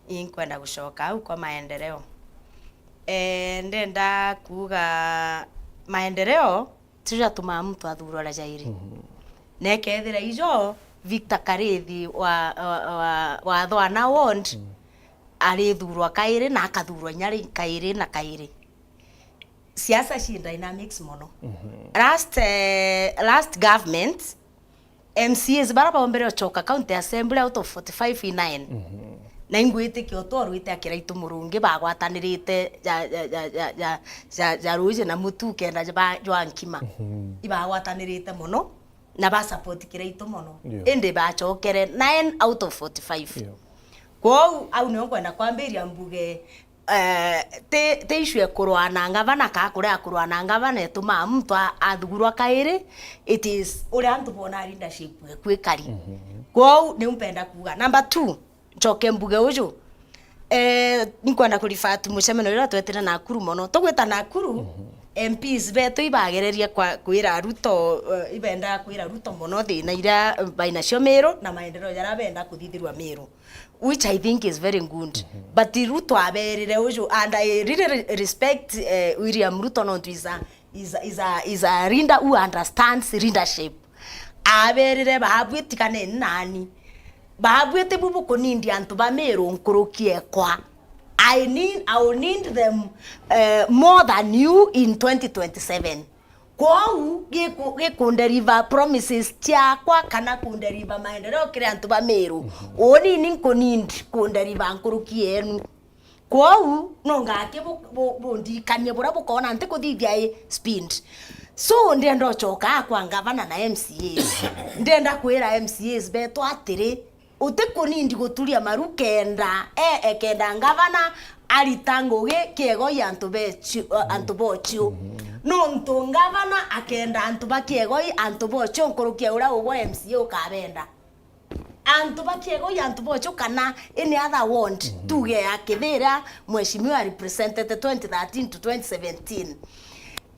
inkwenda gucoka au kwa maendeleo. Eh, ndenda kuuga maendeleo tijatumaa muntu athuurwa uria jairi. Na ikethira ijo, Victor Karithi wa, wa, wa, wa Thwana Ward, arithurwa kairi na akathurwa inya ri-, kairi na kairi. Siasa ci dynamics mono. Last, eh, last government, M C As bara baombere ucoka county assembly out of forty-five i nine. Na ingwitikia utwarwite akiraitu murungi bagwatanirite ja, ja, ja, ja, ja, ja, ja ruji na mutu kenda ja ba-, jwa nkima. Ibagwatanirite mono na ba support kiraitu mono. Yeah. Indi bacokere nine out of forty-five. Yeah. Kwou, au nio nkwenda kwambiria mbuge, eh, ti, ti issue ya kurwa na ngavana, kaa kuria kurwa na ngavana itumaa muntu a-, athugurwa kairi, it is uria antu bona leadership eku ikari. Kwou, niu mpenda kuuga. Number two, ncoke mbuge uju. Eh, nkwenda ku refer to mucemanio uria twetire Nakuru mono. Tugwita Nakuru, M Ps betu ibagereria kwa, kwira Ruto, eh, ibenda kwira Ruto mono thina iria, eh, bainacio Meru na maendeleo jaria benda kuthithirwa Meru, which I think is very good. But Ruto aberire uju, and I really re-, respect, eh, William Ruto nontu is a, is a, is a, is a leader who understands leadership. Aberire, "Babwi tiganeni nani. Babwi tibu bukunindi antu ba Meru nkuruki ekwa. I need, I will need them, eh, more than you in twenty twenty-seven." Kwou giku-, gikunderiva promises ciakwa kana kunderiva maendeleo kiri antu ba Meru. Uni ni nkunindi kunderiva nkuruki yenu. Kwou, no ngaki bu-, bu-, bundikanie buria bukoona ntikuthithia i speed. So, ndienda ucoka kwa ngavana na M C As. Ndienda kwira M C As betu atiri, utikunindi guturia maru kenda, e, e, kenda ngavana arita ngugi kiegoi antu bechu-, a-, antu bochu. Nontu ngavana akenda antu ba kiegoi, antu bochu nkuruki ya uria ugwe M C A ukabenda. Antu ba kiegoi, antu bochu kana any other ward, tuge ya Kithira, mheshimiwa represented twenty thirteen to twenty seventeen.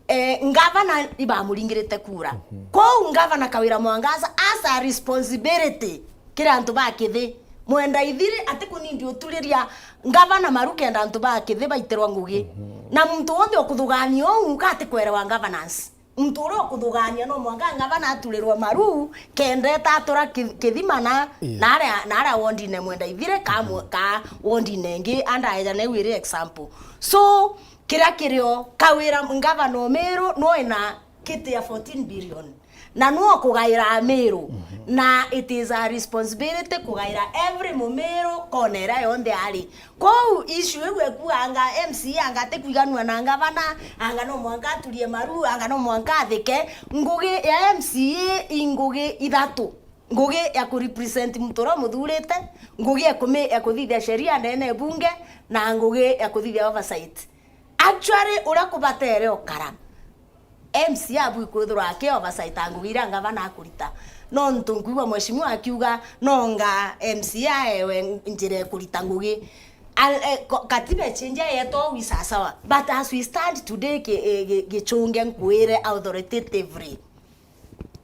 Eh, ngavana ibamuringirite kura. Kwou ngavana Kawira Mwangaza as a responsibility kiri antu ba Kithi. Mwenda ithiri atikunindi uturiria ngavana maru kenda antu ba Kithi baitirwa ngugi. Na muntu wonthe ukuthugania uu ka atikwerewa governance. Muntu uria ukuthugania no mwanka ngavana aturirwe maru, kenda eta atura ki-, kithima na, na aria, na aria wondine mwenda ithire, ka mwe-, ka wondine ingi, andaeja na iu iri example. So, kiria kirio, Kawira ngavana o Meru, no ina kiti ya fourteen billion. Na nuo kugaira Amiru. Mhm. Na it is a responsibility kugaira every Mumiru kona iria yonthe ari. Kou issue iu ekuga anga M C A anga atikwiganua na ngavana, anga no mwanka aturie maru, anga no mwanka athike. Ngugi ya M C A i ngugi ithatu. Ngugi ya ku represent muntu uria umuthurite, ngugi ya kumi-, ya kuthithia sheria ndene ya bunge, na ngugi ya kuthithia oversight. Actually, uria kubatere ukara, M C A abui kwithirwa aki oversight a ngugi iria ngavana akurita. Nontu nkwigua mheshimiwa akiuga nonga M C A ewe njira ya kurita ngugi. Al-, eh, ko-, katiba ichinjia yetwa wi sawasawa. But as we stand today, ki-, eh, gi-, gichunge nkwire authoritatively,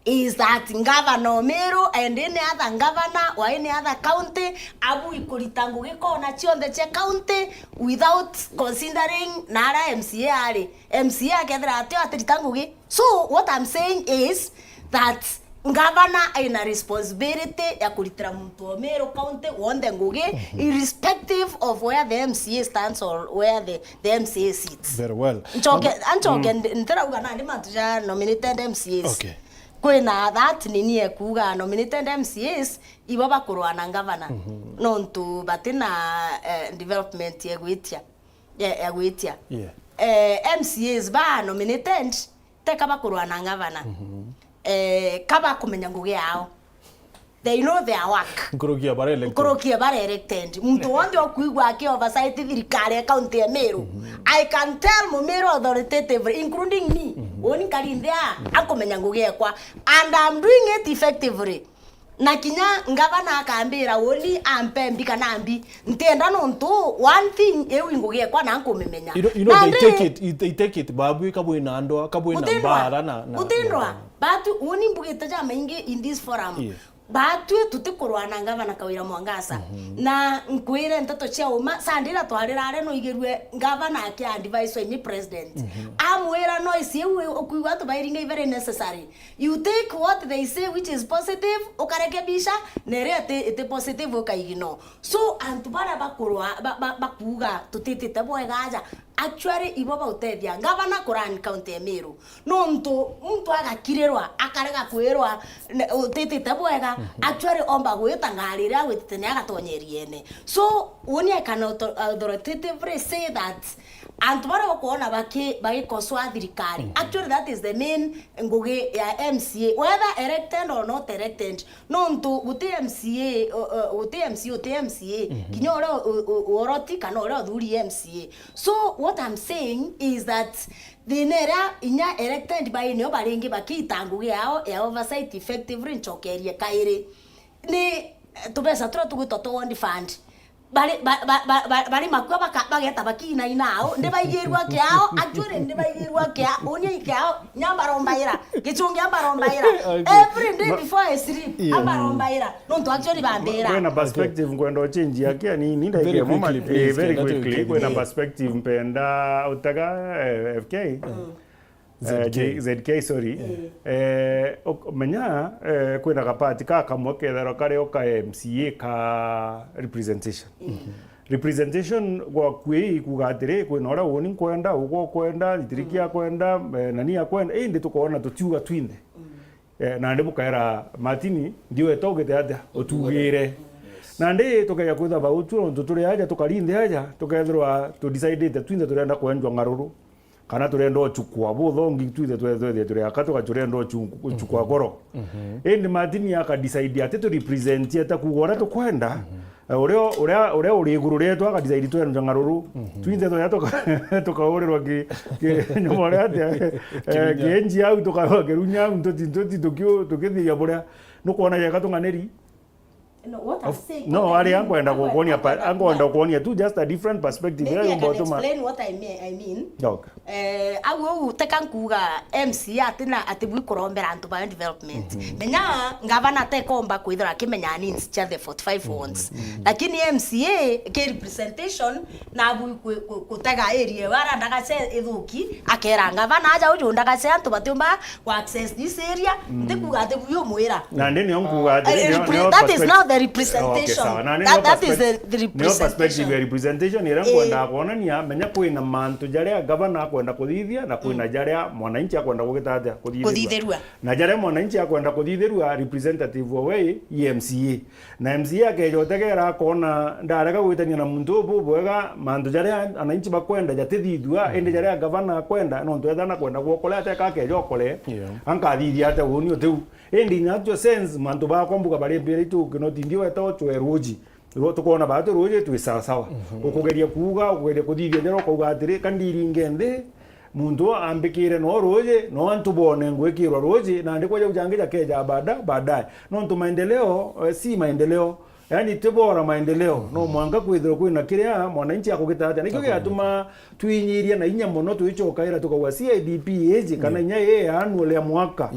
is that Governor Omiru and any other governor or any other county abui kurita ngugi kona cionthe cia county without considering naria M C A ari. M C A akethira atio atirita ngugi. So what I'm saying is that governor aina responsibility ya kuritira muntu wa Meru County wonthe ngugi, irrespective of where the M C A stands or where the, the M C A sits. Very well. Nchoke, Amba- anchoke, mm. ndi-, ntirauga nandi mantu ja nominated M C As. Okay. Kwina that nini ekuga nominated M C As ibo bakurwa na ngavana. Mhm. Nontu batina, eh, development ya gwitia, ya, ya gwitia. Yeah. Eh, M C As ba nominated teka bakurwa na ngavana. Mhm. Eh, ka bakumenya ngugi yao. They know their work. Nkuruki ya bara elected. Nkuruki ya bara elected. Muntu wonthe ukwigua aki oversight thirikari ya county ya Meru. Mhm. I can tell Mumiru authoritatively, including me. Mhm. Uni nkari nthia, akumenya ngugi ekwa. And I'm doing it effectively. Na kinya ngavana akambira uni ampe mbi kana mbi. Ntienda nontu one thing iu i ngugi ekwa na nkumimenya. You know, you know, they take it, they take it, babu, kabwina ndwa, kabwina mbara na, na, Mutindwa, na batu, uni mbugite jamaingi in this forum. Yeah. Batwi tutikurwa na ngavana Kawira Mwangaza. Mhm. Na nkwire nteto cia uma, Sandira twarirare no igirue ngavana aki advise ni president. Mhm. Amwira no isi iu ukwigua antu bairinga i very necessary. You take what they say which is positive, ukarekebisha, na iria iti, iti positive ukaignore. So antu baria bakurwa, ba, ba, bakuuga tutitite bwega aja, actually ibo bautethia ngavana kurani county ya Meru. Nontu muntu agakirirwa, akarega kwirwa, ne-, utitite bwega, mhm, actually omba gwita ngari iria agwitite ni agatonyeria ene. So, uni I can author-, authoritatively say that antu baria ukwona baki-, bagikoswa thirikari, mhm, actually that is the main ngugi ya M C A, whether elected or not elected. Nontu guti M C A, o, o, guti M C A, uti M C A, mhm, kinya uria u-, u-, u-, uoroti kana uria uthuri M C A. So, what I'm saying is that thina iria inya elected by nio baringi bakiita ngugi yao ya oversight effectively, nchokerie kairi. Ni, eh, tubeca turia tugwitwa twa ward fund. Bari, ba, ba, ba, ba, bari makua baka-, bageta bakiinaina ao, ndibaigirua kiao, actually ndibaigirua kia-, unia ikiao, nyambarombaira, gichungi ambarombaira. Okay. Every day before I sleep, yeah, ambarombaira. Nontu actually bambira. Kwina perspective nkwenda uchange yake anini, very quickly, please, very quickly, kwina perspective mpenda utaga, eh, F K. Mm. Eh, Z K. J-, Z K, sorry. Mm. Eh, ok-, menya, eh, kwina gapati ka kamwe kethirwa kari o ka M C A ka representation. Mm. Representation gwaku ii kuga atiri, kwina uria uni nkwenda, ugwa ukwenda, Itiriki akwenda, eh, nani akwenda, indi tukoona tutiuga twinthe. Mm. Eh, nandi bukaira Martin, ndiweta ugite atia, utugire. Yes. Nandi tukeja kwithirwa bautu, nontu turi aja, tukarinthe aja, tukethirwa tudecidite twinthe turenda kwenjwa ng'aruru, kana turenda uchukua buthongi, twinthe twethwe turi aka, tuga turenda uchu-, uchukua goro. Mhm. Indi Martin akadecide ati turepresent eta kuuga uria tukwenda, mhm. Eh, uria, uria, uria uri iguru rietu akadecide twenja ng'aruru. Mhm. Twinthe twaja tuka-, tukaurirwa ki-, ki-, nyuma uria atia, eh, kienji au, tukarwa kirunya au, ntuti, ntuti, tukiu-, tukithiria buria. Nukwona jeka tung'aniri? No, what I'm saying, no, what I ari mean, ankwenda kukuonia pa-, ankwenda kukuonia tu just a different perspective. Maybe I can explain what I mean, I mean. Okay. Eh, au, au, teka nkuuga M C A atina, ati bui kurombera antu bayo development. Mhm. Menya, ngavana atekomba kwithira akimenya needs cia the forty-five wards. Mhm. Lakini M C A ki representation, na bui ku-, ku-, kutega area wara ndagace ithuki, akera ngavana aja uju ndagace antu batiumba ku access this area, mhm, ntikuuga ati bui umwira. Na ndi nio nkuuga ati, eh, nio, nio that is now perspective. The representation. Okay, sawa. Na nio perspective ya representation iria nkwenda kwonania, menya kwina mantu jaria gavana akwenda kuthithia na kwina jaria mwananchi akwenda kugita atia kuthithirua. Na jaria mwananchi akwenda kuthithirua, representative wawe i M C A. Na M C A akeja utegera akona ndarega gwitania na muntu ubu bwega, mantu jaria ananchi bakwenda jatithithua, indi jaria gavana akwenda, nontu ethana kwenda gwokole ateka akeja okole, ankathithia ate uni utiu. Indi in actual sense, mantu bakwa mbuga bari mbira itu kinoti ndio weta ochwe ruji. Ru-, tukoona baatu ruuji twi sawa sawa. Ukugeria kuuga, ukugeria kuthithia njara, ukauga atiri, ka ndiringe nthi, muntu ambikire no ruuji, no antu bone ngwikirwa ruuji, na ndikwa jau jangi jakeja baada-, baadaye. Nontu maendeleo, eh, si maendeleo. Yaani, ti bora maendeleo. No mwanka kwithirwa kwina kiria mwananchi akugita atia. Nikio giatuma twinyiria na inya mono twicokaira tukauga C I D P iji, kana inya ii ya annual ya mwaka.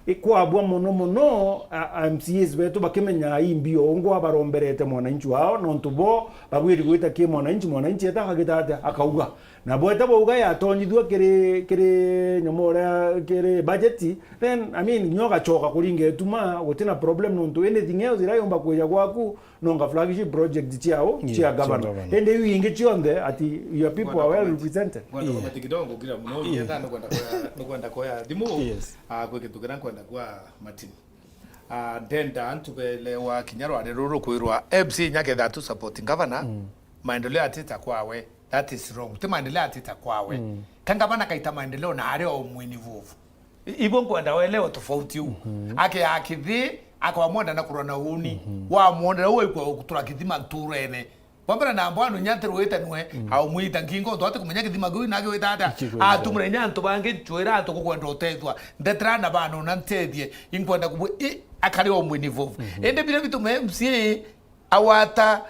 Ikwabua mono mono, a, a M C As betu bakimenya imbi ongwa baromberete mwananchi wao, nontu bo bagwiri gwita ki mwananchi, mwananchi eta akagita atia, akauga. Na bweta bauga yatonyithua kiri, kiri nyomo uria, kiri budget, then, I mean, nyo gachoka kuringa ituma, gutina problem nontu anything else ira yumba kwija gwaku, nonga flagship project ciao, cia governor. Indi iu ingi cionthe, ati your people are well represented. Ngwenda kumati kidogo ngira muno, ngetha nukwenda kuya, nukwenda kuya thimu. Ah, kwi kintu kiria nkwenda kwa Martin. Ah, ndenda antu belewa kinya rwari ruru kwirwa M C A inya ketha tu support governor, maendeleo atita kwawe. That is wrong. Ti maendeleo atita kwawe. Ka gavana kaita maendeleo na ari o mwini vuvu. I-, ibo nkwenda welewe tofauti u. Ake akithi, akamwenda na kurwa na uni. Wamwonera u aikwa gutura kithima nturene. Bwa mbere na mbwanu inya ntirwite nwe, aumwita nkingo, ntu ati kumenya kithima kiu nagi wita atia. Atumire inya antu bangi, ncwira antu kukwenda utethwa. Ndetera na bana una ntethie, inkwenda kubwi-, i, akari o mwini vuvu. Indi biria bitume M C A awata,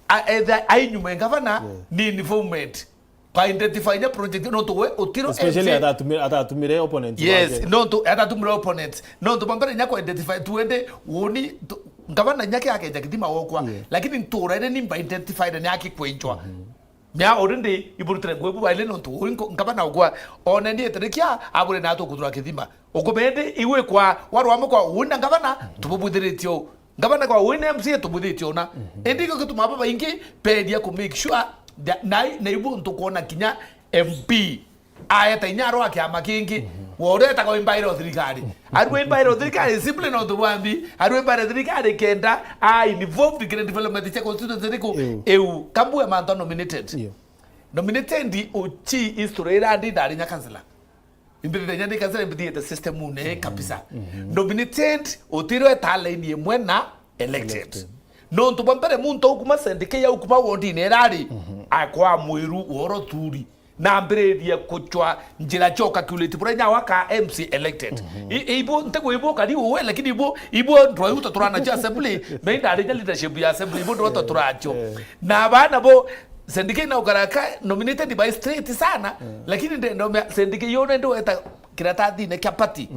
a, etha, ai nyuma ya gavana, ni involvement. Kwa identify inya project, nontu we utiro especially M C A. Atatumire, atatumire opponents. Yes, bake. Nontu atatumire opponents. Nontu bwa mbere inya kwa identify tu ende, woni, tu, gavana inya ke akeja kithima wokwa. Lakini ntura ire ni mba identified ni aki kwenjwa. Mia already iburutire ngwe bu baile nontu ui nko-, gavana ugwa. One ni eterekia, abure na atukuthura kithima. Ukumende iwe kwa, warwa mukwa, ui na gavana, tububwithiritie u. Gavana kwa wina M C A tumuthitie ona. Indi gio gituma babaingi beria ku make sure that na, na ibu ntukwona kinya M P aeta inya arwa kiama kingi. Wa uria etagwa imbaire o thirikari. Arua imbaire o thirikari, simply no tubwambi. Arua imbaire o thirikari kenda a involved kiri development cia constituency riku. Iu. Iu. Kambu ya mantu nominated. Nominated uchi history ira ndi ndari nya councillor. Imbithithia inya ndi kansela, imbithiite system une kabisa. Nominated, utirwe eta line imwe na elected. Nontu bwa mbere muntu aukuma sendike ya ukuma wondine irari, akwa mwiru woro turi. Na ambiririe kuchwa njira cia ukakulate bura inya waka M C elected. I, ibo, ntegwa ibo kari uwe, lakini ibo, ibo ndwa uto turana cia assembly, me indari nya leadership ya assembly, ibo ndwa turacho. Na bana bo, sendike ina ukaraka nominated by straight sana, lakini ndenda umea sendike yone ndo weta kiratathine kia party.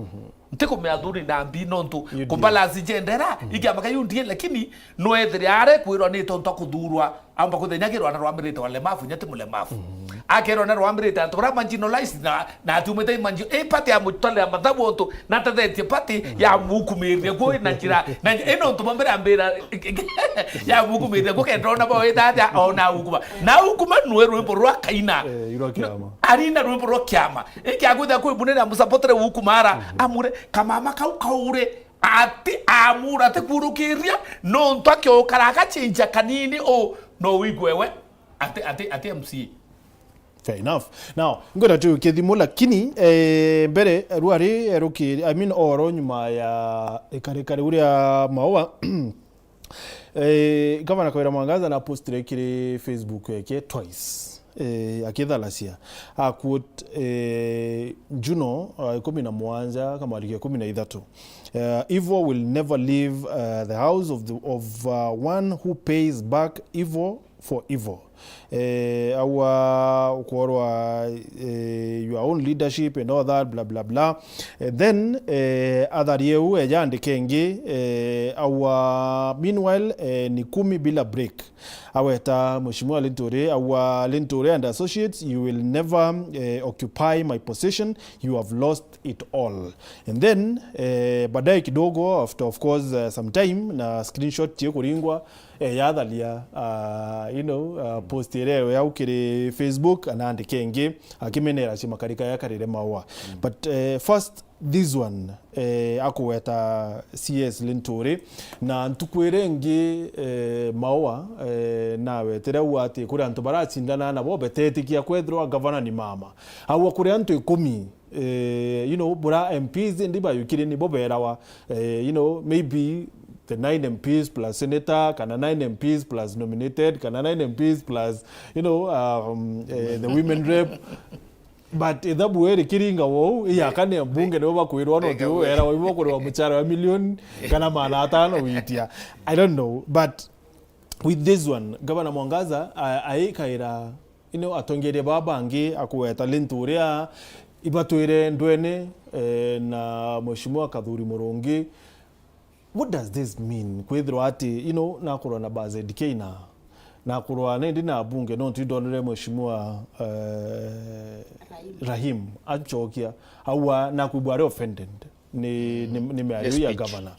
Ntikumea thuri na mbi nontu kubalance jendera, ikiama ka U D A, lakini no ethire are kwirwa ni tontu akuthurwa, amba kuthenya kirwa na rwamirite wa lemafu, nya ti mulemafu. Akerwa na rwamirite antu bara marginalized na, na atiumite margin-, i party ya mutwalira mathabu ontu, na tethetie party ya mukumiria kwi na njira, na i nontu bwa mbere ambira ya mukumiria kwi kenda ona bo ita atia ona ukuma. Na ukuma nwe rwimbo rwa kaina. Eh, irwa kiama. Arina rwimbo rwa kiama. Iki akwitha kwi bunene amusapotere ukuma ara, amure, kamama kau kaure, ati amura ati kurukiria, nontu akiokara agachinja kanini u, no wigwe we, ati, ati, ati M C A. Fair enough. Now, ngwenda tuke thimu, lakini, eh, mbere, ruari, eh, ruki-, I mean, oro nyuma ya ikarikari uria Maua, eh, Gavana Kawira Mwangaza na postire kiri Facebook yake twice, eh, akithalacia. A quote, eh, Juno, eh, ikumi na mugwanja, kamwarika ikumi na ithatu. Eh, "Evil will never leave, eh, the house of the, of, uh, one who pays back evil for evil." Eh, aua ukorwa, eh, your own leadership and all that, blah, blah, blah. Eh, then, eh, athari eu eja andika ingi, eh, aua, meanwhile, eh, ni kumi bila break. Aweta Mheshimiwa Linturi, aua, "Linturi and associates, you will never, eh, occupy my position, you have lost it all." And then, eh, baadaye kidogo, after, of course, eh, some time, na screenshot cie kuringwa, eh, yatharia, ah, you know, ah, post iria ewe au kiri Facebook, anaandika ingi, akimenera cia makarika yakarire maua. But, eh, first, this one, eh, akuweta C S Linturi, na ntuku iria ingi, eh, maua, eh, nawetire au ati kuri antu baracindana nabo betetikia kwethirwa gavana ni mama. Aua kuri antu ikumi, eh, you know, bura M Ps ndi bayukire nibo berawa, eh, you know, maybe the nine M Ps plus senator, kana nine M Ps plus nominated, kana nine M Ps plus, you know, um, eh, the women rep. But ithabu iri kiringa wou, iyakane mbunge nibo bakwirwa no tiu wera waibo kuriwa muchara wa milioni kana maana atano witia. I don't know, but with this one, Gavana Mwangaza a-, aikaira, you know, atongeria baba bangi akuweta Linturi, ibatwire ndwene, eh, na Mheshimiwa Kathuri Murungi. What does this mean? Kwithirwa ati, you know, nakurwa na ba Z K na, nakurwa na indi na bunge, no ntu ndonere Mheshimiwa, eh, Rahim. Rahim achokia, aua nakwigua ari offended ni, ni, ni miario ya speech. Gavana.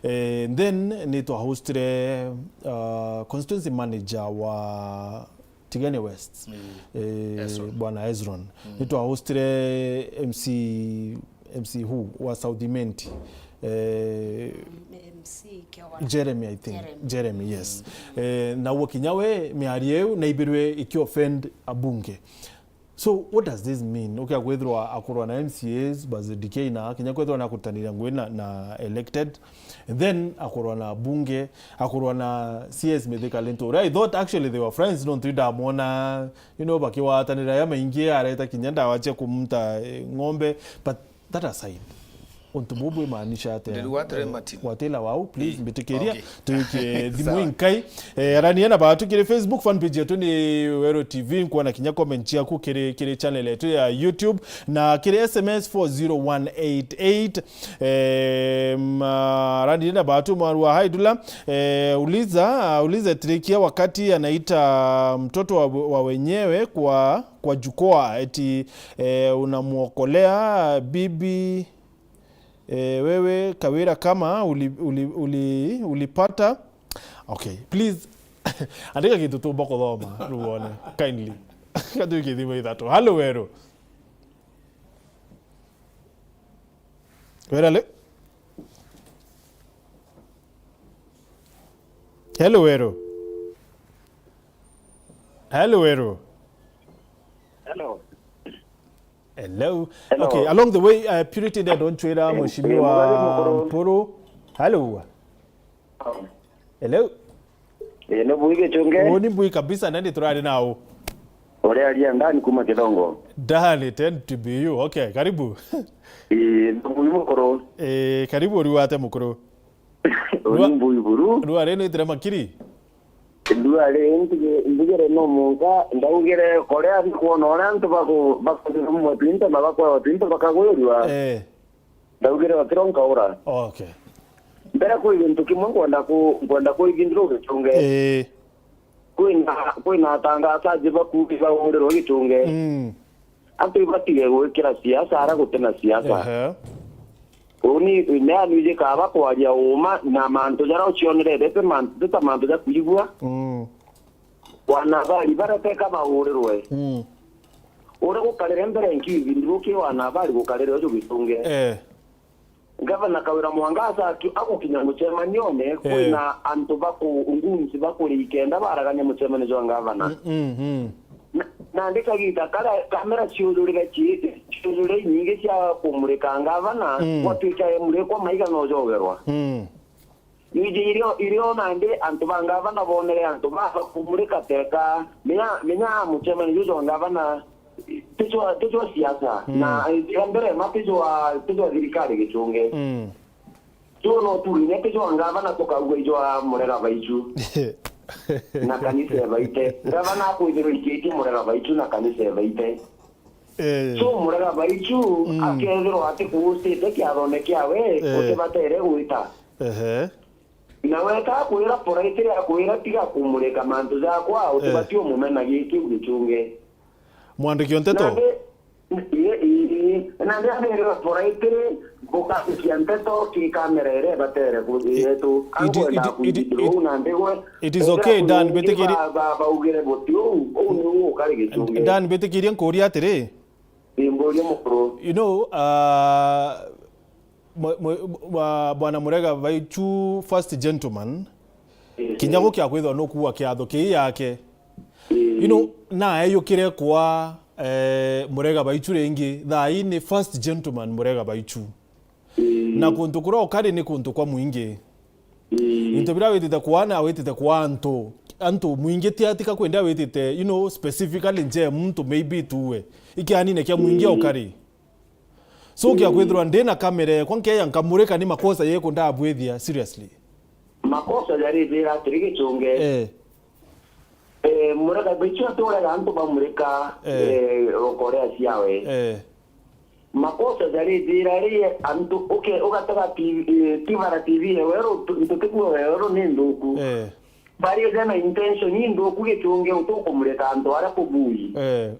Eh, then ni twahostire, uh, constituency manager wa Tigania West, eh, Ezron. Bwana Ezron. Ni twahostire M C, M C who wa South Imenti, eh, M C Kewara. Jeremy, I think. Jeremy. Jeremy, yes. Eh, na uo kinya we miario iu naibirwe iki offend abunge. So, what does this mean? Ukia kwithirwa akurwa na M C As, ba Z K na, kinya kwithirwa na kurutaniria ngui na, na elected, and then akurwa na bunge, akurwa na C S Mithika Linturi. I thought actually they were friends, no ntu ndamwona, you know, bakiwatanira ya maingi, areta kinya ndawa cia kumuta, eh, ng'ombe, but that aside, untu bubu imaanisha atia? Ndiri gwatire Martin. Gwatila wau, please, mbitikiria. Okay. Tuike thimu inkai. Eh, arania na batu kiri Facebook fan page yetu ni Weru T V, nkuona kinya comment ciaku kiri, kiri channel yetu ya YouTube na kiri S M S four zero one eight eight. Eh, ma-, arania na batu mwaru wa Haidula. Eh, uliza, ah, uliza Trikia wakati anaita mtoto wa, wa wenyewe kwa, kwa jukwaa eti, eh, unamwokolea bibi. Eh, wewe Kawira, kama uli-, uli-, uli-, ulipata. Okay, please. Andika kintu tumba kuthoma, ruone. Kindly. Katu kithimo ithatu. Hello, Weru. Weru, hello? Hello, Weru. Hello, Weru. Hello. Hello. Hello. Okay, along the way, uh, Purity ndio ndonchwira, eh, Mheshimiwa, eh, Mugari Mukuru. Mpuru. Hello. Oh. Hello. Eh, no bui Gichunge? Oh, ni bui kabisa, nani turari nao? Ore aria ndani kuma Kithongo. Dani, tend to be you. Okay, karibu. Eh, no bui Mukuru. Eh, karibu uri wate Mukuru. Uri mbui buru. Rwa rino itire makiri. Ndua ri, ntige-, ndigere no munka, ndaugire, korea bikwona uria antu baku-, bakuthirumwa twinto na bakwewa twinto bakagwirua. Eh. Ndaugire, otiro nkaura. Okay. Mbere kwi gintu kimwe nkwenda ku-, nkwenda kuigindira ugichunge. Eh. Kwina, kwina atangasaji bakuugi baurirwe gichunge. Mm. Antu ibatige gwikira siasa ara guti na siasa. Ehe. Uni, ni anwiji kaba kwaria uuma na mantu jaria ucionerete ti man-, ti ta mantu ja kwigua. Mm. Wanahabari baria teka baurirwe. Mm. Uria gukarire mbere nkiugi, ndiruki wanahabari gukarire uju gichunge. Eh. Gavana Kawira Mwangaza aki-, agukinya mucemanione, eh, kwina antu baku-, ngunzi bakuri ikenda baragania mucemanio jwa gavana. Mm, mm, mm. Na, nandi kagita karia kamera ciujurire ciite, ciujurire inyingi cia kumurika gavana, mm, gwatuika emurikwa maiga no jogerwa. Mm. Niji irio, irio nandi antu ba gavana bonere antu ba kumurika teka, menya, menya mucemanio juju jwa gavana, tijwa, tijwa siasa. Mm. Na, eh, mbere ma tijwa, tijwa thirikari gichunge. Mm. Tuona utugi, ni tijwa gavana tukaugua ijwa murega baichu. na kanisa ebaite. Ngavana akwithirwa ikitie Murega Baichu na kanisa ebaite. Eh. So Murega Baichu, mm, akethirwa atikuucite kiathone kiawe, eh, utibatere gwita. Ehe. Na weka akwira politely, akwira tiga kumurika mantu jakwa, eh, utibati umumena giki kiu gichunge. Mwandiki o nteto? Nandi, ii, ii, ii. Nandi athirwe politely, bukabikia nteto ki kamera iria ibatere ku-, yetu. It is, it, it, it, it, na ndigwe, it is okay, Dan, bitikiria. Ba-, ba-, baugire buti uu, uu ni uu ukari gichunge. Dan, bitikiria nkuria atiri? Ii, mburia mukuru. You know, uh, mwe-, mwe-, wa-, Bwana Murega Baichu, first gentleman, yes, kinya gukia kwithwa nukuwa kiatho kii yake. Ii. You know, naeyukire kwa, eh, Murega Baichu ringi, thaa ii ni first gentleman Murega Baichu. Ii. Na kuntu kuria ukari ni kuntu kwa mwingi. Ii. Into biria witite kwa na witite kwa antu, antu mwingi ti atika kwenda witite, you know, specifically nje muntu maybe tuwe. Ikianine kia mwingi, ii, ukari. So, kia kwithirwa ndi na kamera ekwa nkeya nkamurika ni makosa yeku ndabwithia seriously? Makosa jarithira atiri gichunge. Eh. Eh, Murega Baichu aturega antu bamurika, eh, eh, okorea ciawe. Eh. Makosa jarithira ri antu uke-, ugatega T V, eh, Tivara T V eweru, ntu tikua weru ni nthuku. Eh. Bari ethira na intention inthuku gichunge utukumurika antu aria kubui. Eh.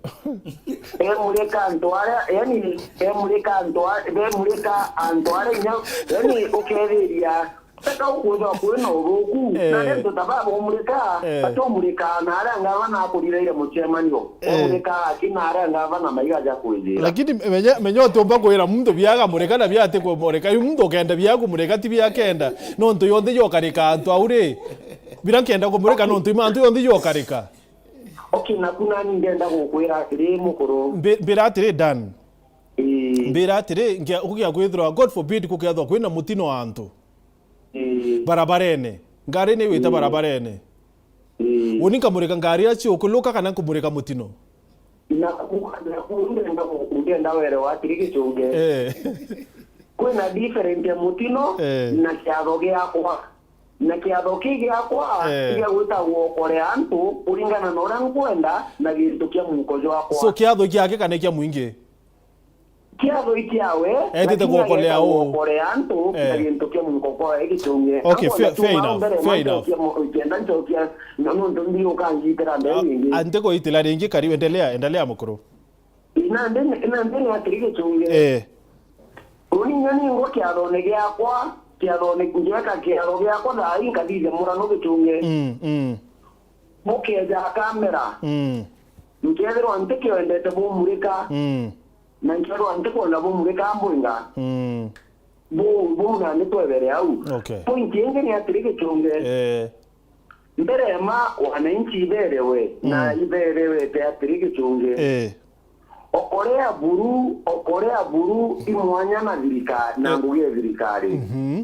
Emurika antu aria, yani, emurika antu a-, bemurika antu aria inya, yani, ukethiria, teka ukwithwa kwina uthuku, eh, na antu ta baba umurika, eh, batumurika na aria ngavana akuriraire mucemanio. Eh. Umurika aki na aria ngavana maiga ja kwithira. Lakini menya, menya utiumba kwira muntu biaga murika na biati kumurika. Yu muntu ukenda biaku murika ti biakenda. Nontu yonthe yokarika antu au ri. Bira nkenda kumurika nontu ima antu yonthe yokarika. Okay, naku nani ndenda gukwira atiri, mukuru. Mbi-, mbira atiri, Dan. Ii. Mbira atiri, nkia-, gukia kwithirwa, God forbid, gukiathwa kwina mutino wa antu. Ii. Barabarene. Ngari ni wita, ii, barabarene. Ii. Uni nkamurika ngari acio ukuluka kana nkumurika mutino? Na ku-, na ku-, ndenda ku-, ndenda werewa atiri gichunge. Eh. Kwina different ya mutino, eh, na kiatho giakwa. Na kiatho ki giakwa, eh, igia gwita guokorea antu kuringana na uria nkwenda na gintu kia muko jwakwa. So, kiatho giake kana kia mwingi? Kiatho i kiawe, etite lakini guokolea ageta uu. Guokolea antu, eh, na gintu kia muko kwawe gichunge. Okay, fair, fair enough, fair enough. Ncokia mu-, kenda ncokia, no, nontu ndi ukangitira mbere ringi. Ah, ah, ntigwitira ringi, karibu, endelea, endelea, mukuru. Nandi, nandi ni atiri gichunge. Eh. Uni inya ningwa kiathone giakwa, kiathone, ngieka kiatho giakwa thaa ii nkathithia murano gichunge. Mm, mm. Bukeja kamera. Mm. Nkethirwa ntikiwendete bumurika. Mm. Na nkethirwa ntikwenda bumurika mbwinga. Mm. Bu, bu nandi twebere au. Okay. Point ingi ni atiri gichunge. Eh. Mbere ma wananchi iberewe, na, mm, iberewete atiri gichunge. Eh. Okorea buru, okorea buru i mwanya na thirikari, na, eh, ngugi ya thirikari. Mhm.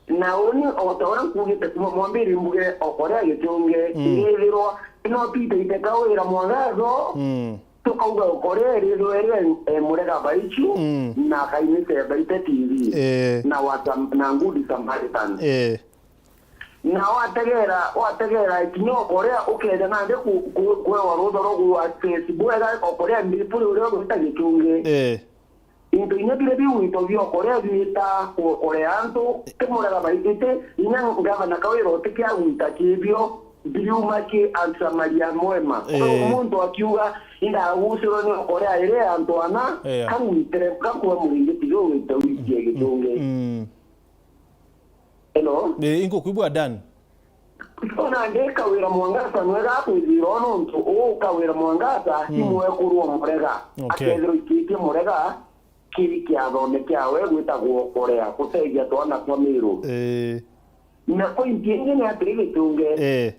Na uni o ta uria nkugite kuma mwambiri mbuge okorea gichunge, mm, irithirwa no twitaite kawira mwangazo, mm, tukauga okorea irithirwa iri, eh, Murega Baichu, mm, na Kainite Baite T V, eh, na wa Sam-, na Good Samaritan. Eh. Na wategera, wategera kinya okorea ukeja nandi ku-, ku-, kwewa rutha rwa ku access bwega okorea mbipuri uria gwita gichunge. Eh. Into inya biria biu into bia okorea biita kuokorea antu, ti Murega Baitite, inya ngavana Kawira utikia gwita kibio, biriuma ki antu Samaria mwema. Eh. Muntu akiuga, indagucirwe ni okorea iri antu ana, eh, kangwitire, gakuwa muringiti juu wite wikie gichunge. Mm. Hello? Eh, ingukwigua, Dan. So nandi Kawira Mwangaza nwega akwithirwa nontu uu Kawira Mwangaza, mm, ti mwekuru wa Murega. Okay. Akethirwa ikitie Murega kiri kiathone kiawe gwita guokorea, gutethia twana twa Miru. Eh. Na point ingi ni atiri gichunge. Eh.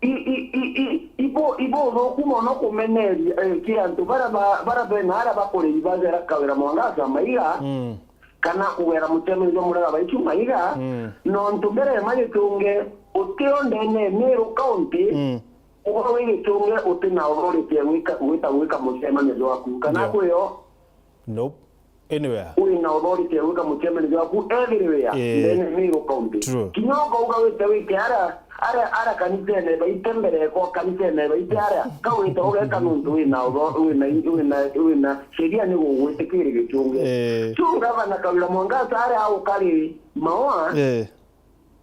I, i, i, i, ibo, ibo uthuku mono kumeneria, eh, ki antu bara ba, bara bena ara bakuri ibajera Kawira Mwangaza maiga, mm, kana kugera muchemeni jwa Murega Baichu maiga, mm, nontu mbere ma gichunge utio ndene Meru County, mm, uga wi gichunge uti na authority ya gwika, gwita gwika muchemeni jwaku, kana, yeah, kwio. Nope. Anywhere. Wina authority ya gwika muchemeni jwaku everywhere, eh, ndene Meru County. True. Kinya ukauga wite wike ara, Aria, aria kanisene baite mbere ko, kanisene baite aria, kawite ugeka nuntu wina utho-, wina, wina, wina sheria ni gugwitikiri Gichungi. Eh. So, Gavana Kawira Mwangaza aria aukari mawa, Eh.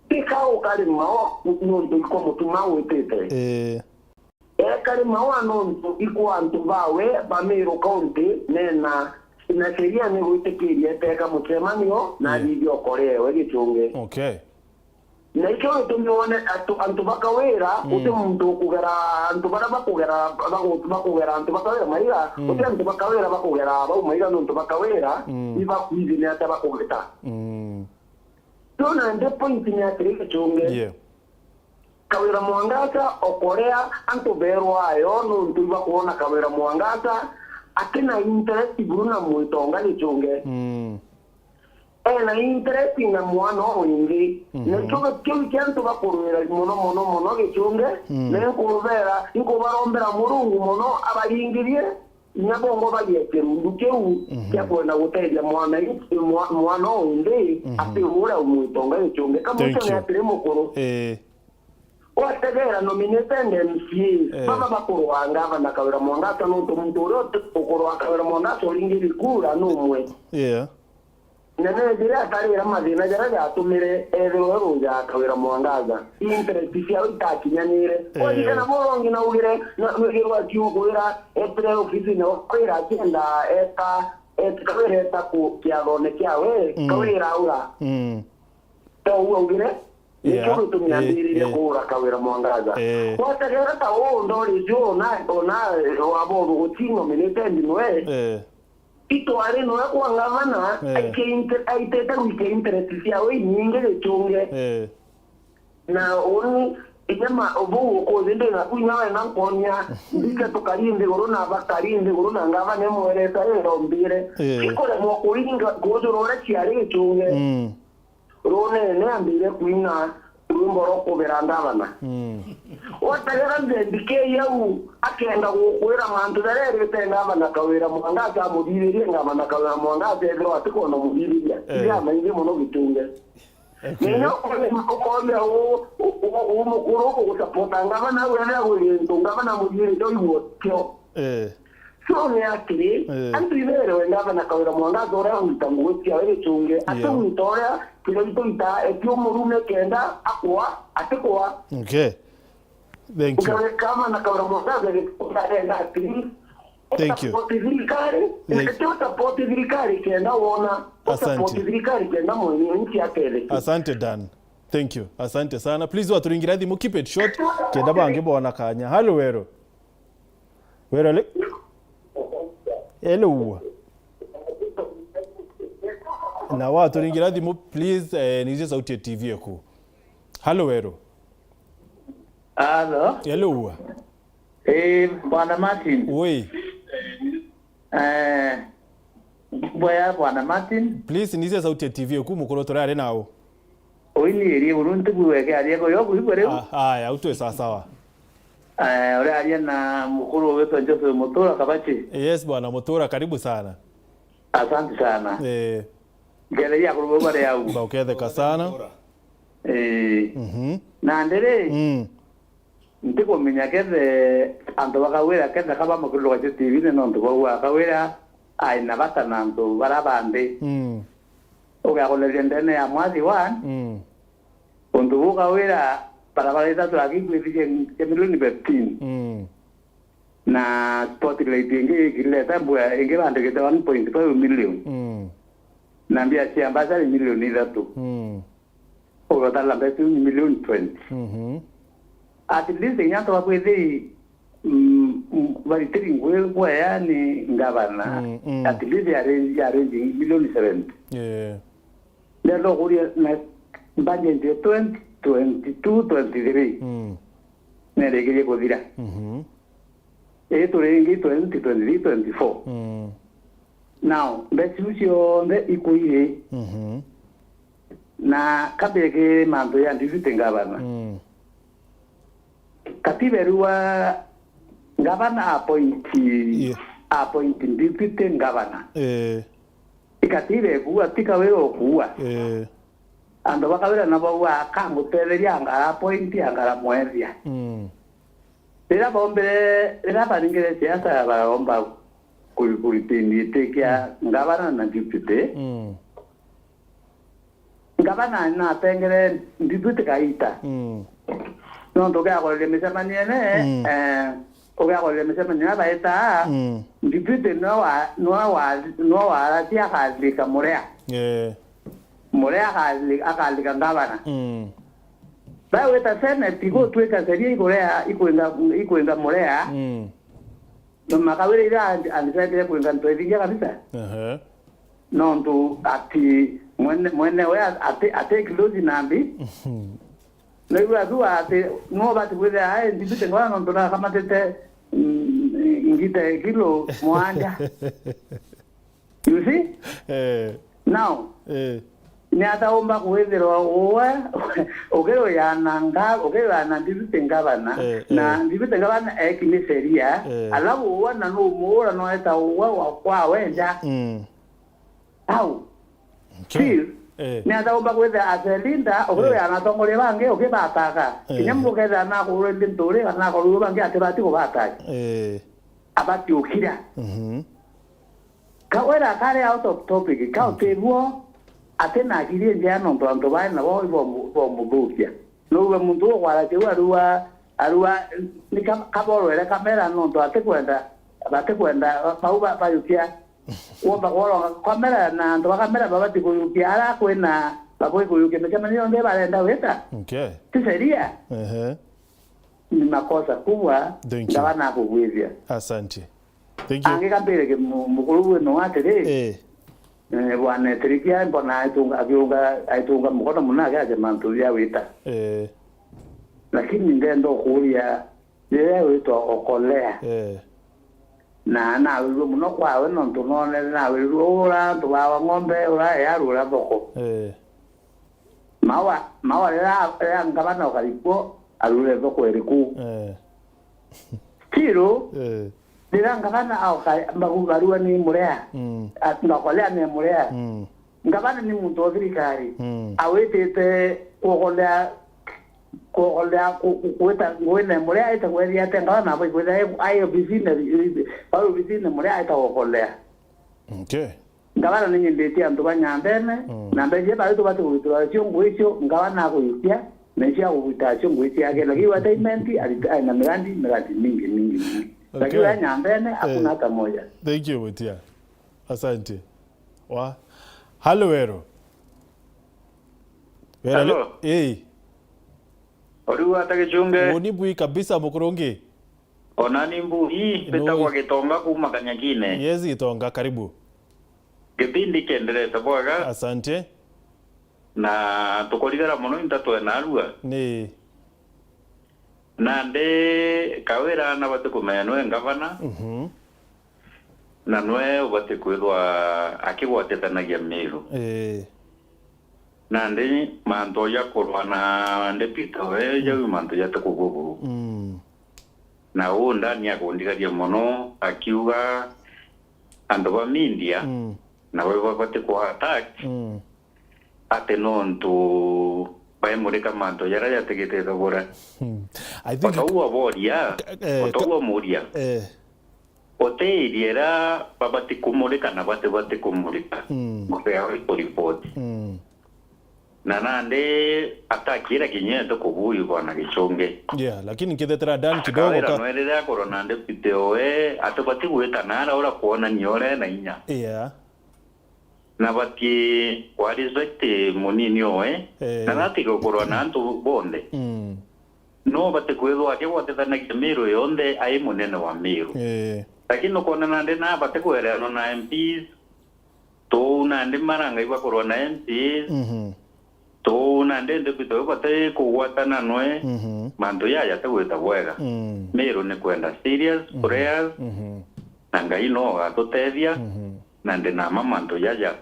ti ka ukari mawa nuntu ikwa mutuma witite. Eh. Ekari mawa nuntu ikwa antu bawe ba Meru County, nena na sheria ni gwitikiria eteka mucemanio na Eh. athithia ukori ewe Gichungi. Okay. Na ikio gitumi wone antu, antu ba Kawira, Mm. uti muntu ukugera antu baria bakugera, bagu-, bakugera antu ba Kawira maiga, Mm. uti antu ba Kawira bakugera bau maiga nuntu ba Kawira, Mm. ibakwiji ni atia bakugita. Mm. Riu nandi point ni atiri Gichungi. Yeah. Kawira Mwangaza okorea antu berwa ayo nuntu ibakwona Kawira Mwangaza atina interest buru na mwitonga Gichungi. Mm. Ena interest na mwana o wingi. Mhm. Na kio, kio kia antu bakurwira mono, mono, mono Gichungi. Mm. Na nkubera, nkubarombera Murungu mono abaringirie, inya bongo bagie kirundu kiu Mhm. kia kwenda gutethia mwana, mwa-, mwana o wingi, Mhm. ati uria umwitonga Gichungi. Kamwicho Thank ni you. atiri mukuru. Eh. Wategera nominated M C A, Eh. baba bakurwa Gavana Kawira Mwangaza nontu muntu uria uti-, ukurwa Kawira Mwangaza uringiri kura ni umwe. Yeah. Na nethire atarira mathina jaria jatumire ethirwe ruja Kawira Mwangaza. Interest ciao itakinyanire. Eh. Kwajikana borongi naugire, na, nwigirwa akiukwira, etire ofisine wa Kawira akienda eta, et-, Kawira eta ku kiathone kiawe, Mm. Kawira aura. Mm. Ta uu augire, Yeah. nikio gitumi Eh, ambiririe eh. kuura Kawira Mwangaza. Eh. Wategera ta uu ndori icio ona, ona, eh, wabo guti nominated nwe. Eh. Itwari nwe kwa gavana, Eh. aike inte-, aitete gwikia interest ciawe inyingi Gichungi. Eh. Na uni, inya ma, ubu ukuthi ndi naku inya we na nkonia, mbike tukari nthiguru na bakari nthiguru na gavana imwereta ira umbire. Eh. Ikuremwa kuinga kujura uria ciari Gichungi. Mm. Runene ambire kwina rwimbo rwa kubera gavana. Mm. Wategera nthembikei au akenda gukwira mantu jaria erite gavana Kawira Mwangaza amuthiririe, gavana Kawira Mwangaza ethirwa atikwona muthiriria. Eh. Iria maingi mono Gichungi. Okay. Nenya ukonya, ukonya u-, u-, u-, u-, mukuru ukugusapota gavana au ethira gwi gintu gavana amuthiririe oigua kio. Eh. So ni atiri, Eh. antu iberewe gavana Kawira Mwangaza uria aguita ngugi ciawe Gichungi, Yeah. atigwita uria Kiraitu ita eti umurume kenda akwa, atikwa. Okay. Thank you. Gavana Kawira Mwangaza gikuta enda atiri, Thank you. Support thirikari, Thank eti support thirikari kenda wona, Asante. support thirikari kenda mwenye nchi atetheke. Asante, Dan. Thank you. Asante sana. Please, waturingira thimu, keep it short. Kenda bangi bona kanya. Halo, Wero. Wero, le-, hello. Na waturingira thimu, please, eh, nizie sauti ya T V yaku. Halo, Wero. Halo. Hello. Eh, Bwana Martin. Oi. Eh, bwega Bwana Martin. Please, nizie sauti ya T V yaku, mukuru turari nao. Uini iri uru ntikwigua ikiaria kuyo kuigua riu. Ah, aya, utwe sawa sawa. Eh, uraria na mukuru witwa Joseph Mutura Kabachi. Yes, bwana Mutura, karibu sana. Asante sana. Eh. Ngetheria akuru bau bari au. Ba uketheka sana. Eh. Mhm. Na ndiri, Mm. ntikumenya kethe antu bakawira kethe kaba mukiriro gwa T V ni nontu bau akawira ai na bata na antu bara banthi. Mm. Ugakuneria ndene ya mwathi wa Mm. untu bukawira barabara ithatu akikwithirie cia milioni fifteen. Mm. Na spotlight ingi ikireta mbua ingi bandikite one point five million. Mm. Na mbia cia mbasari milioni ithatu. Mm. Ugatala mbeca iu ni milioni twenty. Mhm. At least inya antu bakwithii, mm, mm, baritiri ngui bwea ni ngavana. Mm, mm. At least ya range, ya range milioni seventy. Yeah. Ndenda kuria na budget ya twenty twenty-two twenty-three. Mm. Nerikirie kuthira. Mhm. Ii turi ingi twenty twenty-three twenty-four. Mm. Now, mbeca iu cionthe ikwire. Mhm. Na kambire ki mantu ya deputy governor. Mm. Katiba irua governor appoint, Yeah. appoint deputy governor. Eh. Ikatiba ikuua, ti Kawira ukuua. Eh. Antu ba Kawira nabo bauga, "Akangutetheria, anga appoint, anga aramwethia." Mm. Riria boombire, riria baringire siasa, baromba ku-, ku-, retain giti kia ngavana na deputy. Mm. Ngavana natengere deputy kaita. Mm. Nontu ugiakoreria micemaniene, mm, eh, ugiakoreria micemaniene baita, mm, deputy nwe wa, nwe wa, nwe waratia akathirika muria. Eh. Muria akathirika, akathirika ngavana. Mm. Bawita senate, mm, igutwika sheria ikurea, ikwinga, ikwinga muria. Mm. Makawira ira and-, andisendire kwinga ntu ithingia kabisa. Ehe. Nontu ati mwene, mwene we ati, ati kilosi nambi. Naigua tu ati no bati kwithira ai ndibite ngora nontu nakamatite, mm, ngite kilo mwanja. You see? Eh. Now, eh, ni ata umba kwithirwa uwe ukiruyana nga-, ukiruyana deputy governor, eh, na, eh, deputy governor eki ni sheria, eh, alafu uwe na numuura no eta uwe wa kwawe nja. Mm. Au. Okay. Chief, eh, ni ata umba kwithira as a leader, ukiruyana, eh, atongoria bangi, ukibataga. Eh. Kinya mukethira nakurwe ndi nturi, kana akorwe bangi atibati kubataga. Eh. Abati ukira. Mhm. Kawira kari out of topic, ka, okay, utiguo, ati na akiri njega nontu antu bae nabo ibo-, bomuthukia. Nouga muntu ukwaragia u arua, arua, ni ka-, kaborwere kamera nontu atikwenda, batikwenda, ba-, bau ba-, bayukia. Kwomba kworonga kamera na antu ba kamera babati kuyukia, ara kwina babui kuyukia micemanio yonthe barenda wita. Okay. Ti sheria. Ehe. Ni makosa kubwa. Thank you. Ndaba nakugwithia. Asante. Thank you. Angi kambire ki mu-, mukuru wino atiri, eh, eh, bwana Etirikia mbona aitunga, akiunga, aitunga mukono muno akiaja mantu ja wita. Eh. Lakini ndenda ukuria, riria witwa Okolea, eh, na nawirue muno kwawe nontu nonere nawirue ura antu bawa ng'ombe, ura earu, ura thoko. Eh. Mawa, mawa riria, riria ngavana ukarikwo, arure thoko iriku? Eh. Still, eh, riria ngavana aoka, Maguga arua ni muria, mm, a-, na Okolea ni muria. Mm. Ngavana ni muntu wa thirikari. Mm. Awitite kuokolea, kuokolea, ku-, ku-, kuita ngwine muria aita kwethia ate ngavana abo ikwithia ai, ai obisine, ai obisine muria aita kuokolea. Okay. Ngavana ni nyendetie antu ba Nyambene, mm, na mbeca iria bari tubati kugitira cio ngui icio, ngavana akuyukia, na icio agugita cio ngui ciake. Lakini wa Taimenti, ari, ari na mirandi, mirandi mingi, mingi, mingi. Lakini, okay, wa Nyambene, hakuna, eh, hata moja. Thank you, Mutia. Asante. Wa. Halo, Wero. Wero, halo. Hey. Uriu ata Gichunge? Uni mbui kabisa, mukurungi. Ona ni mbui, no, mbitagwa Gitonga kuma Kanyakine. Yes, Gitonga, karibu. Gipindi kienderete bwega. Asante. Na tukurigara muno intatwe narua. Ni. Nandi Kawira nabati kumenya nwe ngavana. Mhm. Na nwe ubati kwithwa akigwatithanagia Miru. Ii. Nandi mantu ja kurwa na ndepi tawe, mm, jau mantu jati kugwa buru. Mm. Na uu ndani akundigaria mono, akiuga antu ba media, mm, nabo babati ku attack, mm, ati nontu baimurika mantu jaria jatigitite bura. Hmm. I think, o tau waboria, eh, o tau ka-, wamuria. Eh. Uti area iria babati kumurika na batibati kumurika. Mm. Ngombe yao ikuripoti. Mm. Na nandi attack iria kinya iti kubuyu bwana Gichunge. Yeah, lakini nkithetera Dan kidogo. Akawira ka- nwerire akorwo na deputy owe, atibati gwita nara ura kwonania ure na inya. Yeah. Na bati kwa respect munini owe, eh, na natige gukorwa na antu bonthe. Mm. No bati kwithwa akigwatithanagia Miru yonthe ai munene wa Miru. Eh. Lakini ukwona nandi na bati kwereanwa na M Ps, tuu nandi marangai bakorwa na M Cs, mhm, tuu nandi deputy we bati kugwatana nwe, mhm, mantu yaya ti gwita bwega. Mm. Miru ni kwenda serious, mhm, prayers, mhm, na Ngai no ugatuteethia. Mhm. Na ndi na mma mantu jaja,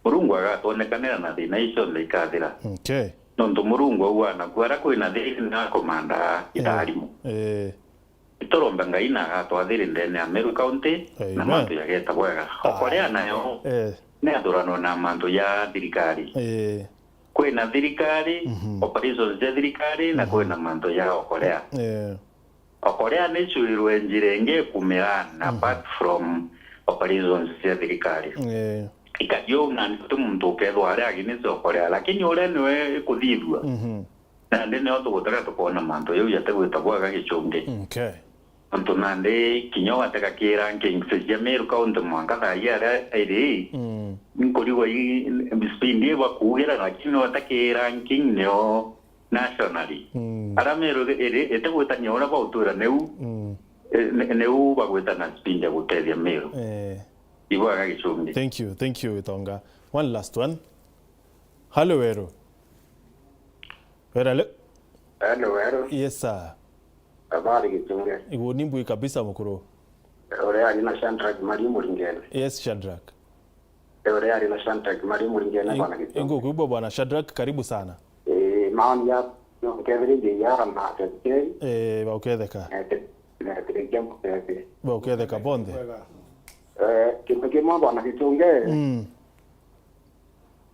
Murungu agatwonekanira na thina ii cionthe ikathira. Okay. Nontu Murungu auga, naku aria kwina thiina akumandaa, eh, itharimu. Eh. Iturombe Ngai na agatwathiri ndene ya Meru County, na, amen, mantu jageta bwega. Ah. Okolea nayo, eh, ni athuranwe na mantu ja thirikari. Eh. Kwina thirikari, Mhm. operations cia thirikari, na Mhm. kwina mantu ja Okolea. Eh. Okolea ni cwirwe njira ingi ikumira na Mhm. apart from operations cia thirikari. Eh. Ikari uu nandi ti muntu ukethwa ari against Okolea, lakini uria niwe ikuthithua. Mhm. Nandi nio tugutega tukoona mantu jau jatigwita bwega Gichungi. Okay. Nontu nandi kinya ugatega ki rankings cia Meru County mwanka thaa ii aria iri, Mm. nkurigwa i speed ibakuugira, lakini ugatega ki ranking nio nationally. Mm. Aria Meru iri itigwitania uria bautwira niu, Mm. i-, ni-, niu bagwita na speed ya gutethia Meru. Eh. Ibwega Gichungi. Thank you, thank you, Gitonga. One last one. Hello, Weru. Weru, hello. Hello, Weru. Yes, sir. Habari Gichungi. Iguni mbui kabisa, mukuru. Uria ari na Shadrack Mari Muringene. Yes, Shadrack. Uria ari na Shadrack Mari Muringene, Bwana Gichungi. Ingukwigua, Bwana Shadrack, karibu sana. Eh, maoni ya, no, kethiri nje ya na Shadrack. Eh, bauketheka. Eh, te-, ne, te-, ke-, eh, Bauketheka bonthe. Eh, kintu kimwe, Bwana Gichungi. Mm.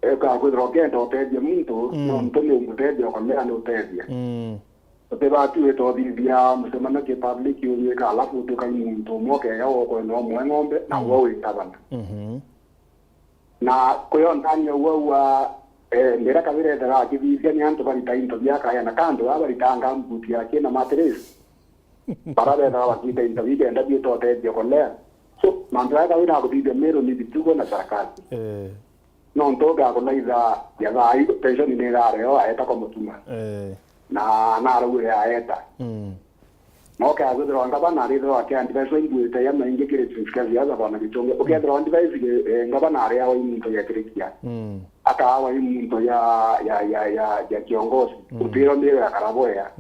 Eka kwithirwa ukenda utethia muntu, Mm. nontu ni umutethia ukamera ni utethia. Mm. Utibati wita uthithia mucemanio ki public unyuika, alafu utuika i muntu umwe ukeya ukwenda umwe ng'ombe, na Mm. uwe wi gavana. Mhm. Na kwi ontania uwe ua, eh, ndira kabira ethera akithithia ni antu barita into bia kaya, na ka antu baa baritaa ngambuti yake na mattress. Bara bethaga bakita into bikenda biita utethia Okolea. So, mantu jaa kawira akuthithia Meru ni bitugo na sarakasi. Eh. Nontu ugakulaitha ya thaa ii, pension ni irareo aeta kwa mutuma. Eh. Na naraugire aeta. Mm. Na ukeethirwa ngavana arithirwa akiandiveswa imbuite ya maingi kiri chunchu kia siasa, Bwana Gichungi. Ukethirwa andivesi, eh, ngavana ariawa i muntu yetirikia. Mm. Akaawa i muntu ya, ya, ya, ya, ya kiongozi. Mm. Utiro Meru ya Karaboya.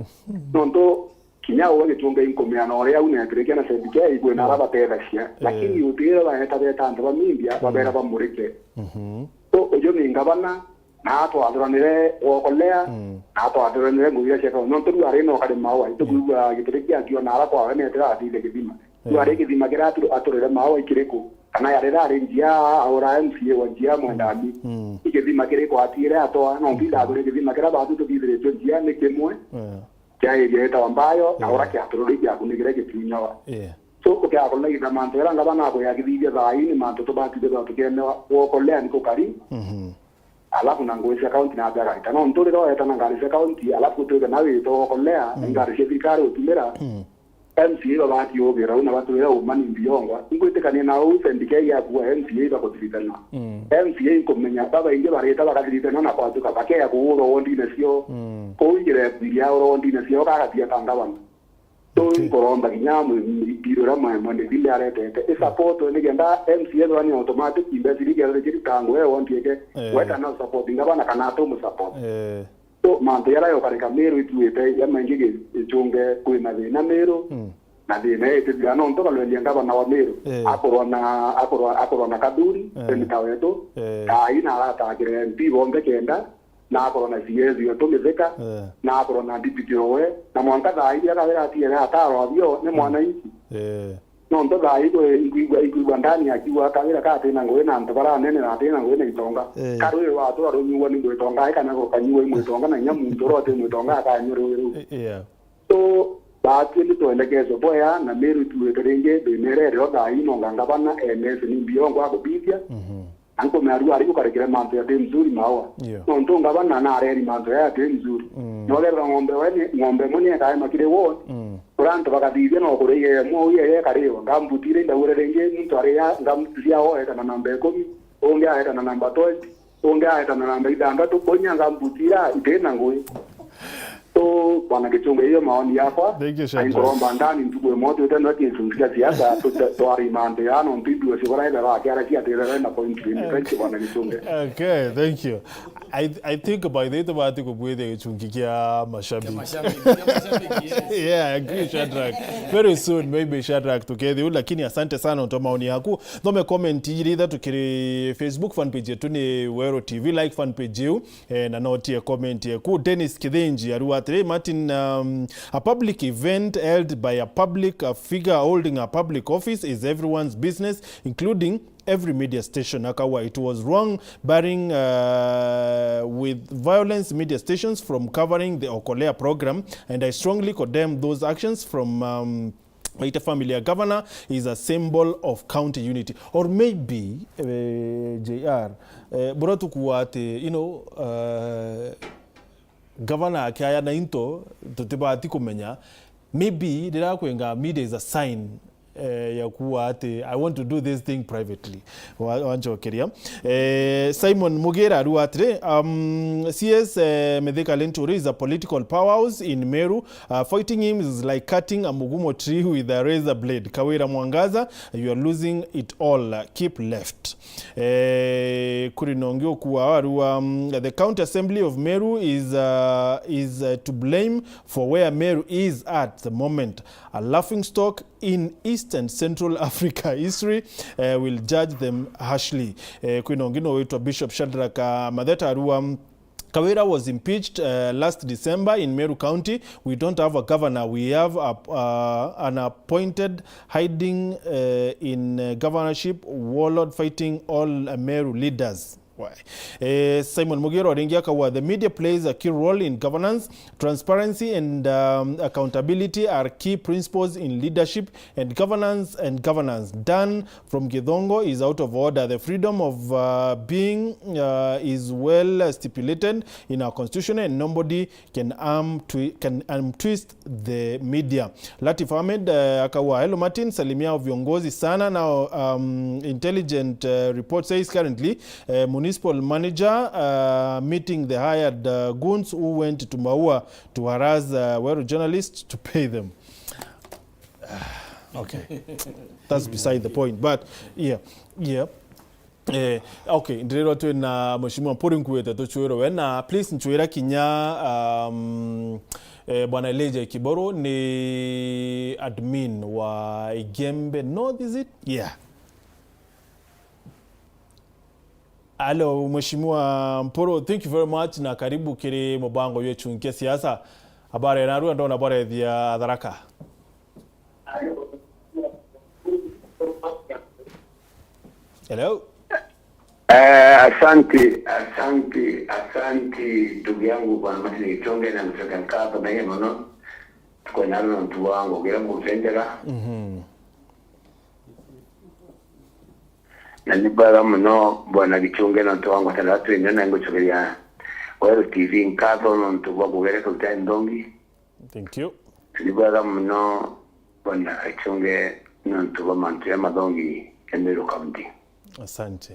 Nontu kinya uwe Gichungi inkumea na uria au netirikia na Said K, kwina ara batethagia. Eh. Lakini utiro baeta beta antu ba media, Mm. babera bamurike. Mhm. So, uju ni ngavana, na atwathuranire Okolea, Mm. na atwathuranire ngugi iria cietagwa. Nontu riu ari no kari maua, itukwigua gitiri kia kio na ara kwawe netira athithe githima. Riu Eh. ari githima kiria atu-, aturire maua ikiriku? Kana yari rari njia, aura M C A wa njia mwendani. Mm. I githima kiriku atiire atwa? No, Mm. ntinda agure githima kiria batu tuthithiritwe njia ni kimwe. Eh. Kia area yetagwa Mbayo, na Yeah. ura kiatururi kiakunigire Gitunyawa. Yeah. So, ukiakunigitha mantu jaria ngavana akwiyakithithia thaa ii ni mantu tubati kwithirwa tukienewa. Okolea ni kukari. Mhm. Alafu na ngugi cia kaunti na biagaita. Nontu riria weeta na ngari cia kaunti, alafu utwike na wita Okolea, na Mm. ngari cia thirikari utumira, Mm. M C A babati ugira u na batwire uma ni mbiongwa. Ingwitikania na uu, Said K akua M C A bakuthirithana. Mm. M C A inkumenya, babaingi barita bakathirithana na kwatuka bakeya kuurwa wondine cio. Mm. Kuu njira ya kwiria urwa wondine cio, kagathia ta ngavana. So, Okay. inkuromba kinya mwe-, mpira uria mwe-, mwene thimbi aretete, i support, nikenda M C A thwani automatic, imbeciri iria zikiri tangu we wondieke, Eh. weta na support ngavana kana atumu support. Eh. So, mantu jaria jokarika Meru ituite ya maingi gi-, Gichungi kwina thina Meru, Mm. na thina itithira nontu kalwendia ngavana wa Meru, Eh. akorwa na, akorwa, akorwa na Kathuri, Eh. senator wetu, Eh. tai na aratakire M P bonthe kenda, na akorwa na C S wetu Mithika, Eh. na akorwa na deputy owe, na mwanka thaa iria kawira atiere ataro abio ni Mm. mwananchi. Eh. Nontu thaa ii kwi-, ikwigua, ikwigua ndani akiuga kawira ka atina ngugi na antu baria anene na atina ngugi na itonga. Eh. Karwiri watura runyuwa ni mwitonga, ai kana gukanyuwa i mwitonga, na inya muntu uria uti mwitonga akanyua rwiri ruu. Eh, yeah. So, baatwi ni twendekeswe bwea, na Meru ituite ringi thina iria irio thaa ii, nonga ngavana M S ni mbio ngwa kubithia. Mhm. Na nkumea riu ari gukarikire mantu ya Thames Uri maua. Yeah. Nontu ngavana na areri mantu ya Thames Uri. Mm. No wethira ng'ombe we ni, ng'ombe imwe ni ekaema kiri ward. Mm. Kuria antu bakathithia no kuria igemwa uu yeye ikariwa. Ngambuti iria indagure ringi muntu aria ngambuti ciao aeta na namba ikumi, ungi aeta na namba twenty, ungi aeta na namba ithanthatu, unya ngambuti iria iti na ngugi. So, Bwana Gichungi, iyo maoni yakwa. Thank you, Shadrack. Ainkuromba ndani ntuku imwe twite no kintu kia siasa, tute-, twari mantu ya no mpindu cio bara ethera akiara cia tere na point twenty. Thank you, Bwana Gichungi. Okay, thank you. I, I think by the way tubati kubwithia gichungi kia mashabiki. Kia mashabiki, kia mashabiki, yes. Yeah, I agree, Shadrack. Very soon, maybe, Shadrack, tukethia u, lakini asante sana untu wa maoni yaku. Thome comment ijiri ithatu kiri Facebook fan page yetu ni Weru T V, like fan page iu. Eh, na notie comment yeku. Dennis Kithinji ariuga atiri, Martin, um, a public event held by a public, a figure holding a public office is everyone's business, including every media station. Akauga it was wrong barring, uh, with violence media stations from covering the Okolea program, and I strongly condemn those actions from, um, Maite family ya governor is a symbol of county unity. Or maybe, eh, J R, eh, bura tukuwa ati, you know, uh, governor akiayana into tutibati kumenya, maybe riria kwenga media is a sign, eh, ya kuwa ati, "I want to do this thing privately." Wa-, wanchokeria. Eh, Simon Mugira arua atiri, um, C S, eh, Mithika Linturi is a political powerhouse in Meru. Uh, fighting him is like cutting a mugumo tree with a razor blade. Kawira Mwangaza, you are losing it all. Keep left. Eh, kuri nongi okua arua, um, the County Assembly of Meru is, uh, is, uh, to blame for where Meru is at the moment. A laughing stock in East and Central Africa. History, uh, will judge them harshly. Eh, kwina ungi no witwa Bishop Shadrack, uh, Matheta arua, um, Kawira was impeached, uh, last December in Meru County. We don't have a governor. We have a, uh, an appointed hiding, uh, in, uh, governorship warlord fighting all, uh, Meru leaders. Why? Eh, Simon Mugira oringi akauga, the media plays a key role in governance. Transparency and, um, accountability are key principles in leadership and governance and governance. Dan from Githongo is out of order. The freedom of, uh, being, uh, is well stipulated in our constitution, and nobody can arm twi-, can arm twist the media. Latif Ahmed, uh, akauga, hello Martin, salimia viongozi sana. Now, um, intelligent, uh, report says currently, uh, municipal manager, uh, meeting the hired, uh, goons who went to Maua to harass, uh, Weru journalists to pay them. Okay. That's beside the point. But, yeah, yeah. Eh, okay, ndirirwa twi na Mheshimiwa Mpuru nkuite tuchwirwe we, na please nchwira kinya, um, eh, Bwana Elijah Kiboro ni admin wa Igembe North, is it? Yeah. Hello, Mheshimiwa Mpuru, thank you very much na karibu kiri mubango jwa Chunkia Siasa. Habari ya narua ndona bwarethia Tharaka. Hello? Eh, asante, asante, asante, ndugu yangu Bwana Martin Gichunge, na msaka nkatho na yeye mono. Tuko na ntu wangu, gira mutendera. Mhm. Na ni bwega mono, Bwana Gichunge, nontu wa ngwataniro twina, na ngucokeria Weru T V nkatho nontu bwa kugeria kuruta nthongi. Thank you. Ni bwega mono, Bwana Gichunge, nontu bwa mantu ya mathongi ya Meru County. Asante.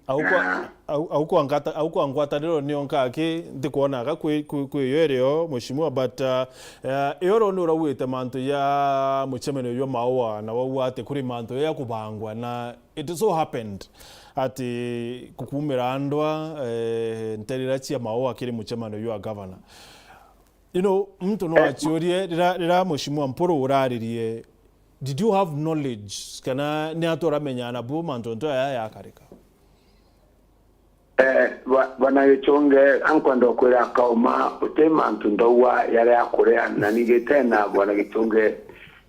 Au kwa, na au, au kwa ngata-, au kwa ngwataniro nio nkaki, ndikwonaga kwi, kwi, kwi yo irio, Mheshimiwa, but, uh, uh, iyo ro ni urauite mantu ya mucemanio jwa Maua, na wauga ati kuri mantu ya kubangwa, na it so happened ati kukumira ndwa, eh, nterira cia Maua kiri mucemanio jwa governor. You know, muntu no aciurie, rira, rira Mheshimiwa Mpuru uraririe, did you have knowledge? Kana ni atu uramenya nabu mantu nto aya yakarika? Eh, ba-, Bwana Gichunge, ankwenda kwira akauma, uti mantu ndauga yari akuria, na ningi tena, Bwana Gichunge,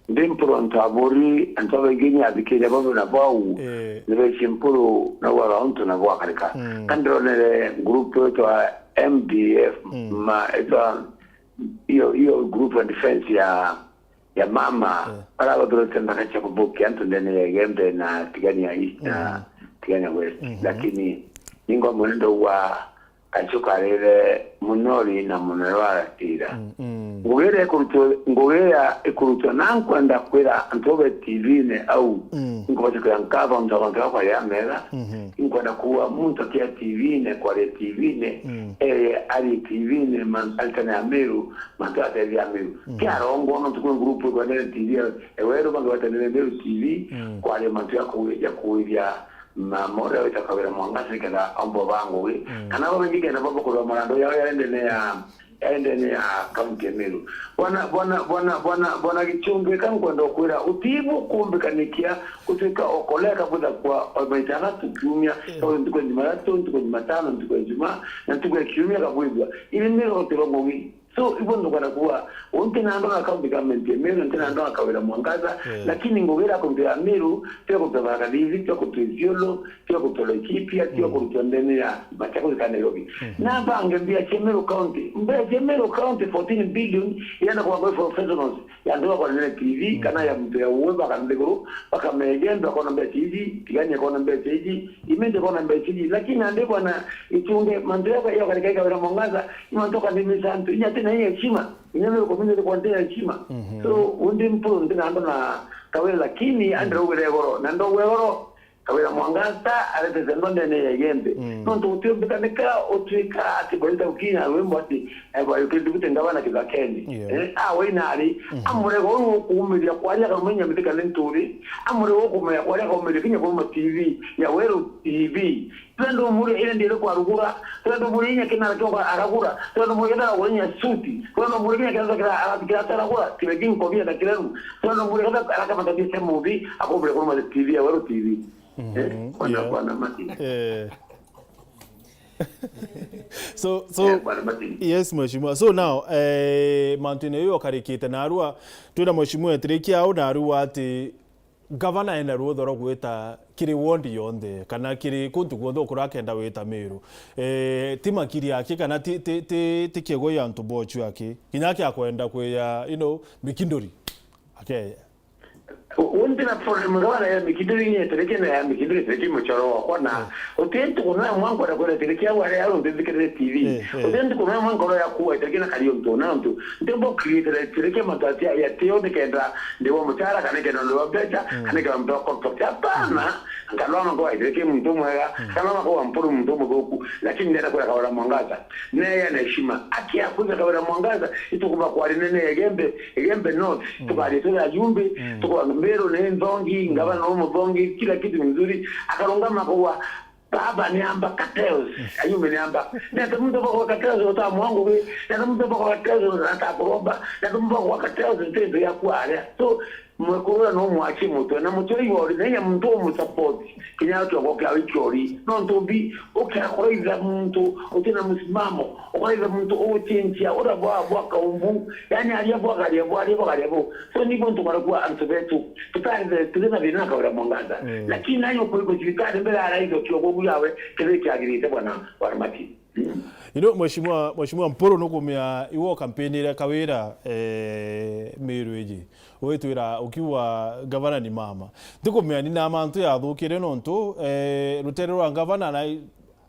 ndi Mpuru antu aburi, antu abaingi ni athikiria babu na bau, eh, ni beci Mpuru na wara untu na bwakarika. Mm. Kandi ronere group itwa M D F, mm, ma, itwa iyo, iyo group of defense ya, ya mama, yeah, bara bathurite nthaka cia kuthukia antu ndene ya Igembe na Tigania East na, mm, Tigania West. Mm-hmm. Lakini ningo mwendo wa acio karire munori na munoro agatira. Mm, mm. Ngugi iria ikurutwo, ngugi iria ikurutwo na nkwenda kwira antu be T V-ine au, mm, nkubacukira nkatho ntu abantu bakwaria mega. Mhm. Nkwenda kuuga muntu akia T V-ine, kwaria T V-ine, mm, eh, ari T V-ine, man-, aritane ya Meru, mantu atethia Meru. Mhm. Kiarongwa mantu kwi ngurupu ikwendere T V, eweru bangi batenere Meru T V, mm, kwaria mantu ya ku-, ya kuithia ma-, mora wita Kawira Mwangaza nikenda ombo ba ngugi. Mm. Kana bo bengi kenda bo bakurwa marando yao ya ndene ya, ya ndene ya kaunti ya Meru. Bwana, bwana, bwana, bwana, bwana Gichunge, ka nkwenda kwira, utibu kumbikanikia gutuika okoleka butha kwa o maita athatu kiumia, mm, kwa ntuku ya Jumatatu, ntuku ya Jumatano, ntuku ya Ijumaa, na ntuku ya kiumia kabwithwa. Ili ni rote ba ngugi. So, ibo ndukwenda kuuga, uu ntina ndona county government ya Meru, ntina ndona Kawira Mwangaza, Eh. lakini ngugi iria akuruta ya Meru, tio kuruta Tharaka Nithi, tio kuruta Isiolo, tio kuruta Laikipia, tio Mm. kuruta ndene ya Machakos kana Nairobi. Mhm. Na bange mbia cia Meru County, mbia cia Meru County fourteen billion irenda kuwa kwa professionals, ya antu bakwanene T V, Mm. kana ya muntu ya uwe baka nthiguru, bakameeja, antu bakona mbeca iji, tigania kona mbeca iji, imende kona mbeca iji. Lakini andi bwana, ichunge, mantu yaka, yaka rika Kawira Mwangaza, ni mantu akandimisa antu, inya tina heshima, inya Meru community kwa ntina heshima. Mhm. So, undi mpuru ntina ando na Kawira, lakini Mm. andira ugire goro, na ndo gwe goro, Kawira Mwangaza aretete ndo ndene ya Igembe. Mm. Nontu gutiumbikanika utwika ati bwenda gukinya rwimbo ati, eh, bwa deputy ngavana Kithakeni. Yeah. Eh, a waina ari, Mhm. amurega uu ukuumiria kwaria akamenya mithika ni nturi, amurega ukumenya kwaria akaumiria kinya kuuma T V ya Weru T V. Twenda umuria ile ndire kwa rugura, twenda umuria inya kinara kio aragura, twenda umuria kinara kugura inya suti, twenda umuria kinya kinara kira, kira aragura, kire ginko bia na kireru, twenda umuria kinara akamata bia cia mubi, akumbire kuruma T V ya Weru T V. Mhm. Eh, bwana, yeah. Bwana Martin. Eh. So, so, Eh, bwana Martin. Yes, mheshimiwa. So now, eh, mantu-ini uyu ukarikite narua, twina mheshimiwa Etiriki au narua ati gavana ena rutha rwa gwita kiri ward yonthe, kana kiri kuntu kuonthe ukurakenda wita Meru. Eh, ti makiri aki, kana ti, ti, ti, ti kiego ya antu bochu aki. Kinya aki akwenda kwiya, you know, mikinduri. Akeya. Undi na problem gavana ya mikinduri ni Etiriki na ya mikinduri Etiriki muchoro wakwa na Eh. uti ntuku na mwanko na kwenda Etiriki au ari au ndithikirire T V. Eh, eh. Uti ntuku na mwanko ya kuwa Etiriki na kari untu na untu. Ndimbo create Etiriki matati ya tio nikenda ndiwa muchara kana kenda ndiwa mbeca Mm. kana kenda ndiwa contract. Hapana. Nkalona kwa Etiriki muntu mwega, Mm. kana kwa mpuru muntu muthuku. Lakini ndenda kwenda Kawira Mwangaza. Neya na heshima. Aki akuja Kawira Mwangaza, itukuba kwari nene ya Igembe, Igembe North, Mm. tukari turi ajumbe, Mm. tukwa Meru ni nthongi, Mm. ngavana no muthongi, kila kitu ni mzuri. Akarungama kuwa, baba ni amba cartels, Mm. ayumbe ni amba. Nete muntu bako cartels uta mwangu we, nete muntu bako cartels uta kuromba, nete muntu bako cartels ntezo ya kwaria. So, mwekuru uria no mwachi mutwe, na mutwe igori, na inya muntu umusupport, kinya atwe gokia wiki ori. No ntumbi, ukea kuraitha muntu utina musimamo, ukuraitha muntu uguchinchia, ura bwa, bwa kaumbu, yani aria bwagaria, bwaria bwagaria bo. So, nibo ntukarakua antu betu, tutaithe, turi na thina Kawira Mwangaza. Mm. Lakini nayo kuiko cibitari mbere araitho kio gugu yawe, kiri kiagirite bwana, bwana Martin. Mm. You know, mheshimiwa, mheshimiwa Mpuru nukumia iwo campaign ira Kawira, eh, Meru iji. Witwira ukiuga gavana ni mama. Ndikumenya ni na mantu yathukire nontu, eh, rutere rwa gavana na,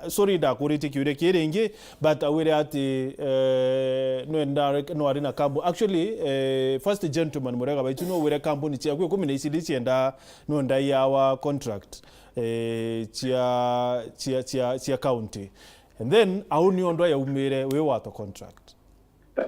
sorry, ndakuritie kiuria kiri ingi, but awire ati, eh, nwenda, no ari na kambu-, actually, eh, first gentleman murega baitu no wire kambuni ciaku ikumi na iciri cienda, no ndaiawa contract, eh, cia, cia, cia, cia county. And then, au ni undu yaumire wi wato contract.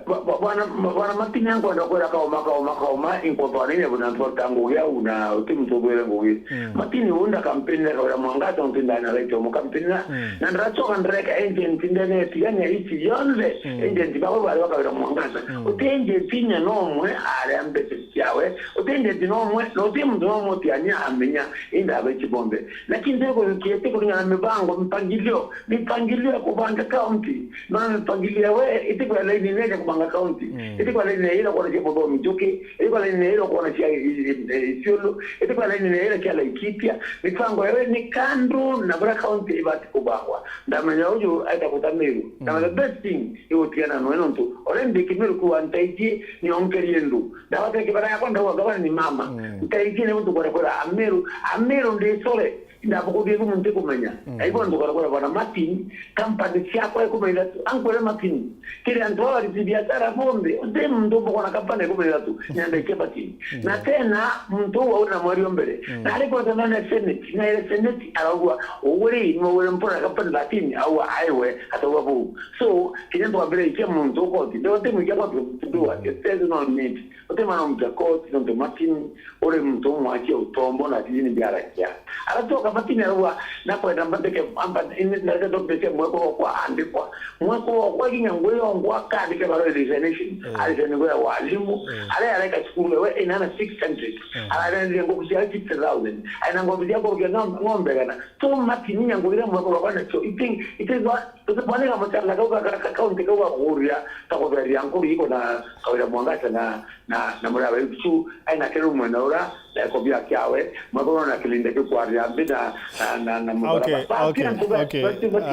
Bwa-, bwa-, bwana, bwana Martin, nkwenda kwira kauma, kauma, kauma, inkwenda nini buna ntwarita ngugi au na uti muntu ugwire ngugi. Mm. Martin, unda campaign ya Kawira Mwangaza, untu ndana right omo campaign na, Mm. na ndachoka ndireka agent ndene tigania ici yonthe, Mm. agent babo bari bakawira Mwangaza. Mm. Uti agent inya nomwe aria mbeca ciawe, uti agent nomwe, na uti muntu nomwe utiania amenya, inda abechi bombe. Lakini ndiko kiete kulingana na mibango, mipangilio, mipangilio ya kubanga county. Nona mipangilio we, itikwenda laini nene kubanga county. Mm. Itikwenda laini ira kuona cia muthomi njuki, itikwenda laini ira kuona cia i-, i-, i-, Isiolo, itikwenda laini ira cia Laikipia. Mipango yawe ni kando na bura county ibati kubangwa. Ndamenya uju aita kuta Meru. Mm. Na the best thing, igutigana noe nontu. Already Kimeru kuwa ntaiji ni onkerie ndu. Ndawate kibara yakwa ndauga gavana ni mama. Mm. Ntaiji ni muntu kwenda kwira Ameru, Ameru ndi sore. Ndabukuthie thimu ntikumenya. Mm. Na ibo ntukaragura bwana Martin, company ciakwa ikumi na ithatu. Ankwire Martin, kiri antu aba bariti biashara bonthe, uti muntu umwe kona company ikumi na ithatu, nyanda ikia Martin. Mm. Na tena, muntu uu auri na mweri o mbere. Mm. Na ari kwenda na Senate, na ile Senate araugua, uguri, ni ugure mpora company thirteen, aua aiwe, ataua buu. So, kinya twambire ikia muntu ukoti, ndio timu ikia kwa tu, tu, Mm. it says no need. Uti mwana mtu akoti, nontu Martin, uri muntu umwe akia utombo na tijini biarakia. Aratoka Matini arauga, nakwenda mbandike, amba, ini, nareke documents cia mwekuru okwa aandikwa. Mwekuru okwa kinya ngui yongwa akaandike barua ya resignation. Eh. Aresign ngui ya walimu. Eh. Aria areka cukuru ewe inana six hundred. Eh. Ararendia nguku cia fifty thousand. Aina ngombe cia kurukia ng'om-, ng'ombe gana. So Matini nya ngui iria mwekuru okwa nacio. It is, it is what, bwanega muchanga kau ka, ka, ka county kau gakuria, kakutheria nkuru iko na Kawira Mwangaza na na, na murawe tu, aina kiru mwena ura, na ikobia kiawe, mwekuru na kilinde kikwaria mbi na, na, na, na mugora. Okay, ba-, ba-, okay, kila mtu ba-, okay. Basi, basi,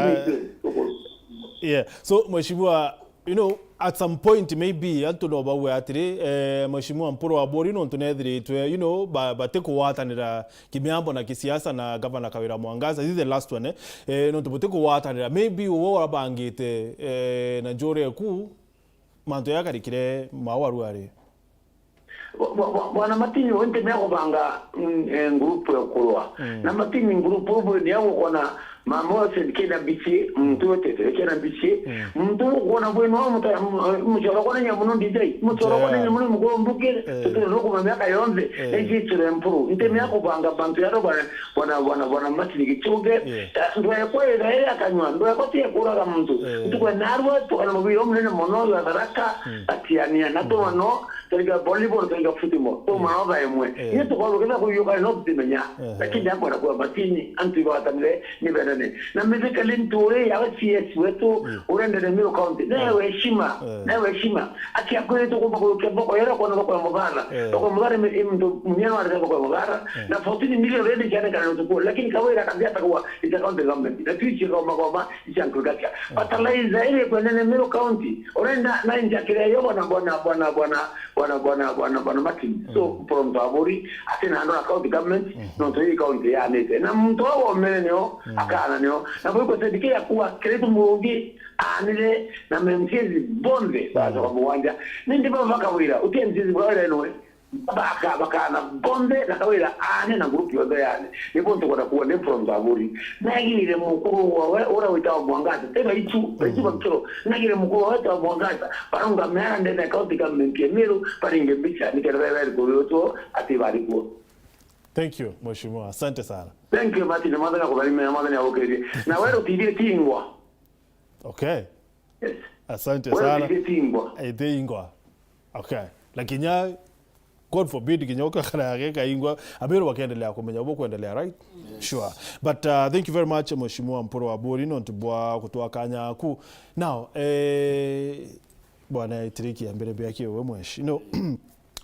uh, ni-, yeah. So, Mheshimiwa, you know, at some point, maybe, antu no baue atiri, eh, Mheshimiwa Mpuru Aburi, nontu nethiritwe, you know, ba-, batikugwatanira kimiambo na kisiasa na Gavana Kawira Mwangaza. This is the last one, eh? Eh, nontu butikugwatanira. Maybe uwe urabangite, eh, na njuri eku, mantu yakarikire mau aruari. Bwa-, bwa-, bwa-, bwana Matini, we ntimea kubanga, mm, eh, ngurupu ya kurwa. Mm. Na Matini ngurupu ubu ni ya gukona mama wa Saint Kenya B C A, muntu wetete Kenya B C A, mm, muntu ukona bwino wa muta-, m-, muchoro kwa nenya muno D J, muchoro kwa nenya muno mukuru mbuke, eh, tutu no kuma miaka yonthe, eh, na isi chire mpuru. Ntimea kubanga bantu yaro bwana, bwana, bwana, bwana Matini Gichuge. Yeah. Ta, ndwekwa ira ira akanywa, ndwekwa tie kuraga muntu. Eh. Ntuku ya narua, tukana mubira umunene muno ya Tharaka, mm, atiania. Na, mm, tumano, tariga volleyball, tariga football. Tumano, yeah, thaimwe. Eh. Ni tukorwo kenda kuyuka no tutimenya. Eh. Lakini akwenda kwa Matini, antu ibatanire, ni benene. Na mithikali nturi ya C S wetu, yeah, urendere Meru County. Nawe, yeah, heshima, yeah, nawe heshima. Aki akwire tukumba kurukia boko yera kwa boko ya mugara. Eh. Boko ya mugara imi-, imi-, muntu munyana wa boko ya mugara. Eh. Na fourteen million redi jana kana utuku. Lakini Kawira akambia atakuwa ita county government. Na tuichi goma goma, ichi antu gakia. Eh. Fertilizer ile kwa nene Meru County. Urenda na inja kire yo bona, bona, bona, bona, bona, bona, bona, bona Martin. So, mm, from Tabori, ati na ndo na county government, mm, no to county ya nete. Na muntu wa omene nio, mm, akana nio. Na bwiko sedike ya kuwa kire tu murongi, anire na M C As bonthe, mm, bacoka mugwanja. Nindi baba Kawira, uti M C As bwa nwe. Baka-, bakana bonthe na Kawira ane na group yonthe yane. Nibo ntukwenda kuwa ni from Tabori. Nagire mukuru wawe, ura witawa Mwangaza. Te baitu, baitu, mm, bakiro. Nagire mukuru wawe witawa Mwangaza. Barunga meara ndene county government ya Meru, baringe mbicha, nikenda bebe kuri utuo, ati bari kuo. Thank you, Mheshimiwa. Asante sana. Thank you, Martin. Mwathani akubarime, Mwathani agukirie. Na wewe utithie tingwa. Okay. Yes. Asante sana. Wewe utithie tingwa. Eh, tingwa. Okay. Na kinya, God forbid, kinya ukakara yake kaingwa, Ameru bakendelea kumenya ubo kuendelea, right? Yes. Sure. But, uh, thank you very much, Mheshimiwa Mpuru Aburi, nontu bwa kutwa kanya aku. Now, eh, bwana itiriki ya mbere mbia kiwe mweshi. No,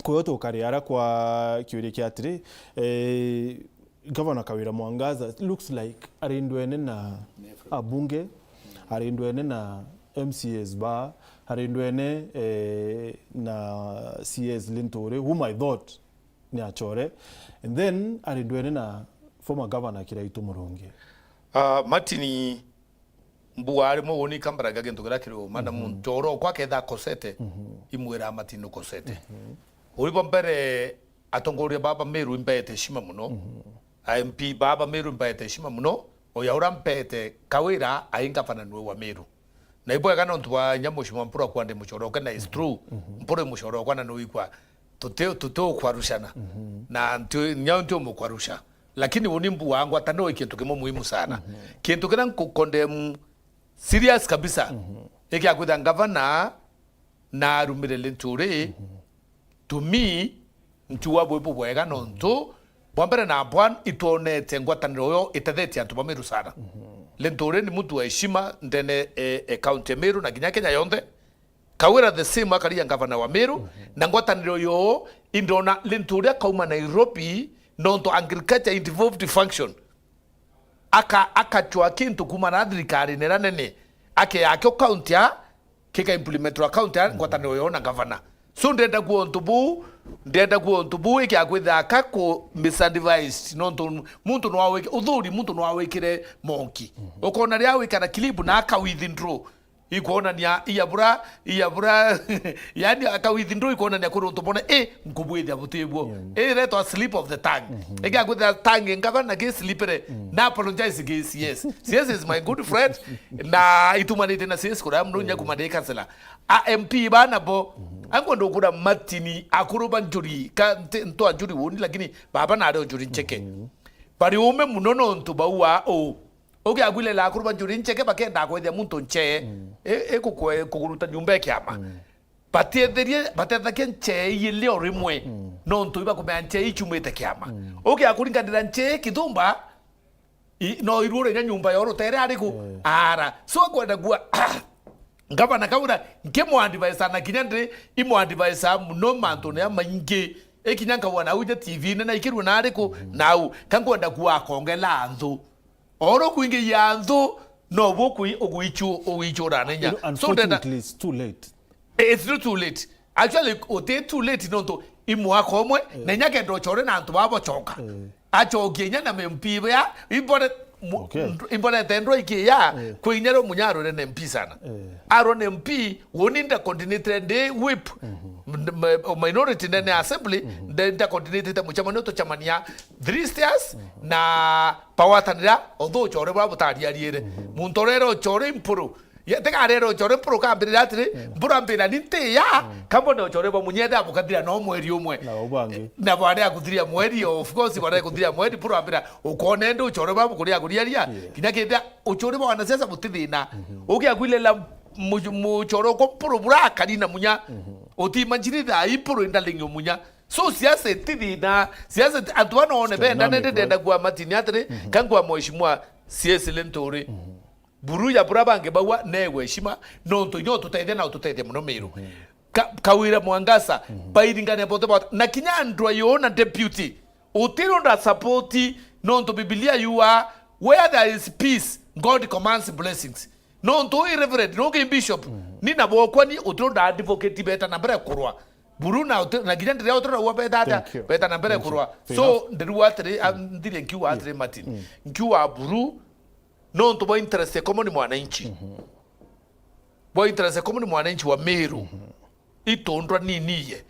kuyo tukari ara kwa kiuria kia atiri, eh, Gavana Kawira Mwangaza looks like ari ndwene na abunge, ari ndwene na M C As ba, ari ndwene, eh, na C As Linturi, whom I thought ni Achore, and then ari ndwene na former governor Kiraitu Murungi. Ah, Martin, mbuga ari mwe woni kambaraga gintu kiria kiri uma na, mhm, muntu oro kwa ketha akosete, mhm, imwira Martin ukosete. Mhm. Uri bo mbere, atongoria baba Meru imbaete heshima muno. Mhm. A M P baba Meru imbaete heshima muno. Oya ura mbaete Kawira ai ngavana nwe wa Meru. Na ibwega nontu bwa inya Mheshimiwa Mpuru akwande muchoroke na is true. Mhm. Mpuru muchorokwa na nuikwa. Tuti, tuti ukwarushana. Mhm. Na nti, nyao nti umukwarusha. Lakini uni mbuga ngwataniro i kintu kimwe muhimu sana. Mhm. Kintu kiria nku-, condemn serious kabisa. Mhm. Ikia kwitha ngavana na arumire Linturi, mhm, to me, ntiuga bwi bubwega nontu, bwa mbere na bwa itwonete ngwataniro yo itethetie antu ba Meru sana. Mhm. Linturi ni muntu wa heshima ndene, e, e, county ya Meru na kinya Kenya yonthe. Kawira the same akaria ngavana wa Meru, mhm, na ngwataniro yo indona Linturi akauma Nairobi nontu agriculture involved function. Aka-, akachwa kintu kuuma na thirikari nera nene, akeyakio county ya, kika implementwa county ya, mhm, ngwataniro yo na gavana. So ndenda kuo untu buu, ndenda kuo untu buu ikia kwithira aka ku misadvise, nontu muntu no awike, uthuri muntu no awikire monki. Mhm. Ukona ria awikara clip na aka withdraw. Ikwonania, iya bura, iya bura, yani, aka withdraw ikwonania kuri untu bona, eh, nkubwithia butibwo. Yeah. Eh, iretwa slip of the tongue. Mhm. Ikia kwithira tongue ngavana ki slipire, mm, na apologize ki C S. C S is my good friend, na itumanite na C S kuria muno nya, yeah, kuma ndi kansela. A M P bana bo, mhm, ankwenda ukura Martin akuru ba njuri, ka nti-, ntwa njuri woni, lakini baba nari o njuri ncheke. Mhm. bari ume muno nontu bauaa uu. Ugiakwirira akuru ba njuri ncheke bakendaa kwethia muntu nchee, i-, ikukwe-, kuguruta nyumba ya kiama. Batetherie, batethagia nchee ili o rimwe, nontu ibakumenya nchee ichumite kiama. Ugiakuringanira nchee kithumba, i-, no iruure nya nyumba yo rutere ariku? Ara. So nkwenda kuwa, Ngavana Kawira, nkimwadvisa na kinya ndi imwadvisa muno mantune jamaingi. Ikinya nkauga nau ije T V-ini na ikirue na ariku? Nau. Ka nkwenda kuwa akongela anthu. Oro kwingi ya nthu, no bukwi ugwichu-, ugwichura na inya. You know, so ndenda unfortunately, it's too late. It's not too late. Actually, uti too late nontu i mwaka umwe, na inya kenda uchore na antu babo choka. Achokie inya na M P bea, imbore mu-, Okay. nd-, imborete ndwa ikiya, kwi inya ro munya arore na M P sana. Arore na M P, woni nda coordinate ndi whip, m-, m-, minority ndene ya assembly, nde-, nda coordinate muchemanio tuchemania three stairs, na bawatanira, although uchore bwa butariariere. Muntu urere uchore Mpuru. Ye, tiga arere uchore Mpuru kambirira atiri, Mpuru ambira ni ntiya, kambone uchore bwa munyethe abukathira no mweri umwe. Na bau bangi. Na bwari akuthiria mweri, of course, bwari akuthiria mweri, Mpuru ambira, ukone ndi uchore bwa bukuri akuriaria, kinya kithia uchore bwa wanasiasa buti thina. Ugiakwirira mu-, muchore uko Mpuru burakari na munya. Uti imagine thaa ii Mpuru indalingi umunya. So siasa iti thina, siasa iti, antu bana one benda, nende ndenda kuwa Martin atiri, ka nkwa mheshimiwa C S Linturi. Buru ya bura bangi baua negwe heshima, nontu inya ututethia na ututethia muno Miru. Ka-, Kawira Mwangasa, bairingane bote bote. Na kinya andu ayo na deputy, utiro nda support, nontu Biblia yua, "Where there is peace, God commands blessings." Nontu ui reverend, nongi bishop, ni na bwokwa ni utiro nda advocate beta na mbere kurwa. Buru na uti-, na kinya ndiria utiro ua beta atia, beta na mbere kurwa. So, ndirua atiri, a, nthirie nkiuga atiri, Martin. Nkiuga buru, nontu bwa interest ya common mwananchi. Bwa interest ya common mwananchi wa Miru. Itundwa niniye.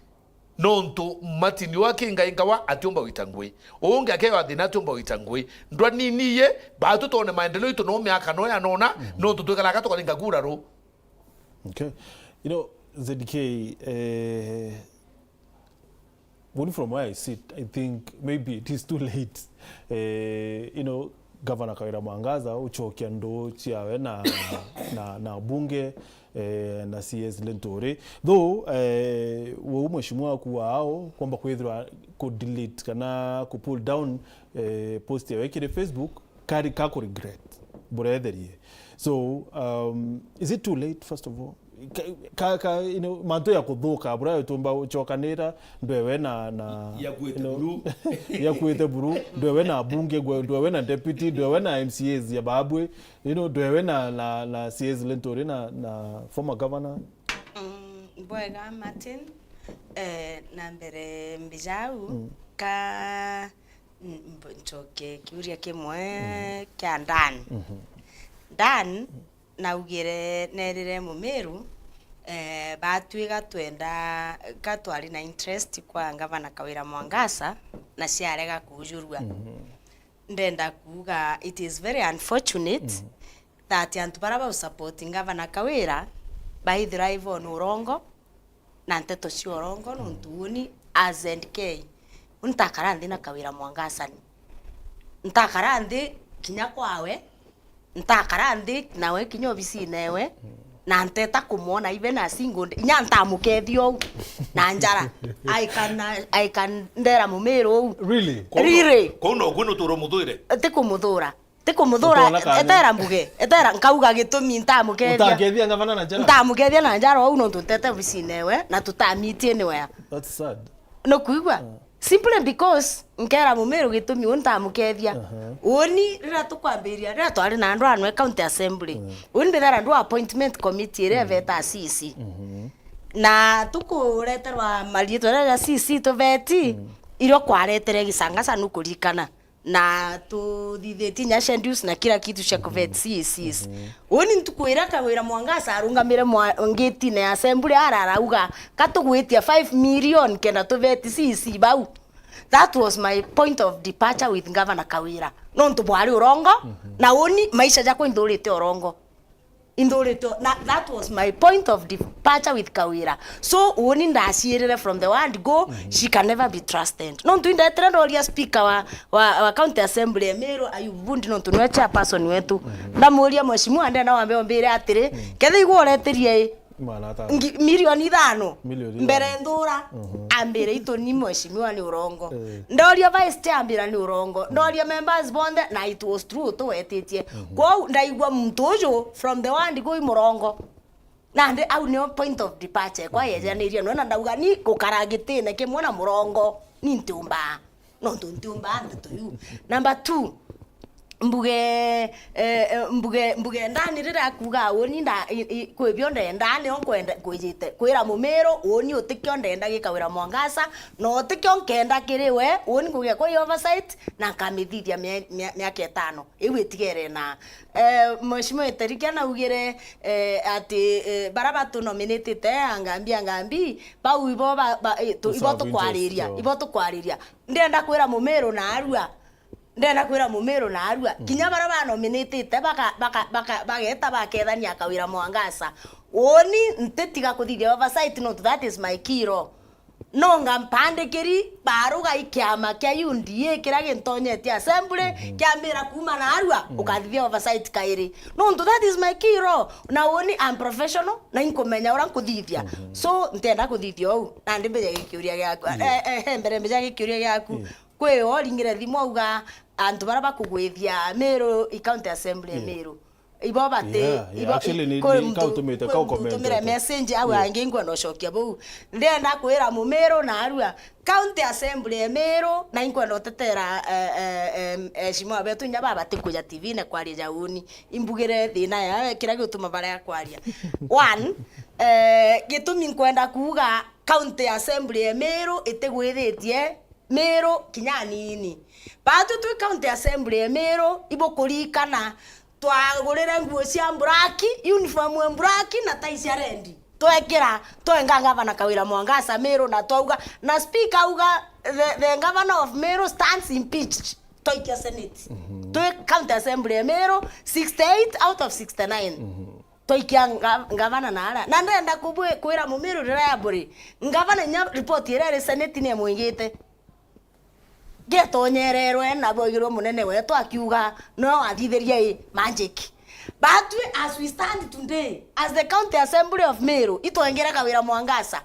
Nontu Martin wa kingaingawa atiumba gwita ngui. Ungi akewa thina atiumba gwita ngui. Ndwa niniye, batu twone maendeleo itu no miaka no yanona, nontu twikaraga tukaringa kura ru. Okay. You know, Z K, eh, Boni, from where I sit, I think maybe it is too late. Eh, you know, Governor Kawira Mwangaza uchokia nduu ciawe na, na, na bunge, eh, na C S Linturi. Though, eh, wou mheshimiwa akuwa ao, kwamba kwithirwa ku delete kana ku pull down, eh, post yawe kiri Facebook, kari ka ku regret. Buretherie. So, um, is it too late, first of all? Ka, ka, ka, you know, mantu ya kuthuka, bura tumba uchokanira, ndwewe na, na, yakuite buru. Yakuite buru, ndwewe na bunge, gwe-, ndwewe na deputy, ndwewe na M C As ya babwe, you know, ndwewe na, na, na C S Linturi na, na former governor. Mm, bwega, Martin. Eh, na mbere mbijau, ka, mm, mb-, nchoke kiuria kimwe kia Dan. Dan, naugire, nerire Mumiru, eh, batwi gatwenda, gatwari na interest kwa Ngavana Kawira Mwangasa, na ciarega kuujurua. Ndenda kuuga it is very unfortunate that antu bara bau support Ngavana Kawira baithira ivona urongo, na nteto cia urongo, nontu uni as N K, uni ntakara nthi na Kawira Mwangasani. Ntakara nthi kinya kwawe, ntakara nthi nawe kinya obisine ewe, na nteta kumwona even a single day. Inya ntamukethia ou na njara. I can, I can ndera Mumiru ou. Really? Really? Kou noku nuturo muthwire? Ti kumuthura. Ti kumuthura, etera mbuge, etera, nkauga gitumi ntamukethia. Utakethia ngavana na njara? Ntamukethia na njara ou nontu ntete obisine ewe, na tutamitie ni wea. That's sad. Nukwigua? Simply because nkera Mumiru gitumi uu ntamukethia. Uni riria tukwambiria, riria twari na andu anwe county assembly. Uni mbithera andu appointment committee iria ebeta C C. Na tukureterwa mariitwa riria C C tubeti, irio kwaretere gisangasa nukuririkana. Na tuthithitie inya schedules na kila kitu cia kuvet C Cs. Uni ntuku iria Kawira Mwangaza arungamire mwa-, ngitine ya assembly ara arauga, "Ka tugwitia five million kenda tuvet C C bau." That was my point of departure with Governor Kawira. Nontu bwari urongo, na uni maisha jakwa inthurite urongo. Inthurite, na that was my point of departure with Kawira. So, uuni ndaciirire from the word go, she can never be trusted. Nontu indetire ndoria speaker wa, wa, wa county assembly ya Meru, Ayubu Bundi, nontu niwe chairperson wetu. Ndamuria, "Mheshimiwa, ndenda wambe umbire atiri, ketha igwe ureterie i, Mwana atano. Ngi-, milioni ithano. Milioni ithano. Mbere nthura, ambire, 'Itu ni mheshimiwa ni urongo.' Eh. Ndoria vice chair, ambira ni urongo. Ndoria members bonthe, na it was true, tuwetitie. Kwou ndaigua muntu uju from the word go i murongo. Nandi au nio point of departure kwa yejanirie, nona ndauga ni gukara gitine kimwe na murongo, ni ntiumbaa. Nontu ntiumbaa ndeto iu. Number two, mbuge, eh, eh, mbuge, mbuge ndani riria akuga uuni nda-, i-, i-, kwi bio ndenda, nio nkwenda, kwijite kwira Mumiru, uuni utikio ndenda gi Kawira Mwangaza, na utikio nkenda kiri we, uuni ngugia kwa oversight, na nkamithithia mia-, mia-, miaka itano. Iu itigere na, eh, Mheshimiwa Eterikia naugire, eh, ati, eh, bara batu nominatite, angambi, angambi, bau ibo ba, ba, eh, tu-, ibo tukwariria, ibo tukwariria. Ndenda kwira Mumiru na arua. Ndenda kwira Mumiru na arua. Kinya bara ba nominatite baka, baka, baka, bageta bakethania Kawira Mwangaza. Uuni ntitiga kuthithia oversight, nontu that is my key role. Nonga mpandikiri baruga i kiama kia U D A kiria gintonyetie assembly, kiambira kuuma na arua, ukathithia oversight kairi. Nontu that is my key role. Na uuni I'm professional, na inkumenya uria nkuthithia. So, ntienda kuthithia uu. Nandi mbija gikiuria giaku. Eh, eh, eh, mbere mbija gikiuria giaku. Kwi o ringire thimu auga antu baria bakugwithia Meru i county assembly ya Meru. Ibo bati, yeah, yeah, ibo, actually, ni, kwi ni muntu, kautumite, kwi muntu kaukomenta utumire tu. Message au angi ngwenda ucokia bau. Ndenda kwira Mumiru na arua, county assembly ya Meru, na inkwenda utetera, eh, eh, eh, eheshimiwa betu inya baba bati kuja T V-ne kwaria ja uuni. Imbugire thina ya kiria giutuma baria kwaria. One, eh, gitumi nkwenda kuuga county assembly ya Meru itigwithitie Meru kinya anini. Batwi twi county assembly ya Meru, ibukuririkana twagurire nguo cia black, uniform ya black na tai cia red. Twekira, twenga ngavana Kawira Mwangaza Meru na twauga, na speaker auga, "The, the governor of Meru stands impeached." Twaikia senate. Twi county assembly ya Meru, sixty-eight out of sixty-nine. Twaikia nga-, ngavana na ara. Na ndenda kubwi-, kwira Mumiru riria yaburi. Ngavana inya report iria iri senate ni emwingite. Getonyererwe na bwagirwe munene wetu akiuga, "No wathithirie i magic." Batwi, as we stand today, as the county assembly of Meru, itwengere Kawira Mwangaza.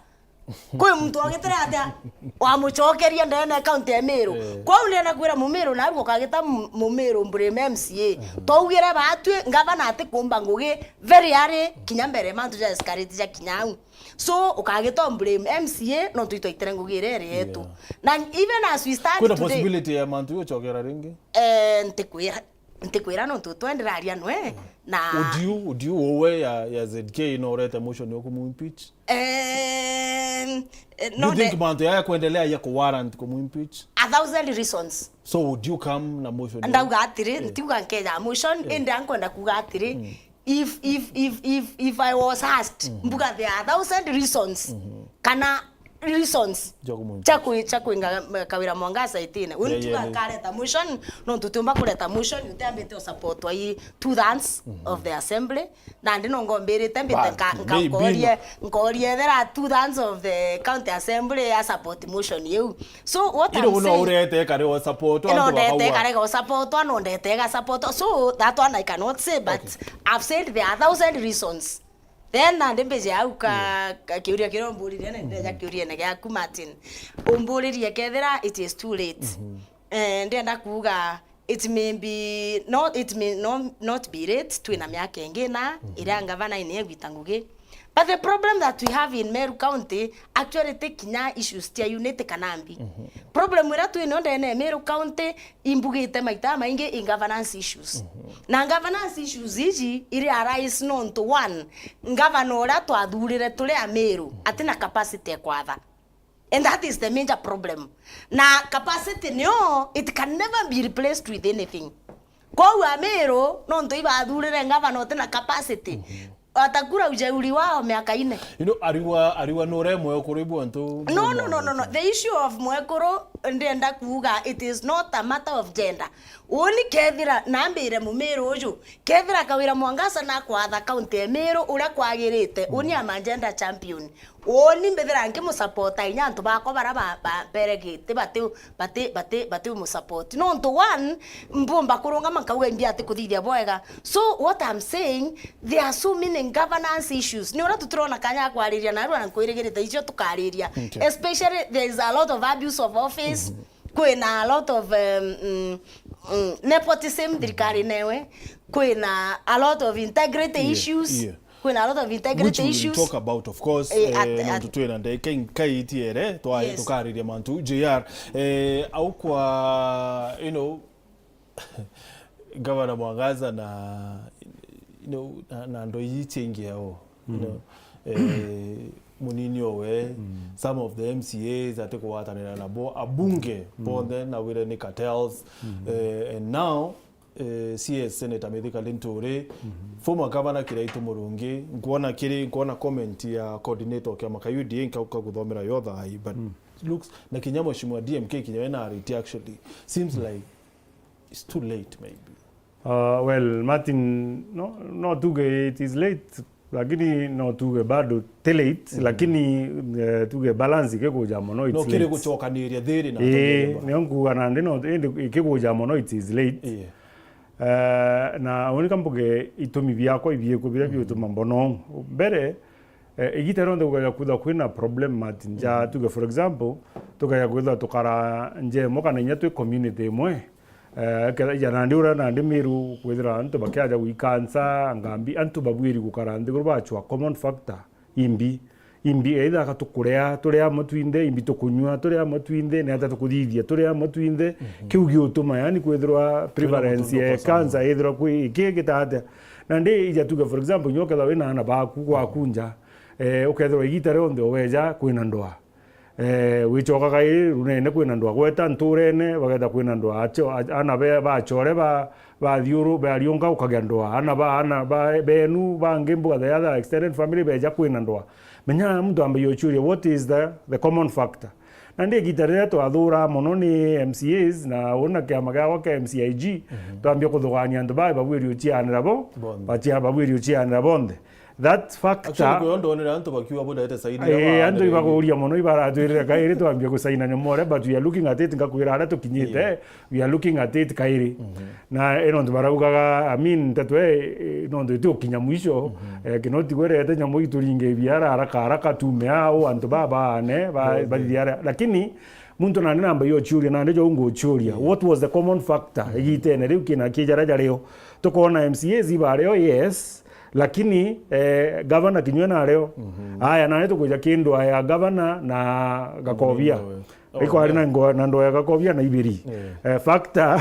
Kwi muntu ogitire atia wamucokeria ndene county ya Meru? Eh. Kwou ndenda kwira Mumiru, na arua ukagita Mu-, Mumiru blame M C A. Twaugire batwi, ngavana atikumba ngugi very early, kinya mbere mantu ja escalate ja kinya au. So, ukagita blame M C A, nontu itwaitire ngugi iria iri yetu. Yeah. Na even as we stand today, kwina possibility ya mantu gucokera ringi? Eh, ntikwira. Ntikwira nontu twenderaria nwe na would you, would you, uwe ya, ya Z K no urete motion yo kumu impeach? Eh, eh, no. Do you think mantu yaya kuendelea ya ku warrant kumu impeach? A thousand reasons. So would you come na motion? Ndauga atiri, eh, ntiuga nkeja motion, eh, indi ankwenda kuuga atiri, mm, if, if, if, if, if I was asked, mm-hmm, mbuga there are a thousand reasons, mm-hmm, kana reasons cha kumu impeach, cha kwi-, cha kwinga Kawira Mwangaza itine. Uni, yeah, yeah, nkareta motion, nontu tiumba kureta motion utiambite usupportwa i two thirds, mhm, of the assembly. Nandi no ngombirite mbite nka-, nka-, nkorie, nkorie ethera two thirds of the county assembly ya support motion iu. So what I'm saying, urete kare o support, ino ndete kare o support, ano ndete ga support. So that one I cannot say, but okay, I've said there are a thousand reasons. Then nandi mbije au ka, yeah, ka kiuria kiria umburirie, na ndeja, mhm, kiuriene giaku, Martin. Umburirie kethira it is too late. Mhm. Eh, ndienda kuuga it may be not, it may no-, not be late, twina miaka ingi na, mhm, iria ngavana ni egwita ngugi. But the problem that we have in Meru County, actually, ti kinya issues cia unity kana mbi. Mhm. Problem iria twinayo ndene ya Meru County, imbugite maita maingi i governance issues. Mhm. Na governance issues iji iri arise nontu, one, ngavana uria twathurire turi Ameru, mhm, atina capacity ya kwatha. And that is the major problem. Na capacity nio, it can never be replaced with anything. Kwou Ameru, nontu ibathurire ngavana utina capacity. Mhm. Watakula ujeuri wao miaka ine. You know, ariwa, ariwa nuremwe kuri bwantu. No, no, no, no, no. The issue of mwekuru Ndenda kuuga it is not a matter of gender. Uni kethira nambire Mumiru uju, kethira Kawira Mwangaza nakwatha kaunti ya Miru uria kwagirite, uni am a gender champion. Uni mbithira nkimusapota inya antu bakwa bara ba, ba mbere giti bati, bati, bati, bati musapoti. Nontu one, mbumba kurungama nkauga imbi ati kuthithia bwega. So what I'm saying, there are so many governance issues. Ni uria tutirona kanya ga kwariria narua na nkwirigirite icio tukariria. Okay. Especially there is a lot of abuse of office. Kwina a lot of, um, mm, mm, nepotism thirikari newe. Kwina a lot of integrity issues. Yeah. Kwina a lot of integrity issues. Which we will talk about, of course, eh, eh, at, nontu at twina ndagika inkai itiere, twa-, yes, tukariria mantu. J R, eh, au kwa, you know, Gavana Mwangaza na, you know, na, na andu iji chingi ao, you know, eh, munini owe, some of the M C As ati kugwatanira nabo, abunge bonthe na wire ni cartels, eh, and now, eh, C S Senator Mithika Linturi, former Governor Kiraitu Murungi, nkwona kiri, nkwona comment ya coordinator wa kiama kia U D A, nkauka kuthomera yo thai, but looks na kinya Mheshimiwa D M K kinya we na ariti actually. Seems like it's too late maybe. Uh, well, Martin, no, no tuge it is late, lakini no tuge bado ti late, lakini, eh, tuge balance ikikuja mono, it's late. No kiri gucokaniria thiri na atongeria ba. Nio nkuga nandi no, indi ikikuja mono, it is late. Eh, na unika mbuge itumi biakwa ibiku biria biutuma mbona uu. Mbere, eh, igita rionthe gukaja kwithirwa kwina problem, Martin, ja tuge for example, tukaja kwithirwa tukara nja imwe kana inya twi community imwe, eh, ketha ija nandi uria nandi Miru kwithira antu bakiaja gwikansa ngambi, antu babwiri gukara nthiguru bachwa common factor imbi, imbi, either ka tukuria, turi amwe twinthe, imbi tukunyua, turi amwe twinthe, ni ata tukuthithia, turi amwe twinthe, kiu giutuma, yani, kwithirwa prevalence ya cancer ithirwa kwi, iki gita atia? Nandi ija tuge, for example, inya ukethirwa wina ana baku gwaku nja, eh, ukethirwa igita rionthe uweja kwina ndwaa. Eh, wichokaga i runene kwina ndwaa, gweta nturene, bageta kwina ndwaa, acho-, a-, ana be-, bachore ba-, bathiuru-, bariunga ukagia ndwaa, ana ba-, ana ba-, benu bangi mbuga the other extended family beja kwina ndwaa. Menya muntu ambagia uchuria, what is the, the common factor? Nandi igita riria twathuraa mono ni M C As na una kiama giakwa kia M C I G, twambia kuthugania antu baa babwiri uchianira bo, bonthe, bachia-, babwiri uchianira bonthe. That factor. Actually, kwio ndonere antu bakiuga budaete saini. Eh, antu ibakuuria mono, ibaratwirire kairi twambie gusaina nyomore, but we are looking at it, ngakwira aria tukinyite, we are looking at it kairi. Na ino ntu baraugaga, I mean, nteto e, eh, nontu iti ukinya mwisho, eh, Kinoti gwerete nyamu ituringe biara haraka haraka tume au antu baba ane, ba-, bathithia aria. Lakini muntu nandi namba yo chiuria, nandi jo nguchiuria, what was the common factor igitene riu kina kijara jario? Tukona M C As ibario, yes, lakini, eh, gavana kinywe nario. Aya, nandi tukwija ki ndwaa ya gavana na Gakobia. Ikwari na ngo-, na ndwaa ya Gakobia na Ibiri. Eh, factor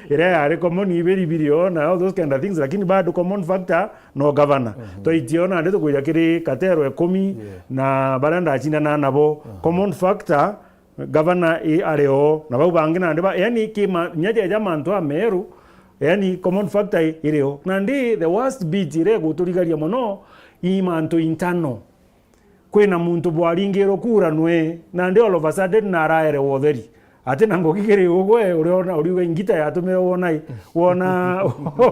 iria yari common Ibiri, Ibiri o, na all those kind of things, lakini bado common factor no gavana. Twaitio nandi tukwija kiri Katero Ekumi na baria ndachindana nabo. Common factor gavana i ari o, na bau bangi nandi ba, yani, ki ma-, nya jeja mantu a meru, yani, common factor i-, iri o. Nandi the worst bit iria iguturigaria mono i mantu internal. Kwina muntu bwaringirwe kura nwe, nandi all of a sudden naraerewa utheri. Ati na ngugi kiri ugwe, uriona, uriuga ingita yatumire wona i, wona,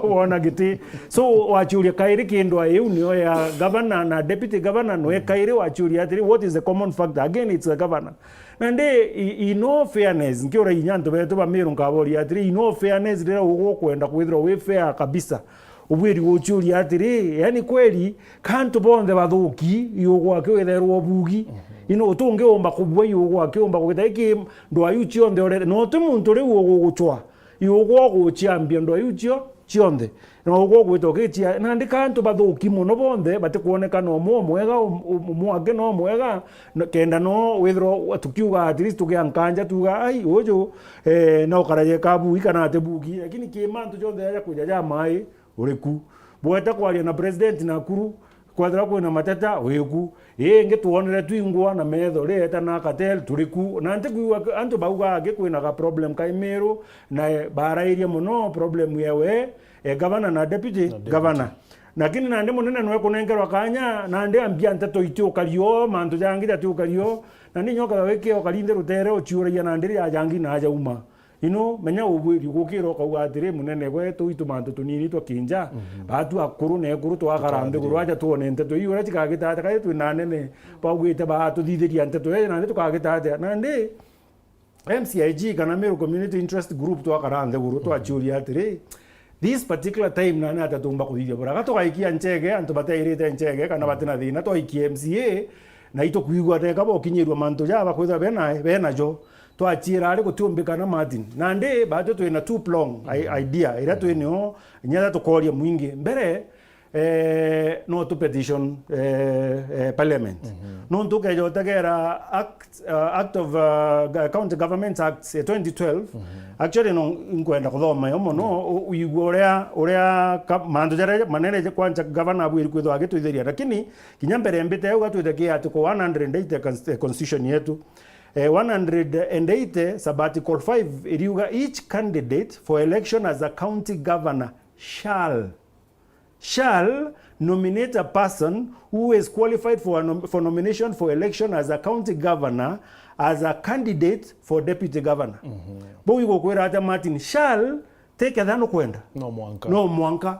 wona giti. So, wachuria kairi kindu iu nio ya governor na deputy governor, nwe kairi wachuria atiri, what is the common factor? Again, it's the governor. Nandi, i-, in all fairness, nkiura inya antu betu ba Meru nkaboria atiri, in all fairness, riria ugukwenda kwithirwa wi fair kabisa, ubwiri guchuria atiri, yani kweli, ka antu bonthe bathuki, iugwa aki withairwa ubugi, ino utungiumba kubua iugwa akiumba kugita iki ndwaa iu cionthe urere, no ti muntu riu uguguchwa, iugwa uguchiambia ndwaa iu cio cionthe. Na ugwe ugwita ukichia, nandi ka antu bathuki mono bonthe, batikwoneka no umwe umwega, um-, um-, umwe aki no umwega, na kenda no withirwa tukiuga at least tugia nkanja, tuga, "Ai, uju, eh, no karaje ka bugi kana ati bugi." Lakini ki mantu jonthe jaja kwija ja mai, uriku. Bweta kwaria na president Nakuru, kwethirwa kwina mateta, wiku. Ii ingi twonere twingwa na metho, rieta na cartel, turiku. Na ntikwigua k-, antu bauga aki kwina ga problem kai Meru, na, eh, barairie mono problem yewe, eh, governor na deputy governor. Lakini nandi munene nwe kunenkerwa kanya, nandi ambia nteto itiukario, mantu jangi jatiukario, nandi nyoka wiki ukari nthi rutere uciuragia nandi ria jangi na jauma. Ino, menya ugwiri gukira ukauga atiri, munene gwetu, itu mantu tunini twa kinja, batu akuru na ekuru twakara nthiguru aja twone nteto iu uria cikagita atia, kaja twina anene baugite batuthithiria nteto ii, nandi tukagita atia? Nandi M C I G kana Meru Community Interest Group twakara nthiguru twaciuria atiri, this particular time nani atia tumba kuthithia bura? Ga tugaikia nchege antu batairite nchege kana batina thina, twaikie M C A, na itukwigua teka bokinyirua mantu jaa bakwithwa bena, benajo. Twaciira ari gutiumbikana Martin. Nandi batwe twina two prong i-, idea iria twinio, inya tukoria mwingi. Mbere, eh, no tu petition, eh, eh, parliament. Nontu ukeja utegera act, uh, act of, uh, Ga-, County Government Act ya twenty twelve, actually no nkwenda kuthoma yo mono, u-, uigua uria, uria ka-, mantu jaria manene je kwanja gavana abwiri kwithwa agitwithiria, lakini kinya mbere mbite au gatwite ki article one hundred and eighty cons-, eh, constitution yetu. Eh, one hundred and eighty sub article five iriuga, "Each candidate for election as a county governor shall, shall nominate a person who is qualified for a nom-, for nomination for election as a county governor as a candidate for deputy governor." Bau igukwira atia Martin? Shall ti ketha nukwenda. No mwanka. No mwanka.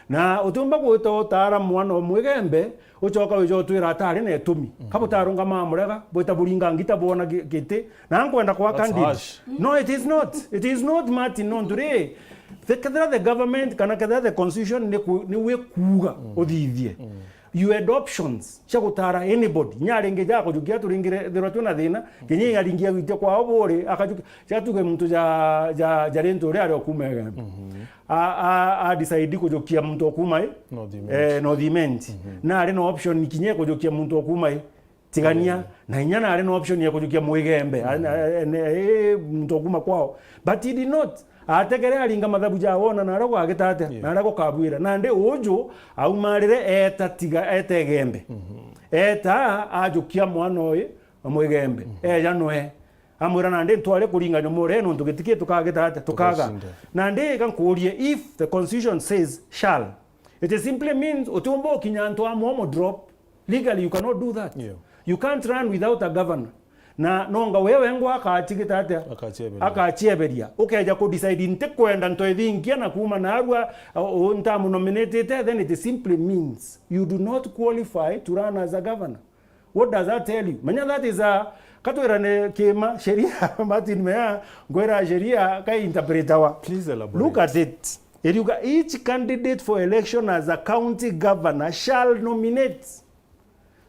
Na utiumba gwita utaara mwana o mwigembe, ucoka wija utwira atari na itumi. Ka butarungama murega, bwita buringa ngita bwona gi-, giti, na nkwenda kwa candidate. No, it is not. It is not, Martin, nontu ri, the, kethira the government kana kethira the constitution ni ku-, ni wi kuuga uthithie. You had options cia gutara anybody. Nya ringi ja kujukia turingire thirwa twina thina, kinya ya ringi ya gwitia kwao buri, akajukia, ja tuge muntu ja, ja, ja rintu uria ari o kuma Igembe. A, a, a decide kujukia muntu o kuma i? North Imenti. Eh, North Imenti. Na ari na option kinya kujukia muntu o kuma i? Tigania. Na inya na ari na option ya kujukia Mwigembe. A, a, a, ne, eh, muntu o kuma kwao. But he did not. Ategere aringa mathabu ja wona na aria gwagita atia, na aria gukabwira. Nandi uju aumarire eta tiga, eta Igembe. Eta ajukia mwana uyu, Mwigembe. Eja nwe. Amwira, "Nandi ntware kuringa nyomore, nontu giti ki tukagita atia? Tukaga." Tugacinda. Nandi ga nkurie, if the constitution says shall, it simply means utiumba ukinya antu amwe umu drop. Legally, you cannot do that. Yeah. You can't run without a governor. Na nonga we wengwa akachigita atia? Akachieberia. Akachieberia. Ukeja ku decide, "Ntikwenda Ntoithinkia na kuma narua, u-, u-, ntamunominatite," then it simply means you do not qualify to run as a governor. What does that tell you? Menya that is a, katwirane kima, sheria, Martin Meya, ngwira sheria ka interpretawa. Please elaborate. Look at it. Iriuga, "Each candidate for election as a county governor shall nominate."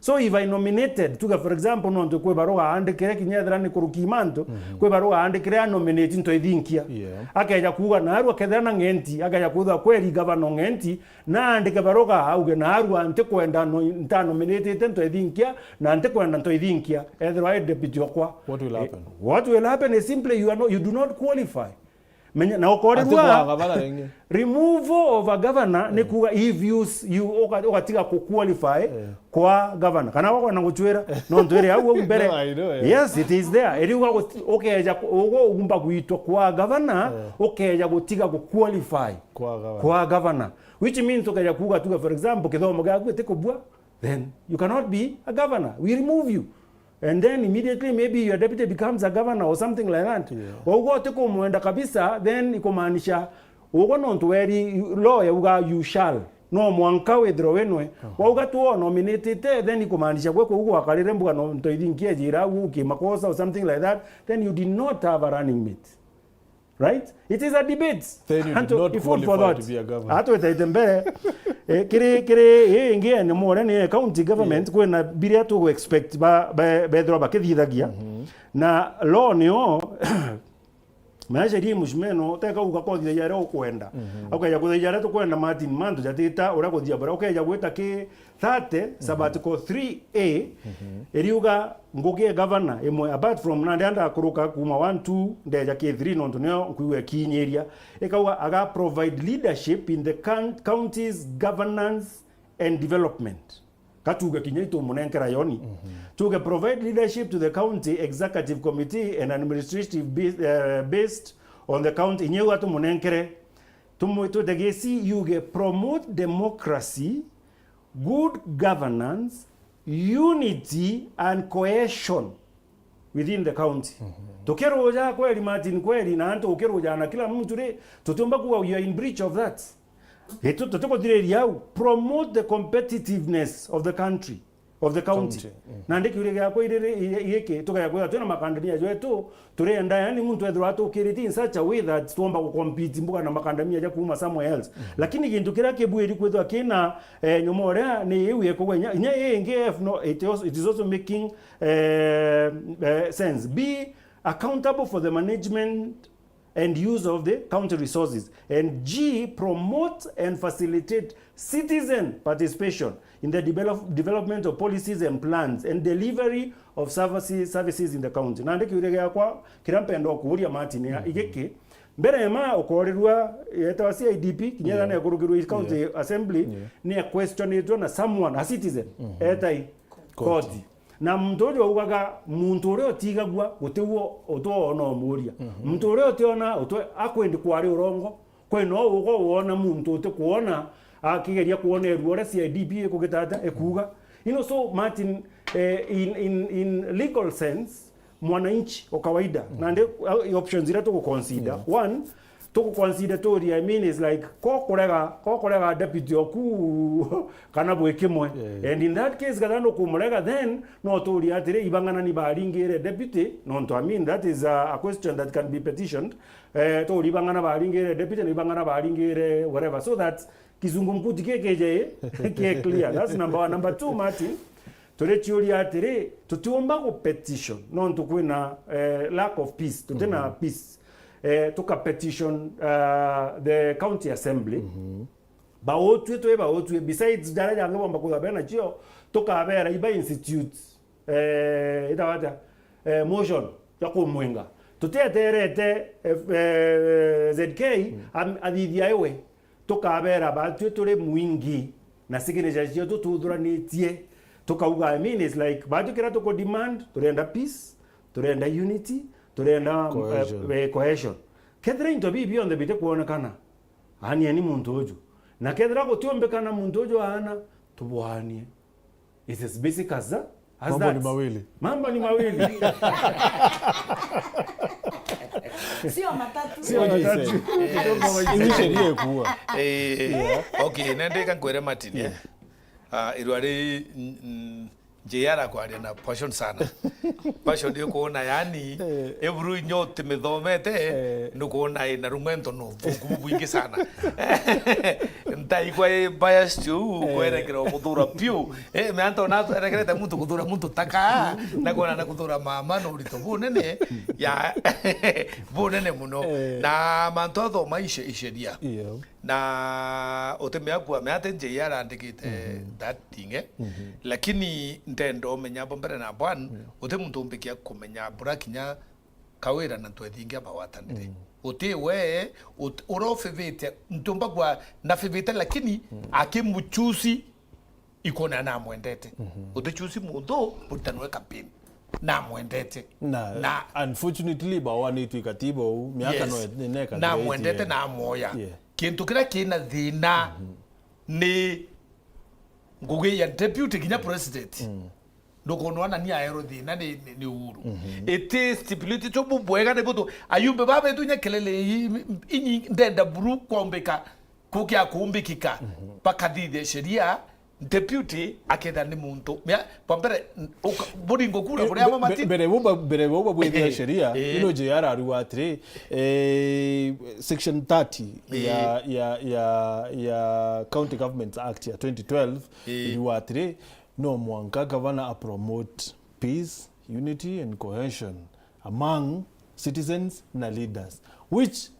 So if I nominated, tuge for example, nontu kwi barua aandikire kinya ethira ni kuruki mantu, kwi barua aandikire a nominate Ntoithinkia. Yeah. Akeja kuuga narua kethira na Ng'enti, akeja kuuga kweri gavana Ng'enti, naandike barua auge narua ntikwenda no-, ntanominatite Ntoithinkia, na ntikwenda Ntoithinkia ethirwa e deputy okwa. What will happen? Eh, what will happen is simply you are not, you do not qualify. Menya, na ukorirua, atikwa gavana ringi. Removal of a governor ni kuuga if you s-, you uka-, ugatiga ku qualify kwa governor. Kana wakwenda gucwira, no ntwire au, au mbere. No, I know, yeah. Yes, it is there. Iriuga guti-, ukeja ku-, ugo ugumba gwitwa kwa governor, ukeja gutiga ku qualify kwa governor. Kwa governor. Which means ukeja kuuga tuga, for example, kithomo giaku gitikubua, then you cannot be a governor. We remove you. And then immediately maybe your deputy becomes a governor or something like that. Yeah. Wauga utikumwenda kabisa, then ikumaanisha ugo nontu weri law yauga you shall. No mwanka withirwe winwe. Wauga tu o nominatite, then ikumaanisha gwe kuu gwakarire mbuga no Ntoithinkia ejira au kimakosa or something like that, then you did not have a running mate. Right? It is a debate. Then you did not qualify to be a governor. Atwetaite mbere, eh, kiri, kiri, ii ingi ene more ni county government, kwina biria tugu expect ba, ba, bethirwa bakithithagia. Na law nio, menya sheria mushimeno, teka uga kuthithagia aria ukwenda. Ukeja kuthithagia aria tukwenda, Martin, mantu jatita uria kuthia bara. Ukeja gwita ki thirty, sub article three A, iriuga ngugi e governor imwe, apart from nandi andakuruka kuma one, two, ndeja ki three, nontu nio nkwigua ikinyiria. Ikauga, aga provide leadership in the coun-, county's governance and development. Katuge kinya itumunenkera yoni. Tuge provide leadership to the county executive committee and administrative be-, eh, based on the county. Inyeu atumunenkere Tumwitwite Gisi yuge promote democracy, good governance, unity and cohesion within the county. Tukiruja kweli, Martin, kweli, na antu ukiruja na kila mtu ri, tutiumba kuga we are in breach of that. Gitu tutikuthiriria au. Promote the competitiveness of the country, of the county. Nandi kiuria giakwa iriri giki, tukaya kwithirwa twina makandamia jwetu, turienda yani muntu ethirwa atukiritie in such a way that twomba gucompete mbuga na makandamia ja kuuma somewhere else. Lakini gintu kiria kibuiri kwithirwa kina, eh, nyuma uria ni iu ikugwa inya, inya ii ingi, if no, it is, it is also making, eh, eh, sense. Be accountable for the management and use of the county resources. And G, promote and facilitate citizen participation in the develop, development of policies and plans and delivery of services, services in the county. Nandi kiuria giakwa kiria mpenda kuuria Martin ya igiki, mbere ma ukorirua yetawa C I D P, kinya ethira nekurukirwe county assembly, ni questionitwe na someone, a citizen, etai koti. Na muntu uju augaga muntu uria utigagua gutigwo utwona umuria. Muntu uria utiona utwe akwendi kwari urongo, kwi no ugo wona muntu utikwona akigeria kwonerua uria C I D P ikugita atia ikuuga. You know, so Martin, eh, in, in, in legal sense, mwananchi wa kawaida, nandi, uh, options iria tuguconsider. One, tuguconsider turia, I mean, is like, ko kurega, ko kurega deputy oku kana bwi kimwe. And in that case, gatha nukumurega, then no turia atiri, ibang'ana ni baringire deputy, nontu, I mean, that is a, a question that can be petitioned. Eh, turia ibang'ana baringire deputy na ibang'ana baringire whatever, so that kizungumkuti kikije kie clear. That's number one. Number two, Martin, turi ciuria atiri, tutiumba gu petition nontu kwina, eh, lack of peace, tutina peace. Eh, tuka petition, uh, the county assembly. Bautue twi bautue, besides jaria jangi bomba kwithirwa bena cio, tukabera iba institute, eh, itawa atia, eh, motion ya kumwinga. Tutieterete, eh, eh, Z K am-, athithia iwe. Tukabera batue turi mwingi na signature cietu tuthuranitie. Tukauga, I mean, it's like, batue kiria tuku demand, turenda peace, turenda unity, turenda, eh, cohesion. Eh, cohesion. Kethira into bibi bionthe bitikwonekana, anieni muntu uju. Na kethira gutiumbikana muntu uju aana, tubwaanie. It's as basic as that. As mambo ni mawili. Mambo ni mawili. Sio matatu. Sio matatu. Initially ikuwa. Eh, okay, nendeka nkwire Martin, eh. Ah, irua ri, mm, J R akwaria na passion sana. Passion ni ukuona, yani, eh, eburu inyo utimithomete, eh, nukuona ina rung'wento no bubwingi sana. Ntaigwa i bias tu, eh, kwerekera umuthura piu. Eh, me anto na erekerete muntu kuthura muntu taka, na kuona na kuthura mama no urito bunene. Ya, bunene muno. Eh. Na mantu athoma ice-, iceria. Yeah. Na utimea kuamea ati J R andikite that thing, eh? Lakini ntenda umenya bo mbere na bwan, uti muntu umbikia kumenya bura kinya Kawira na ntwethingia bagwatanire. Uti we, ut-, urofivite, ntumba kwa nafivite, lakini akimuchusi ikona namwendete. Utichusi muntu, utanwe campaign. Namwendete. Na, na unfortunately, bawanitwe ikatiba uu, miaka, yes, no e-, neka namwendete, namwoya. Yeah. Kintu kiria kina thina ni ngugi ya deputy kinya president. Ndukonwa na ni aero thina ni, ni, ni Uhuru. Iti stipulated tu bubwega ni butu. Ayumbe babetu nya kelele i-, i-, inyi ndenda buru kwombika kukia kumbikika. Bakathithia sheria. Deputy aketha ni muntu. Mea, kwa mbere, n-, uka-, buringo kura buria, be-, be-, Martin? Mbere bumba, mbere bumba bwithia sheria, eh, ino J R ariuga atiri, eh, section thirty ya, ya, ya, ya County Governments Act ya twenty twelve, eh, iriuga atiri, no mwanka gavana a promote peace, unity and cohesion among citizens na leaders, which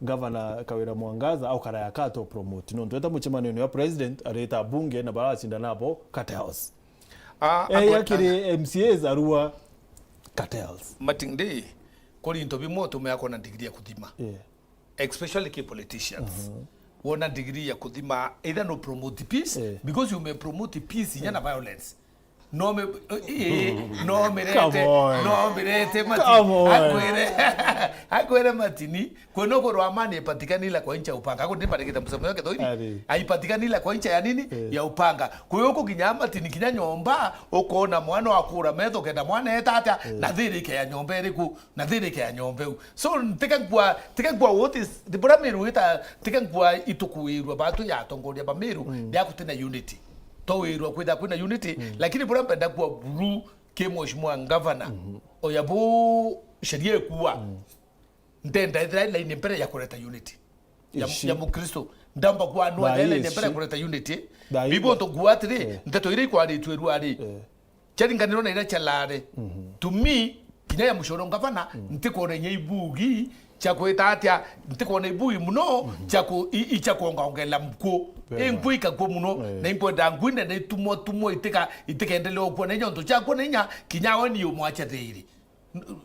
Governor Kawira Mwangaza aukara yakato promote. Nontu eta muchemanio wa president, areta bunge na baracindana nabo cartels. Ah, eh, akiri M C As arua cartels. Martin Day, kuri into bimwe utumea kuona degree ya kuthima. Yeah. Especially ki politicians. Wona degree ya kuthima, either no promote peace, eh, because you may promote peace inya na violence. No mi-, ii, no mirete, Come on. No mirete Martin. Come on. Akwire, akwire Martin, kwena ukorwa amani ipatikani ila kwa nchi ya upanga. Ako ndipandikite msemo yake thoini. Ari. Aipatikani ila kwa nchi ya nini? Eh. Ya upanga. Kwa hiyo uko kinya Martin, kinya nyomba, ukona mwana wakura metho kenda mwana eta atia, eh, na thirike ya nyomba iriku, na thirike ya nyomba iu. So, tika nkwa, tika nkwa what is, the bora Meru ita, tika nkwa itukuirwa batu ya atongoria ba Meru, mm, ya kutina unity. Twawirwa kwitha kwina unity, mm, lakini bora mpenda kuwa buru ki mheshimiwa ngavana, mhm, oya bu sheria ikua. Mm. Ndenda ithira line mbere ya kureta unity ya, ici, ya Mukristo. Ndamba kwa anwa line mbere ya kureta unity. Bibo to kuwa atiri, eh, nteto iria ikwaritwe ruari. Eh. Ciaringanirwa na iria ciarari. Mhm. To me, kinya ya mucoro ngavana, mm, ntikwona inya ibugi cia kwita atia, ntikwona ibugi muno, mhm, cia ku-, i-, i-, cia kwongaongela nkuo. Wega. I nkuo ikakua muno, eh, na inkwenda nkuo inene itumwa tumwa itika-, itikaendelea ukua na inya untu ciakua na inya, kinya we ni umwacha thiiri. N-, n-,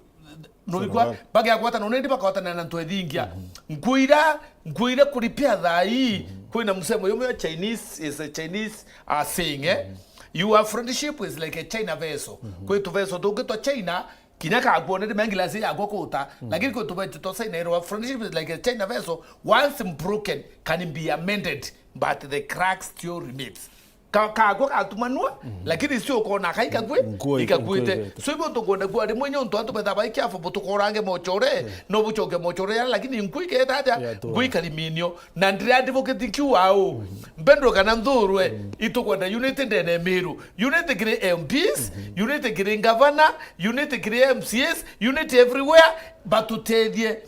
noigwa, bagea gwatana, unendi bakawatana na ntwethingia. Mhm. Nkuo ira, nkuo ira kuripia thaa ii, mhm, kwina msemo yumwe ya Chinese, is a Chinese, uh, saying, eh? Mhm. Your friendship is like a China vessel. Mhm. Kwi tuveso tungi twa China, kinya kakuonere mengi lasi yakwa kuta, mhm, lakini kwi tuveso twa China, your friendship is like a China vessel, once broken, can be amended, but the crack still remains. Ka-, kagwa katumanua, mhm, lakini sio ukona kai kakwi, nkuo ikakwite. Nkuo ikakwite. So ibo tukwenda kuwa rimwe nyo ntu antu betha bai kiafu butukorange mochore, eh, no buchoke mochore yara, lakini nkuo iketa atia, ya, tu, nkuo ikariminio. Na ndira advocate kiu au. Mhm. Mbendro kana nthurwe, mhm, itukwenda unity ndene Meru. Unity kiri M Ps, mhm, unity kiri governor, unity kiri M C As, unity everywhere, batutethie.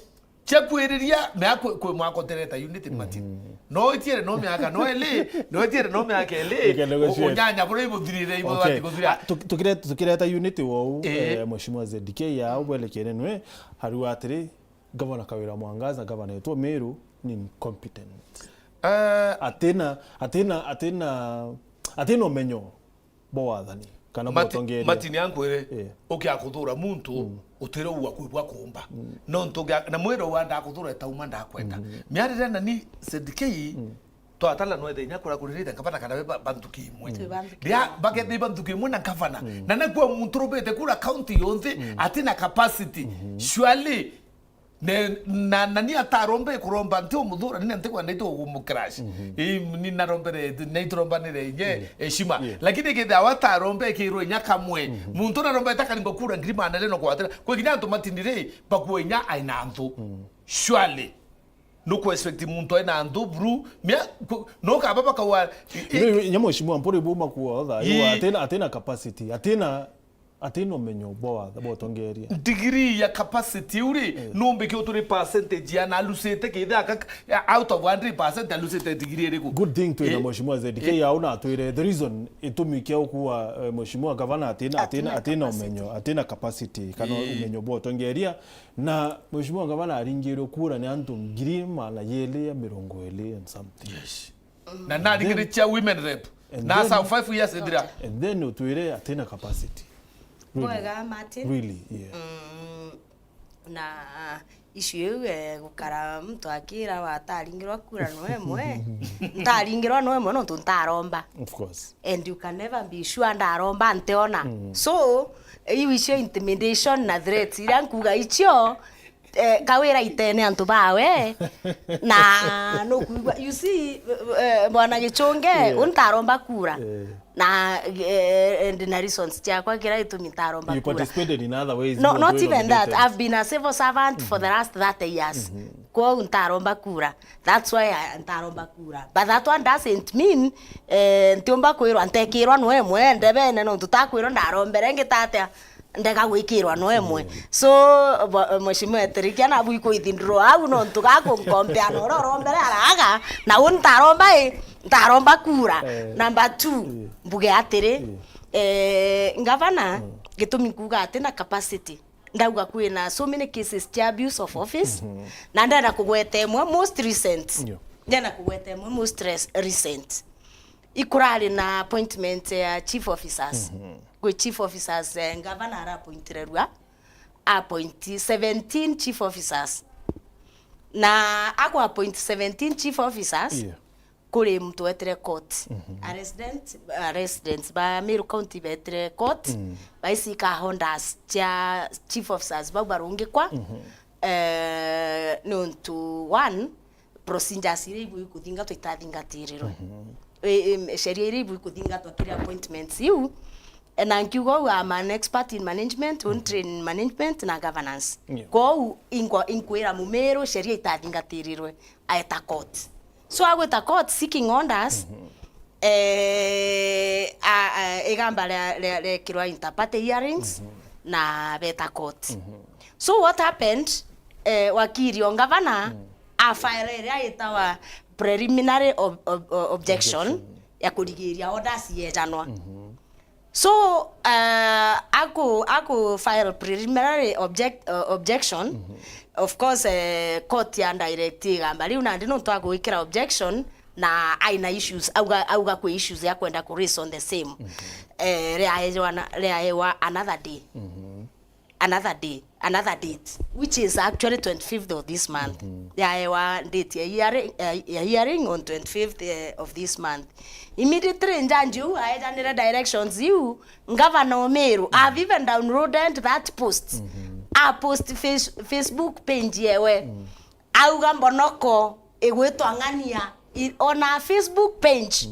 Cia kwiriria, mea kwi, kwi mwaka utereta unity, Martin. Mhm. No itiere no miaka no eli, no itiere no miaka eli. Ukende gucieta. U-, unyanya bura ibuthirire, ibubati kuthira. Ah, tu-, tukire-, tukireta unity wou, eh, eh, Mheshimiwa Z D K ya, mm, ubwelekene nwe, hariu atiri, Governor Kawira Mwangaza, governor wetu wa Meru, ni incompetent. Eh, atina, atina, atina, atina umenyo bwa wathani, kana bwa Mati-, utongeria. Martin ankwire, eh, ukia kuthura muntu, mm, utire ugwa kwi bwa kuumba. Mm. Nontu gia-, na mwira wa ndakuthura etauma ndakwenda. Mm. Miarire na ni Z D K, mm, twatala no ethenya kura kuririte ngavana kana we ba-, bantu kimwe. Twi bantu kimwe. Ria bakethira bantu kimwe na ngavana. Mm. Na nakwa muntu rubite kura county yonthe, mm, atina capacity. Mm-hmm. Surely, Ne, na, na ni ataromba ikuromba, nti umuthura, ni nti kwenda itu kumukirash. Mhm. I, ni narombere, ni iturombanire inye, mm, heshima. Yeah. Lakini kethira awa ataromba ikirwe inya kamwe, mhm, muntu naromba itakaringwa kura ngiri magana jana kwatira. Kwi kinya antu matinire, bakua inya aina antu. Mm. Surely, nuku expect muntu aina antu, bru, mia, ku-, no kaba bakawa, i, i, inya mheshimiwa Mpuri buma kuotha, ii, atina, atina capacity, atina Atina umenyo bwa watho, bwa utongeria. Degree ya capacity iu ri, eh, numbi ki uturi percentage ya na alusite kithia aka-, out of hundred percent alusite degree iriku? Good thing twina, eh, mheshimiwa Z D K, eh, au na atwire the reason itumi kia ukuwa, eh, mheshimiwa gavana atina, atina, atina, atina capacity, umenyo, atina capacity, kana, eh, umenyo bwa utongeria. Na mheshimiwa gavana aringirwe kura ni antu ngiri magana jeri ya mirongo iri and something. Yes. Na naringire chair women rep. And na then, asa five years ithira. And then utwire atina capacity. Really. Bwega, Martin. Really, yeah. Mm, na issue iu, eh, gukara muntu akira wataringirwa kura no emwe. Ntaringirwa no emwe nontu ntaromba. Of course. And you can never be sure ndaromba nteona. Mm. So, iu icio intimidation na threats iria nkuga icio, eh, Kawira itene antu bawe, na nukwigua, you see, eh, bwana Gichunge, yeah, untaromba kura. Yeah. Na, eh, and na reasons ciakwa kira itumi ntaromba kura. You participated in other ways, no, not even that. I've been a civil servant for the last thirty years. Mm-hmm. Kwou ntaromba kura. That's why I, ntaromba kura. But that one doesn't mean, eh, ntiumba kwirwa, ntekirwa no emwe ndebene, nontu takwirwa ndarombere ngitatia. Ndega gwikirwa no emwe. Mm. So, bo-, mheshimiwa Eterikia, nabu ikwithindrwa au, nontu gakunkompea na uria urombere araga, na u ntaromba i, ntaromba kura. Eh. Number two, mm, mbuge atiri, mm, eh, ngavana, mm, gitumi nkuga atina capacity. Ndauga kwina so many cases cia abuse of office, mhm, na ndenda kugweta imwe most recent. Ndio. Ndenda kugweta imwe most res-, recent. Ikurari na appointment ya chief officers. Mhm. Kwi chief officers, eh, ngavana arapointirerua, appoint seventeen chief officers. Na akwa appoint seventeen chief officers, yeah, Kuri muntu wetire court. A resident, a residents ba Meru County betire court, baicika orders cia chief officers bau barungikwa. Eh, niuntu one, procedures iria ibui kuthingatwa itathingatirirwe. I- i- sheria iria ibui kuthingatwa kiri appointments iu, eh, na nkiuga uu, I'm an expert in management, un train in management na governance. Yeah. Kwou inkwa- inkwira Mumiru sheria itathingatirirwe, aeta court. So agwita court seeking orders, eh, a- a- igamba ria- ria- riekirwa inter party hearings, na beta court. So what happened? Eh, wakiri o ngavana a file iria itawa preliminary ob- ob- ob- objection ya kurigiria orders yejanwa. So, uh, aku aku file preliminary object, uh, objection. Of course, eh, court ya direct igamba riu nandi nontu agwikira objection na aina issues, auga auga kwi issues ya kwenda ku raise on the same. Eh, riaewa na- riaewa another day. Another day, another date, which is actually twenty-fifth of this month. Yaewa date ya hearing, ya, ya hearing on twenty-fifth, eh, of this month. Immediately njanji uu aejanire directions iu, ngavana o Meru, I've even downloaded that post. A post face- Facebook page yewe. Auga Mbonoko igwitwa ng'ania, i- ona Facebook page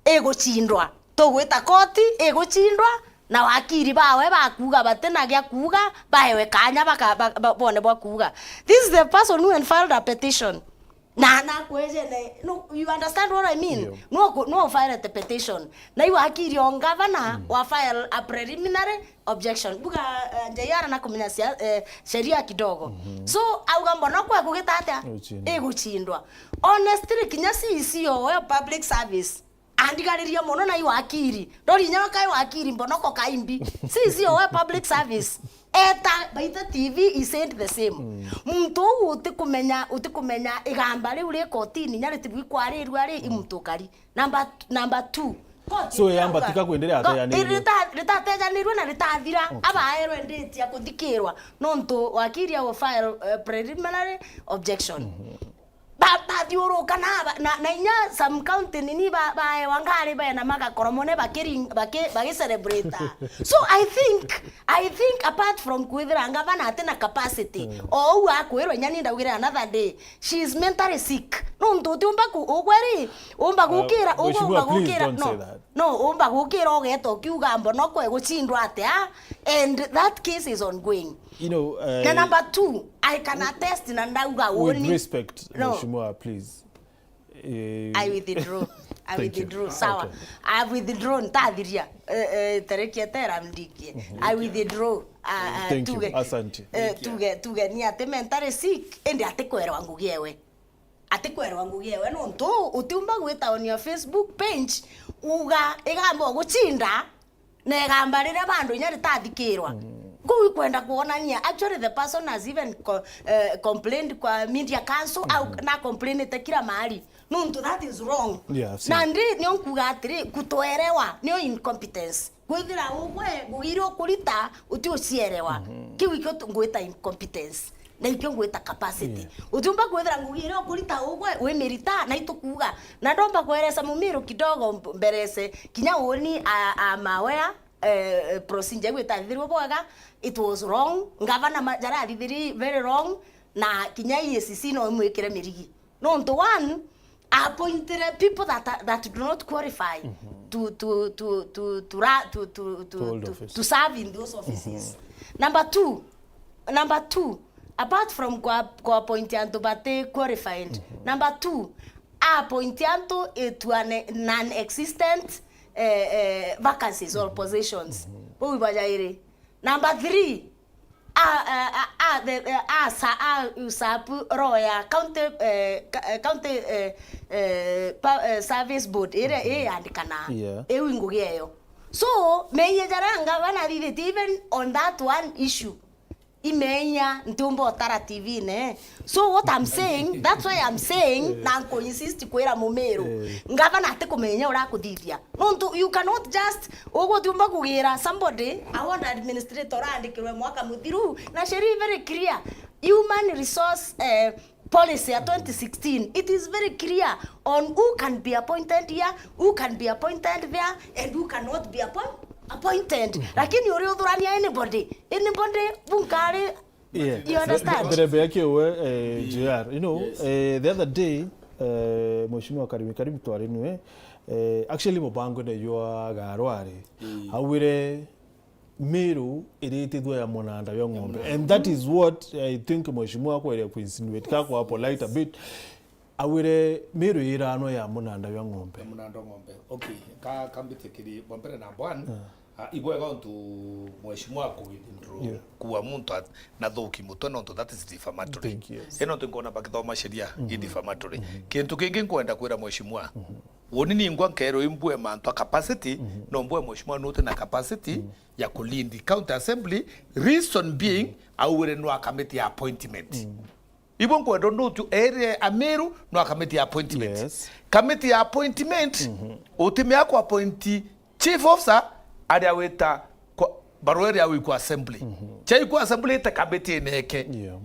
igucindwa. Tugwita koti igucindwa, na wakiri bawe bakuuga batina gia kuuga, baewe kanya baka- ba- ba- bone bwa kuuga. This is the person who had filed a petition. Na nakwejene, no, you understand what I mean? Ndio. No ku- no filed a petition. Na iu wakiri o ngavana wa file a preliminary objection. Buga, eh, J R na kumenya cia- eh, sheria kidogo. So auga Mbonoko kugita atia? Igucindwa. Igucindwa. Honestly, kinya C C O wa public service andigariria mono na iwakiri. Ndori inya waka iwakiri Mbonoko kaimbi. C C O wa public service eta baita T V, he said the same. Muntu uu utikumenya, utikumenya igamba riu ri kotini inya ritibui kwarirua ri i muntu ukari. Number, number two. Koti So, yamba tirauga- tika kwenderea Ngo- atejanirue. rita- ritatejanirue na ritathira, abaerwe nditi ya kuthikirwa nontu wakiri au file, eh, preliminary objection. Ba- bathiuruka na ba- na- na inya some county nini ba- baewa ngari bena magakoromone bakiri- baki- bagicelebrate. So I think, I think apart from kwithira ngavana atina capacity, o uu akwirwa inya ni ndaugire another day, she is mentally sick. Nontu utiumba ku- ugwe ri, umba gukira, ugwe Mheshimiwa, umba please gukira, don't say no. that. No, umba gukira ugeta ukiuga Mbonoko igucindwa atia, and that case is ongoing. You know, uh, Na number two, I can attest na ndauga with woni. respect, No. Mheshimiwa, please. Eh, I withdraw. I Thank you. withdraw. Sawa. Okay. I withdraw. Ntathiria. Eh, eh, terekia tera mdikie. I withdraw. Ah, ah, Thank you. tuge, Asante. eh, tuge, tuge ni ati mentally sick, indi atikwerwa ngugi ewe. Atikwerwa ngugi ewe nontu utiumba gwita on your Facebook page uga igamba ugucinda na igamba riria bandu inya ritathikirwa. Kuu ikwenda kuonania actually the person has even co- eh, complained kwa media council au na complainite kila mahali. Nontu that is wrong. Yeah, I've seen Na it. ndi nio nkuga atiri, kutoerewa nio incompetence. Kwithira ugwe ngugi iria ukurita uti ucierewa. Kiu ikio tu- ngwita incompetence. Na ikio ngwita capacity. Yeah. Utiumba kwithira ngugi iria ukurita ugwe wimirita na itukuga. Na ndomba kweresa Mumiru kidogo mb- mberese kinya uni a, a mawea, eh, procedure iu itathithirwe bwega, it was wrong. Ngavana ma- jara athithiri very wrong, na kinya E A C C no imwikire mirigi. Nontu one, appointed people that are, that do not qualify to, to, to, to, to, ra- to, to, To hold to, office. to serve in those offices. Number two, number two, apart from kwa, kwa appoint antu bati qualified, number two, appoint antu to an non-existent, eh, eh, vacancies or positions. Bau ibajairi. Number three, a, a, a, a, the, a, a, sa- a usurp role ya county, eh, ka- eh, county, eh, eh, pa- eh, service board iria iyandikana. Yeah. Iu ingugi eyo. So, menya jara ngavana athithitie even on that one issue. Imenya ntiumba utara T V-ne. So what I'm saying, that's why I'm saying, na nku insist kwira Mumiru. Eh. Ngavana atikumenya uria akuthithia. Nontu you cannot just, ugutiumba kugira somebody, a ward administrator urandikirwe mwaka muthiru, na sheria very clear. Human resource, eh, policy ya twenty sixteen, it is very clear on who can be appointed here, who can be appointed there, and who cannot be appoint-, appointed. Lakini uri uthurania anybody, anybody bunkari, you understand? Nderebea kiuwe, eh, J R, you know, eh, the other day, eh, Mheshimiwa Karimi Karibu twari niwe, eh, actually mubango ne ywa garwari. Augire Meru iritithua ya munanda jwa ng'ombe. And that is what I think Mheshimiwa akwere ku insinuate, ka kwa polite a bit. Augire Meru iranwa ya munanda jwa ng'ombe. Ya munanda jwa ng'ombe. Okay, ka, kambitie kiri bwa mbere na bwan. Ah, ibwega untu Mheshimiwa ku withdraw kuwa muntu at-, na thuki mutwe, nontu that is defamatory. Thank you. Yes. Ino ntu nkona bakithoma sheria i defamatory. Kintu kingi nkwenda kwira Mheshimiwa. Woni ningwa nkerwo imbue mantu a capacity, no mbue Mheshimiwa nuti na capacity ya ku lead county assembly, reason being, augire no a committee ya appointment. Ibo nkwenda ndutu area Amiru no a committee ya appointment. Yes. Committee ya appointment, utimea ku appoint chief officer aria wita kwa, barua iria wikwa assembly. Chai kwa assembly ite committee ineke. Yeah.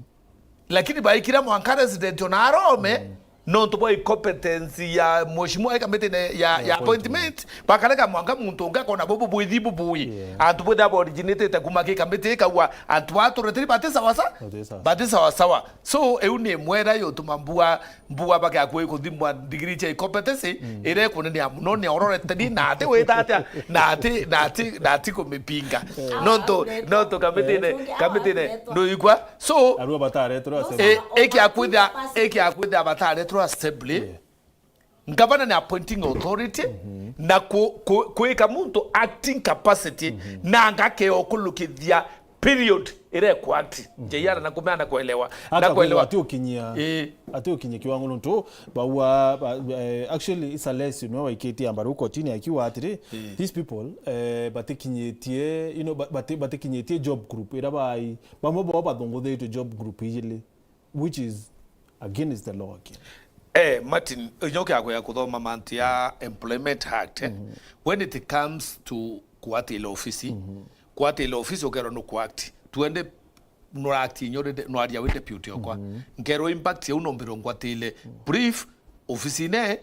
Lakini baikira mwanka resident ona arome, nontu bwa incompetence ya mheshimiwa e committee ne, ya, ya appointment, bakarega mwanka muntu ungi akona bubu bwithi bubui. Yeah. Antu bwitha ba originatete kuma ki committee ikauga, antu baa tureteri bati sawa sa-, bati sawa sawa. So, iu ni mwera yutuma mbua, mbua bagakua ikuthimwa degree cia incompetency, iria ikunenea muno ni ororete ni, na ati wita atia, na ati, na ati, na ati kumipinga. Nontu, nontu committee ne, committee ne, nduigua? So, arua bataretwo assembly. E, ikia kwithia, ikia kwithia bataretwo assembly. Yeah. Ngavana ni appointing authority na ku, ku, kwika muntu acting capacity na ngakeo kulukithia period ire ku act. J R na kumea na kuelewa. Na kuelewa. Ati ukinyia, ati ukinyia kiwango nontu baua, ba, eh, actually, it's a lesson, no, waikitie amba riu kotini akiuga atiri, these people, eh, batikinyitie, you know, ba-, bati-, batikinyitie job group ira bai, bamwe bao bathunguthitwe job group ijili, which is against the law again. Eh, Martin, inya ukiakwea kuthoma mantu ya Employment Act, eh, when it comes to kuatila ofisi, kuatila ofisi ukerwa nuku act. Tuende nura act inya uri de-, nwaria wi deputy okwa. Nkerwa impact yau nombirwe ngwatile brief ofisine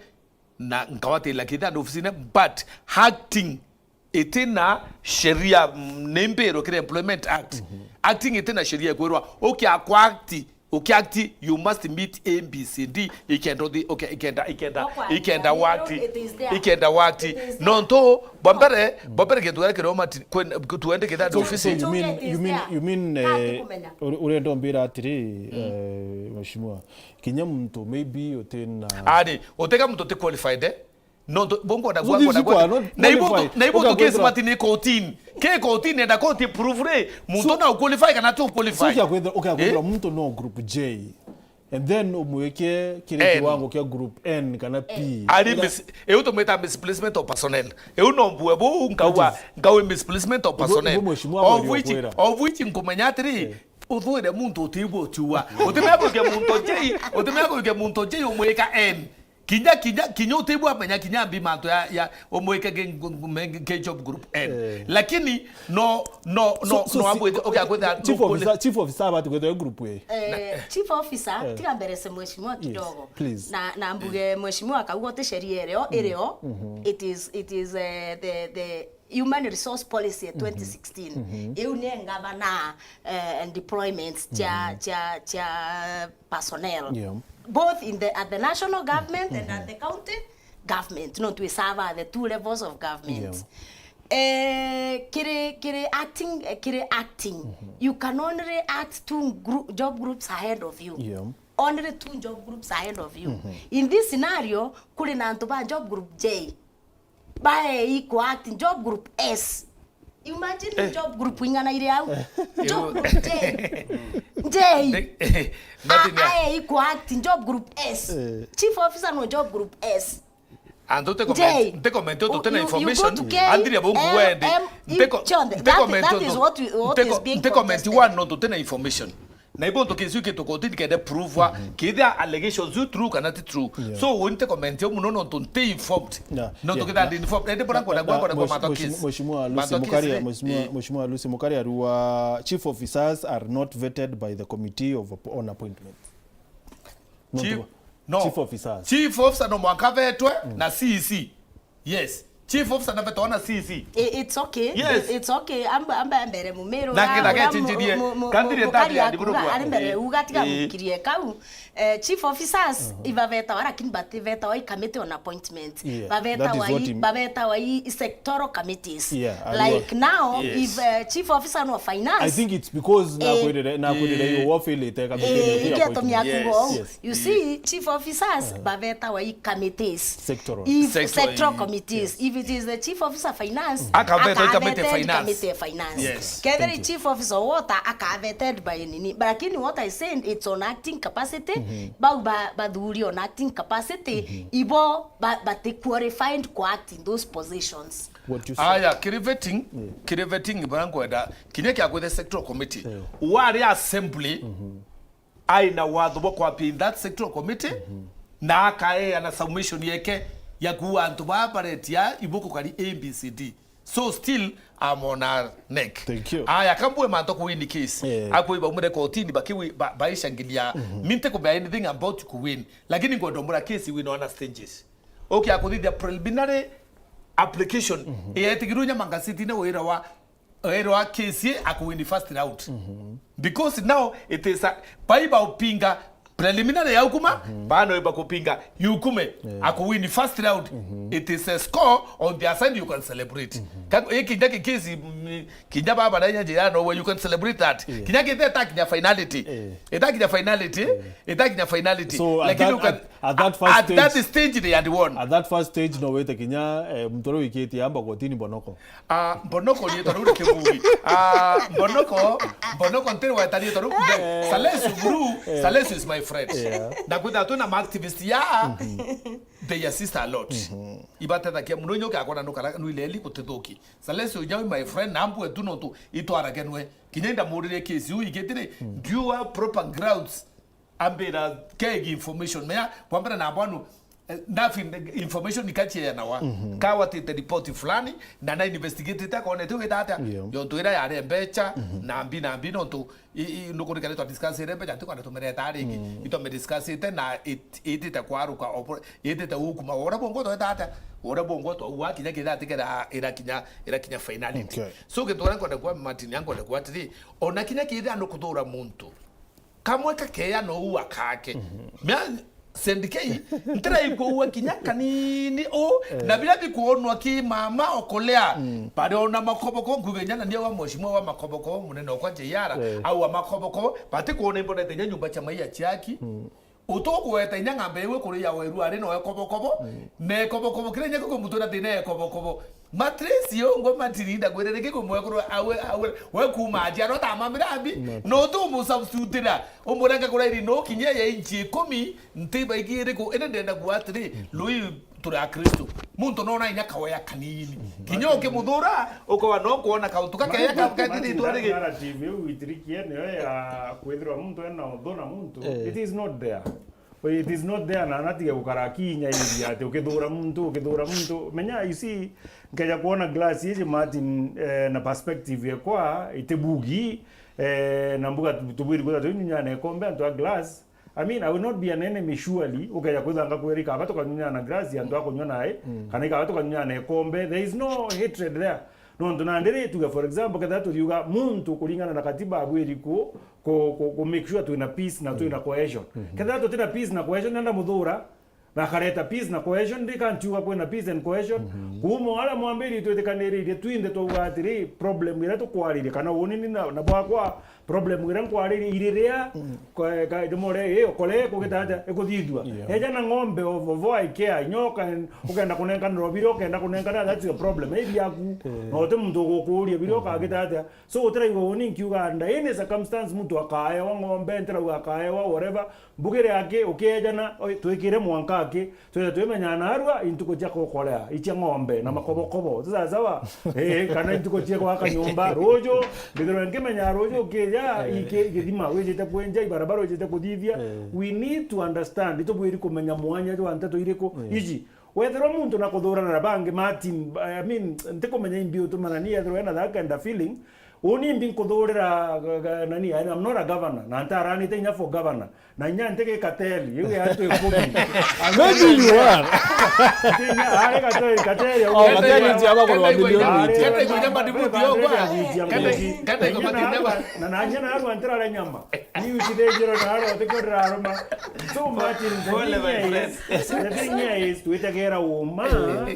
na nkawatila kithanda ofisine, but acting iti na sheria, mm, ni mbiro kiri Employment Act. Acting iti na sheria ikwirwa ukiakwa act, uki act, you must meet A, B, C, D, ikenda uthi, uki-, ikenda, ikenda, ikenda wa act, ikenda wa act. Nontu, bwa mbere, bwa mbere kintu kiria kiroma ti-, kwen-, tuende kithanda ofisi. So you mean, you mean, you mean, eh, uri-, urenda umbira atiri, eh, mheshimiwa, kinya muntu maybe utina. Ani, utega muntu uti qualified, eh? Nontu, bo nkwenda, nkwenda, nkwenda. Na ibo tu, na ibo tu case mati ni kotini. Ke kotini enda koti prove ri, muntu na uqualify kana tu qualify. So, ukia kwithira, ukia kwithira muntu no group J. And then umwike kiri kiwango kia group N kana P. Ari mis-, eu tumwita misplacement of personnel. Eu no mbue bu, nkaua, nkaua misplacement of personnel. Of which, of which nkumenya atiri, uthuire muntu utibwo utiua. Utimea kuikia muntu J, utimea kuikia muntu J umwika N. Kinya, kinya, kinya utibwa menya kinya mbi mantu ya, ya umwike ki, ki, ki job group N. Eh. Lakini no, no, no, so, so, no, si-, amwite, okay, akwite chief officer, chief officer abati kwithwa group A. Eh, chief officer, eh, tiga mberese mheshimiwa kidogo. Please. Na, na mbuge mheshimiwa akauga uti sheria irio, irio, it is, it is, eh, the, the human resource policy ya twenty sixteen. Iu ni ngavana, eh, and deployments cha, cha, cha personnel. Yeah. Both in the, at the national government and at the county government. No, we serve at the two levels of government. Yeah. Eh, kiri, kiri acting, eh, kiri acting. You can only act two group, job groups ahead of you. Yeah. Only two job groups ahead of you. In this scenario, kuri na antu ba job group J. Bae equal acting job group S. Imagine job group ing'ana ire au. Job group J. J. Ae equal acting job group S. Eh. Chief officer no job group S. Antu nte comment, nte comment untu nte na information. Andiria bungu wende. Nte comment untu, nte comment one untu nte na information. Na ibo ntu kesi kitu kotini kende prove wa kithia allegations you true kana ti true. Yeah. So, nte comment yo muno nontu nte informed. Yeah. Nontu kithia ndi informed. Ende bora kwenda kwa kwa kwa matokesi. Mheshimiwa Lucy Mukaria, Mheshimiwa, Mheshimiwa Lucy Mukaria arua chief officers are not vetted by the committee of app-, on appointment. Nontu Chief, ba- no. Chief officers. Chief officer no mwanka vetwe na C C. Yes. Chief officer na vetwa na C C. I- It's okay. Yes. It's okay. Amba amba mbere mumiru. Nake- nake chinjirie. Kandire Mukari tatu ya akuga ndiburu ari mbere eh, uga tiga eh. Mukirie kau. Eh, chief officers ibavetawa lakini bati betawa i committee on appointment. Yeah, Bavetawa that is what i him- bavetawa i i sectoral committees. Yeah, I Like now Yes. if uh, chief officer no finance I think it's because Eh. nakwirire nakwirire Eh. you offer it kama Eh, igetumia Yes. kuga ou. Yes. You see, chief officers bavetawa i committees. Sectoral. If Sectoral, sectoral eh, committees. If it is the chief officer finance, Akaveta i committee akaveta i finance. Committee finance. Yes. Kethira Thank you. chief officer water akaveted by nini. But lakini what I said, it's on acting capacity. Bau ba bathuri on acting capacity. Ibo ba, but they qualified ku act in those positions. What you say? Aya, kiri vetting, kiri vetting bana ngwenda kinya kia kwithe sectoral committee. Wari assembly aina watho bwa kwambia in that sectoral committee na akaeana submission yeke ya kuua antu baa baretia ibuku kari A B C D. So still amona neck. Thank you. Aya, kambue manto kuwin case. Eh. Akwiba umire kotini bakiwi ba- baishangilia. Minte kumea anything about kuwin. Lakini ngwenda umura case win on stages. Okay, akuthithia preliminary application. Etikirwe nya mangasitine wira wa wira wa case akuwin first round. Because now it is a baiba upinga preliminary ya ukuma bano iba kupinga yukume akuwin first round. It is a score on their side, you can celebrate. Ka- eh, kinya ki case mm, kinya baba na nyanje ya no you can celebrate that. Kinya ki etakinya finality. Etakinya finality. Etakinya finality. So at Lakini that- you can at- at that first at that stage- stage they had won. At that first stage no wete kinya eh, mtoro wikitie amba kotini bonoko. Ah, Mbonoko ni etaru ri kibugi. Ah, Mbonoko, Mbonoko ntiri weta ni etaru. Salesu buru, Salesu is my friend. Yeah. Na kwitha twina ma activist ya they assist a lot. Ibatethagia muno inyo kakona nukara nuileli gutithuki. Salesu nyau my friend na mbue tu nontu itwaragenwe. Kinya inda murire case u igitiri, do you have proper grounds? Ambira kegi information mea kwa mbere na bwanu eh, ndafi information ikachieanawa kawatite report fulani na na investigated akone tu wita atia. Yeah. Yontu ira yare mbecha na mbi na mbi nontu i- i- nukurikana twa discuss ire mbecha tukwenda tumereta ringi itwa me discuss ite na it- itite kwaruka opo- itite ukuma ora bongo tweta atia ora bongo twa uwa kinya kitha tikera ira kinya ira kinya finality. Okay. So kitu ora nkwenda kwa Martin yankwenda kwa atiri ona kinya kitha nukuthura muntu kamwe kakeya no ua kake. Mea sendikei ntiraigua ua kinya kanini u na biria bikuonwa ki mama okolea bari ona makoboko nkuge nyana nie wa mheshimiwa wa makoboko munene okwa J R au wa makoboko bati kuona imbonete nya nyumba cha maiya chiaki utugweta inya ng'ambe iwe kuri ya weru ari no ekobokobo na ekobokobo kire nya kuko mutu na thina ekobokobo. Matresi yo ngwa matiri ndakwirire kiku mwekuru awe awe we kuma aja no ta mamira mbi no tu mu substitutira umurenga kura iri no kinya ya inchi ikumi nti baigi iriku ene ndenda kuwa atiri lui turi a Kristo muntu no na inya kaweya kanini kinya ukimuthura ukawa no kuona kauntu kakeya ka- kathithitwe rigi. Narrative iu itirikie niyo ya kwithirwa muntu ena uthu na muntu, it is not there. It is not there, na natige gukara kinya iria ati ukithura muntu ukithura muntu menya you see, nkeja kuona glass iji Martin eh, na perspective yakwa itibugi eh, na mbuga tu- tubwiri kwithirwa twinyunyana ikombe antu a glass. I mean, I will not be an enemy surely ukeja kwithanga kwira ikaba tukanyunyana glass antu a kunywa nae kana ikaba tukanyunyana ikombe, there is no hatred there. Nontu nandi ri tuge for example kethira tuthiuga muntu kuringana na katiba abwiri ku ku, ku, ku make sure twina peace na twina cohesion. Kethira tutina peace na cohesion nenda muthura na akareta peace na cohesion ndi kantiuga kwina peace and cohesion. Kuma aria mwambiri twitikaniririe twinthe twauga atiri problem iria tukwariria kana woni ni na, na bwakwa problem iria nkwariria iriria ndimore iyo kore kugita atia ikuthithua. Eja na ng'ombe of, of I care nyoka ukenda kunenkanira obire ukenda kunenkanira that's your problem ibi yaku. Na uti muntu ugukuria bire ukagita atia. So utiraigua uni nkiuga under any circumstance muntu akaewa ng'ombe ntirauga akaewa whatever mbugire aki ukiejana twikire mwanka aki twithe twimenyaa narua intuku cia kukorea icia ng'ombe na makobokobo ti sawasawa. Eh, kana intuku cia gwaka nyumba ruju mbithirwe nkimenya ruju ukija iki githima wijite kwenja ibarabara wijite kuthithia. We need to understand itubwiri kumenya mwanya jwa nteto iriku iji. Wethirwa muntu na kuthurana na bangi Martin, I mean ntikumenya imbi utumana ni ethirwa ena that kind of feeling. Uni mbi nkuthurira, ga-, ga-, nani, I am not a governor, na ntaranite inya for governor, na inya nti gi cartel, iu ya antu ikumi. Maybe you are. Inya ari cartel, cartel, Oh, cartel nti aba kurwa milioni Ari itia. Kata iko nyama ni buti ogo. Kata iko, kata iko mati nyama. Na, na inya narwa ntirare nyama. Ni ucithijiro naro tikio ndiraruma. So Martin, the Pole, thing my here is, the thing here is, twitegera uma,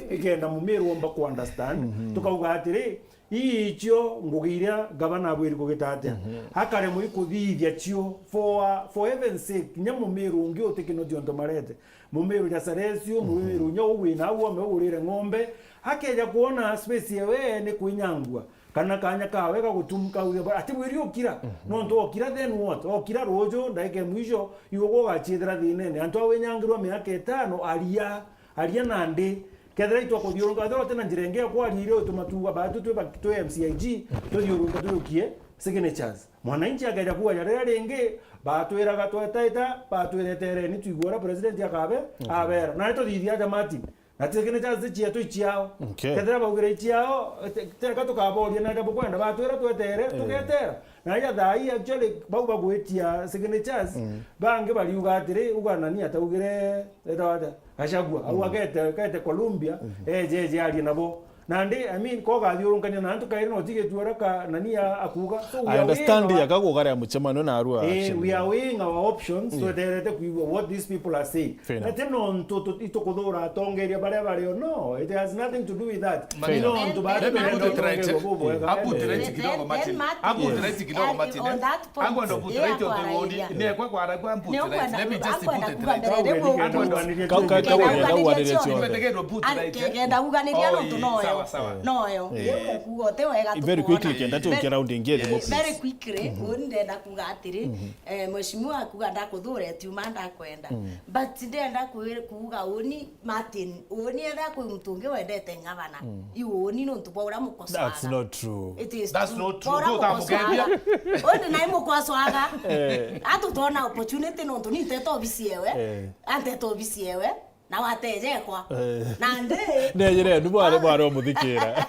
ikenda mumiru omba ku understand. Tukauga atiri, icio ngugi iria gavana abwiri kugita atia. Akaremwa ikuthithia cio for, for heaven's sake, nya mumiru ungi utikino thionto marete. Mumiru Nyasarecio, mumiru nya uwi na uome ugurire ng'ombe, akeja kuona space yewe ni kwinyangua. Kana kanya kawe gagutumka uge, ati bwiri ukira. Nontu okira then what? Okira ruju, ndaike mwisho, iwe ugacithira thinene. Antu awinyangirwa miaka itano, aria, aria nandi. Kethira itwa kuthiurunka, kethira utina njira ingi ya kwaria iria utuma tuga, batu twi ba-, twi M C I G, tuthiurunka tuyukie signatures. Mwananchi akeja kuaja riria ringi, batwiraga twetaita, batwiretereni twigua uria president akabe, abera. Na tuthithia aja Martin. Na ti signatures cietu iciao. Okay. Kethira baugire iciao, te-, teka tukaboria na nda bukwenda, batwira twetere, tugetera. Na ya thaa ii actually, bau bagwitia signatures, bangi bariuga atiri, uga nani ataugire, etawa atia? Gachagua. Au agete, agete Colombia, eje, eje arie nabo. Nandi, I mean, ko gathiurunkania na antu kairi no tigetua raka nani a-, akuga. So we I are understand weighing our ya kagugara ya muchemano na arua. Eh, we are weighing our options, tweterete kuigua what these people are saying. Fair Na enough. ti nontu tu-, itukuthura atongeria baria bari o, no, it has nothing to do with that. Fair enough. Ni nontu batu Let me twenda put it right. utongeria bubwega. I'll put it right Then, kidogo, then Martin. Martin, I'll put it yes. Right kidogo, And Martin. On that point, I'm going to put it right yeah, on the kwa road. idea. Ni kwa kwa kwa put it right. Let me just put it right. Akwenda kuga mbere, Akwenda rĩu kuga Ka-, ka-, ka-, Kenda ka-, uganĩria uganĩria cionthe. cionthe. Tumetegerwo put Ari-, right, ke-, eh? kenda uganĩria Oh, nontu ii, noyo. sawa, sawa. Noyo. Ii wega kuga uti wega Very quickly, kenda tuke round ingi ya democracy. Very quickly, uni ndenda kuga atiri, eh, mheshimiwa akuga ndakuthure tiuma ndakwenda. But ndenda kwi-, kuga uni Martin, uni etha kwi muntu ungi wendete ngavana. Iu uni nontu bwa uria mukosoaga. That's not true. It is That's true. Not true. Bora Ndutamugeithia. Mukosoaga. Uni nai mukosoaga. Atu twona opportunity nontu ni nteta obisi yewe. Eh. Anteta obisi yewe. Na watejekwa. Eh. Nandi. Nejire, ni bware, bware umuthikira.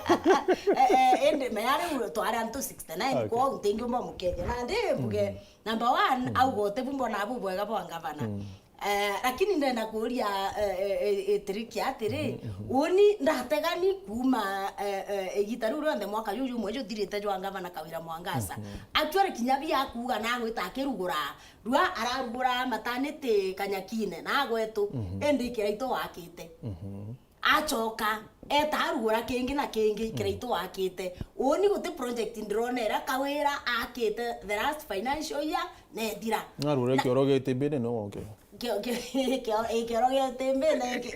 Eh, eh, indi mea riu twari antu sixty-nine, okay, kwou ntingiumba mukethia. Nandi mbuge, number one, auga uti bu mbona bu bwega bwa ngavana. Eh, lakini ndenda kuria, eh, eh, eh, Tricky atiri, uni ndategani kuuma, eh, eh, igita riu rionthe mwaka juju umwe juthirite jwa ngavana Kawira Mwangaza. Actually kinya bia kuuga na agwita akirugura, rua ararugura maternity Kanyakine na agwetu, indi Kiraitu wakite. Acoka eta arugura kingi na kingi Kiraitu wakite. Uni guti project ndirona ira Kawira akite the last financial year nethira. Narure kioro giti mbene no woke. Kio-, kio-, kio-, kioro gia timbine, ki-,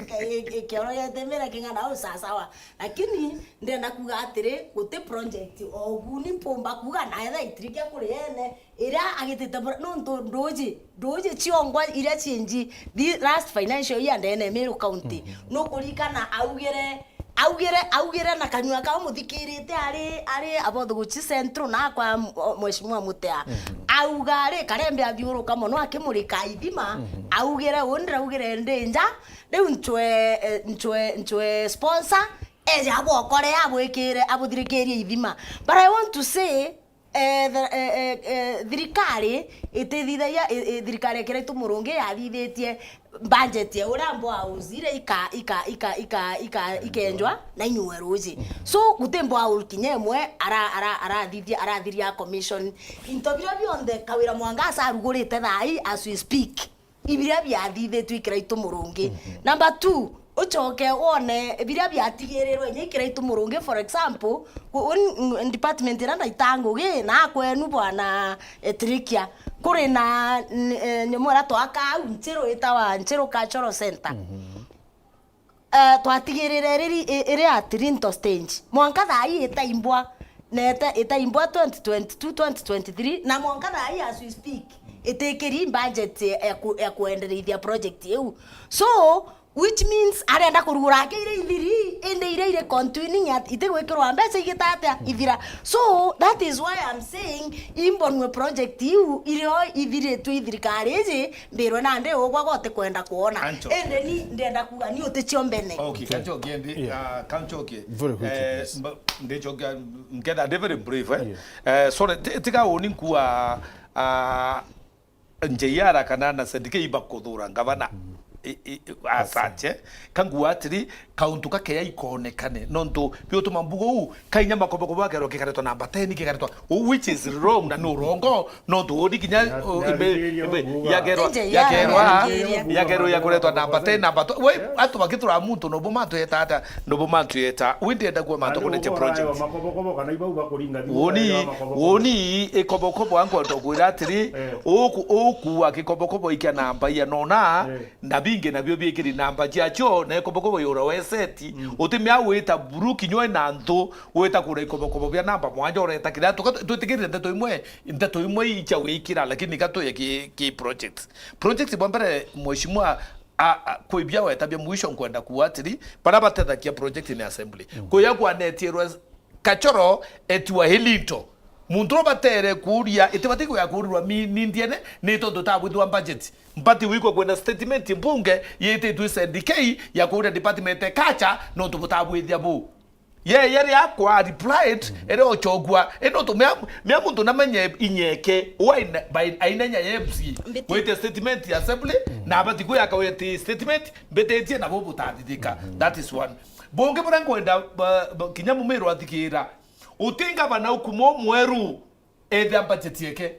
ki-, kioro gia timbine king'ana u sasawa. Lakini ndenda kuga atiri, guti project o uguni mpumba kuga na etha itirikia kuri ene, iria agitite bura-, nontu nduji, nduji ciongwa iria ciinji the last financial year ndene Meru County. Nukuririkana augire, augire, augire na kanyua kau muthikirite ari, ari Abothuguchi Central na kwa m-, o, Mheshimiwa Mutea. Auga ari, Karembe athiuruka mono akimurika ithima, augire, uni ndiraugire ndi nja, riu ncwe, eh, ncwe, ncwe sponsor, eja abwokore, abwikire, abuthirikirie ithima. But I want to say, eh, the, eh, eh, eh, thirikari itithithagia, i-, i-, thirikari ya Kiraitu Murungi yathithitie budget ya uria mboa uzire ika, ika, ika, ika, ika, ikenjwa na inyue ruji. So, guti mboa kinya imwe ara, ara, arathithia, arathiria commission. Into biria bionthe Kawira Mwangaza arugurite thaa ii as we speak. Ibiria biathithitue i Kiraitu Murungi. Number two, ucoke wone biria biatigirirwe inya i Kiraitu Murungi. For example, ku-, un-, department iria ndaita ngugi na kwenu bwana, eh, Trikia, kuri na n-, eh, nyamu iria twaka au Nchiru itawa Nchiru Cultural Center. Eh, twatigirire riri i-, iri at Linto stage. Mwanka thaa ii itaimbwa, na ita-, itaimbwa twenty twenty-two, twenty twenty-three, na mwanka thaa ii as we speak, itikiri budget ya ku-, ya kuendereithia project iu. So, Which means arenda kurugura ake iria ithiri, indi iria iri continuing at, itigwikirwa mbeca igita atia ithira. So that is why I'm saying imbonwe project iu irio ithiritwe i thirikari iji, mbirwe nandi ugwa goti kwenda kuona. Ancho. Indi ni ndenda kuga ni uticio mbene. Okay, kanchokie ndi, Yeah. ah, kanchokie. Very quickly, Eh, please. mba-, ndichokia, nkenda ndi very brief, eh. Yeah. Eh, sorry, ti-, tiga uni nkua, ah, J R kana na Sendikei ibakuthura ngavana. I, i, asache. Kangua atiri, kauntu kakeya ikonekane. Nontu biutuma mbugo uu, kainya makobokobo akerwa kikaretwa namba ten, kikaretwa, which is wrong na ni urongo, nontu uni kinya, Ya, o, ya, imbe, ya, imbe, ya, yakerwa, J R yakerwa, yakiria. yakerwa yakuretwa namba ten, namba twelve. We, antu bakitura muntu, nobo mantu yeta ata, nobo mantu yeta. We ndienda kuwa mantu kuneche project. Makobokobo kana ibau bakuringa thimu Woni, baewa makobokobo. woni, ikobokobo ankwenda kwira atiri, Eh. uku, ukuwa kikobokobo ikia namba ya nona, Eh. na bingi nabio biikiri namba ciacio, na ikobokobo yura weseti, Mm. utimea wita buru kinywa na nthu, wita kura ikobokobo bia namba mwanja ureta kiria, tuka-, twitikirire ndeto imwe, ndeto imwe icha wikira, lakini gatu ya ki, ki project. Project bwa mbere, mheshimiwa, a, a, kwi bia weta bia mwisho nkwenda kuwa atiri, bara batethagia project ni assembly. Mm. Kuya kwanetirwe Kachoro etiwa Hilinto. Muntu uria batere kuuria, itibati kuya kuurirwa mi-, ni ndiene, ni tondu tabwithwa budget. Mbati wikwa kwenda statement mbunge yititwe Sendikei ya kuuria department ya culture, nontu butabwithia bu. Ye, ye ria kwa replied, ere ochogua, e nontu mea, mea muntu namenye inyeke, wa ina-, by, ainenya ya M C A. Mbiti. Wite statement ya assembly, na abati kuya kawete statement, mbititie nabo butathithika. That is one. Bungi buria nkwenda, ba, ba, kinya mumiru athikira. Uti ngavana ukuma umweru, ethia budget yeke.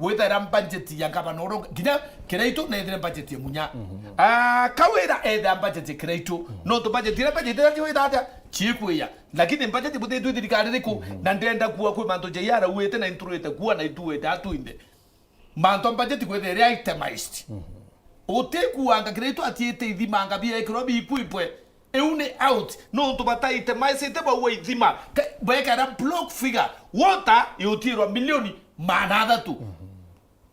Withaira budget ya ngavana uria, kinya Kiraitu nethire budget ya munya. Akawira ethia budget ya Kiraitu. Nontu budget iria budget iria ciwitha atia? Ciikwiya. Lakini budget butitwi thirikari riku? Na ndenda kuwa kwi mantu J R auite na inturite kuwa na ituite atuinde. Mantu a budget kwithira iri itemized. Utikuanga Kiraitu atiite ithimanga biekirwa bikwipwe. Iu ni out. Nontu bataite maicite bau wa ithima. Ke-, bekera block figure. Water yutirwa milioni maana athatu.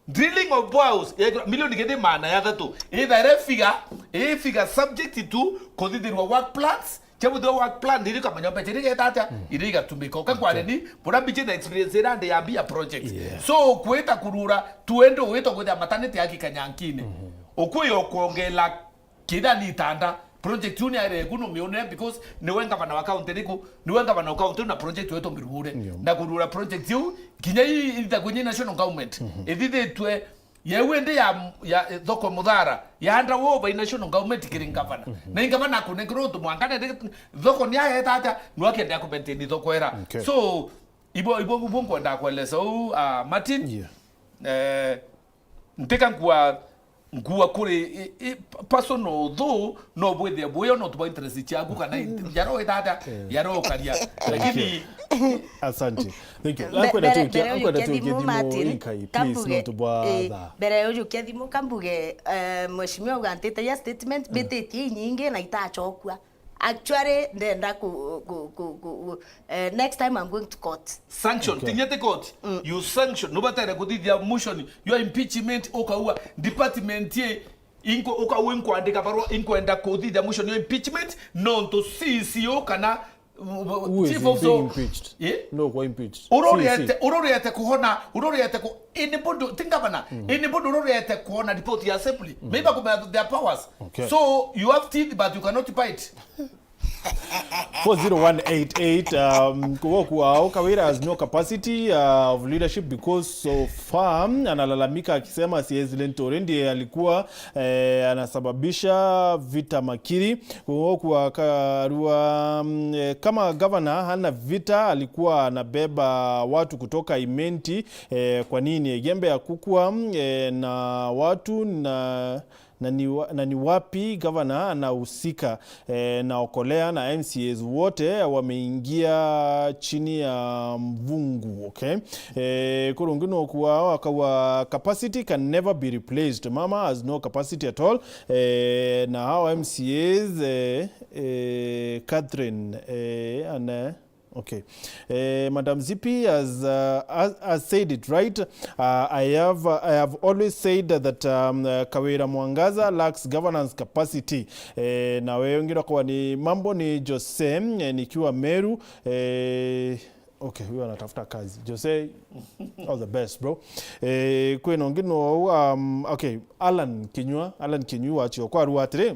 Drilling of boreholes, yekirwa milioni kethi maana ya athatu. Ithaire figure, ii figure subject to kuthithirwa work plans, Chebu the work plan, iri kamenya mbecha iri geta atia, iri igatumika. Uka kware ni, bura mbichi na experience ira ndi ya mbia project. Yeah. So, kwita kurura, tuende wita kwithia maternity ya Gikanyankine. Ukwiyo kuongela kithani itanda, project yu ni aire kuno mione because niwe ngavana wa county riku, niwe ngavana wa county na project wetu mirugure. Yeah. Na kurura project yu, kinya i, ita kwenye national government. Ithithitwe, Yeu indi ya, ya thoko Muthara, ya under over national government kiri ngavana. Na ingavana akunenkerwa untu mwanka nende thoko ni ayeta atia, nu akiendelea kumaintain thoko era. Okay. So, ibo, ibo, ibo nkwenda kueleza u, ah, Martin. Yeah. Eh, ntika nkua, nkua kuri, i, i, personal though, no bwithia buyo no tuba interest ciaku kana int-, yaro itata, yaro ukaria. Lakini Asante. Thank you. Mbe-, Akwenda mbere, tukia, mbere akwenda ujukia tukia thimu, thimu Martin, inkai, please, kambuge, nontu bwa eh, thaa. Mbere ujukia thimu, kambuge, eh, mheshimiwa ugantite ya statement, mbititie inyingi na itachokua. Actually, ndenda ku, ku, ku, ku, ku, eh, next time I'm going to court. Sanction, okay. Tinya te court. You sanction. Nubatere kuthithia motion, your impeachment, ukaua department ye, inko, ukaua inkwandika barua, inkwenda kuthithia motion, your impeachment, nontu C C O kana Who is chief of being so impeached? Eh? No, kwa impeached. Uroriete, uroriete kuhona, uroriete ku, anybody, think governor, anybody uroriete kuhona report ya assembly. Maybe kumenya their powers. Okay. So you have teeth but you cannot bite. Four zero one eight eight, um, kuwa kuwa Kawira has no capacity, uh, of leadership because so far analalamika akisema C S Linturi ndiye alikuwa, eh, anasababisha vita Makiri. Kuwa kuwa Karua, mm, eh, kama gavana hana vita alikuwa anabeba watu kutoka Imenti, eh, kwa nini Igembe akukua, mm, eh, na watu na na ni wa-, na ni wapi gavana anahusika, eh, na Okolea na M C As wote wameingia chini ya mvungu, okay? Eh, kurungi no kuwa akawa capacity can never be replaced. Mama has no capacity at all. Eh, na hao M C As, eh, eh, Catherine, eh, ana Okay. Eh, Madam Zipi has, uh, has, has said it right. Uh, I have, uh, I have always said that, um, uh, Kawira Mwangaza lacks governance capacity. Eh, na wewe ungira kwa ni mambo ni Jose, eh, nikiwa Meru. Eh, okay, huyo anatafuta kazi. Jose, all the best, bro. Eh, kwina ungi no, um, okay, Alan Kinyua, Alan Kinyua achio kwa ruatire.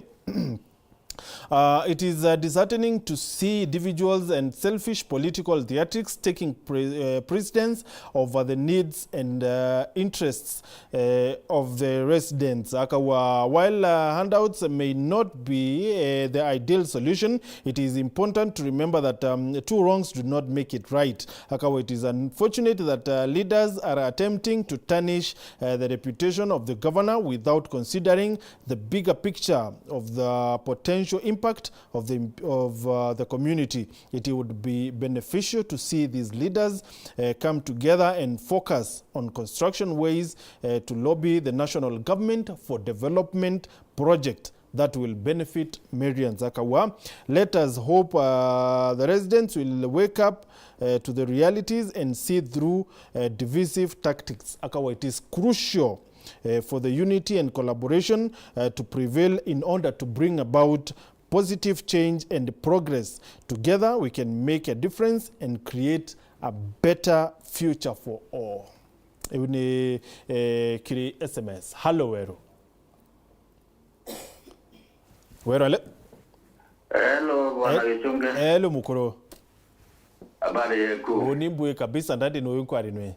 Uh, it is, uh, disheartening to see individuals and selfish political theatrics taking pre- uh, precedence over the needs and, uh, interests, uh, of the residents. Akawa, while, uh, handouts may not be, uh, the ideal solution, it is important to remember that, um, two wrongs do not make it right. Akawa, it is unfortunate that, uh, leaders are attempting to tarnish, uh, the reputation of the governor without considering the bigger picture of the potential impact of the, of, uh, the community. It would be beneficial to see these leaders, uh, come together and focus on construction ways, uh, to lobby the national government for development project that will benefit Marians. Akawa, let us hope, uh, the residents will wake up, uh, to the realities and see through, uh, divisive tactics. Akawa, it is crucial, uh, for the unity and collaboration, uh, to prevail in order to bring about positive change and progress. Together we can make a difference and create a better future for all. Iu ni, eh, kiri S M S. Hello, Weru. Weru, ale? Hello, Bwana Eh, Gichunge. Hello, mukuru. Habari yeku? Uni mbui kabisa, ndadi nwe nkwari nwe.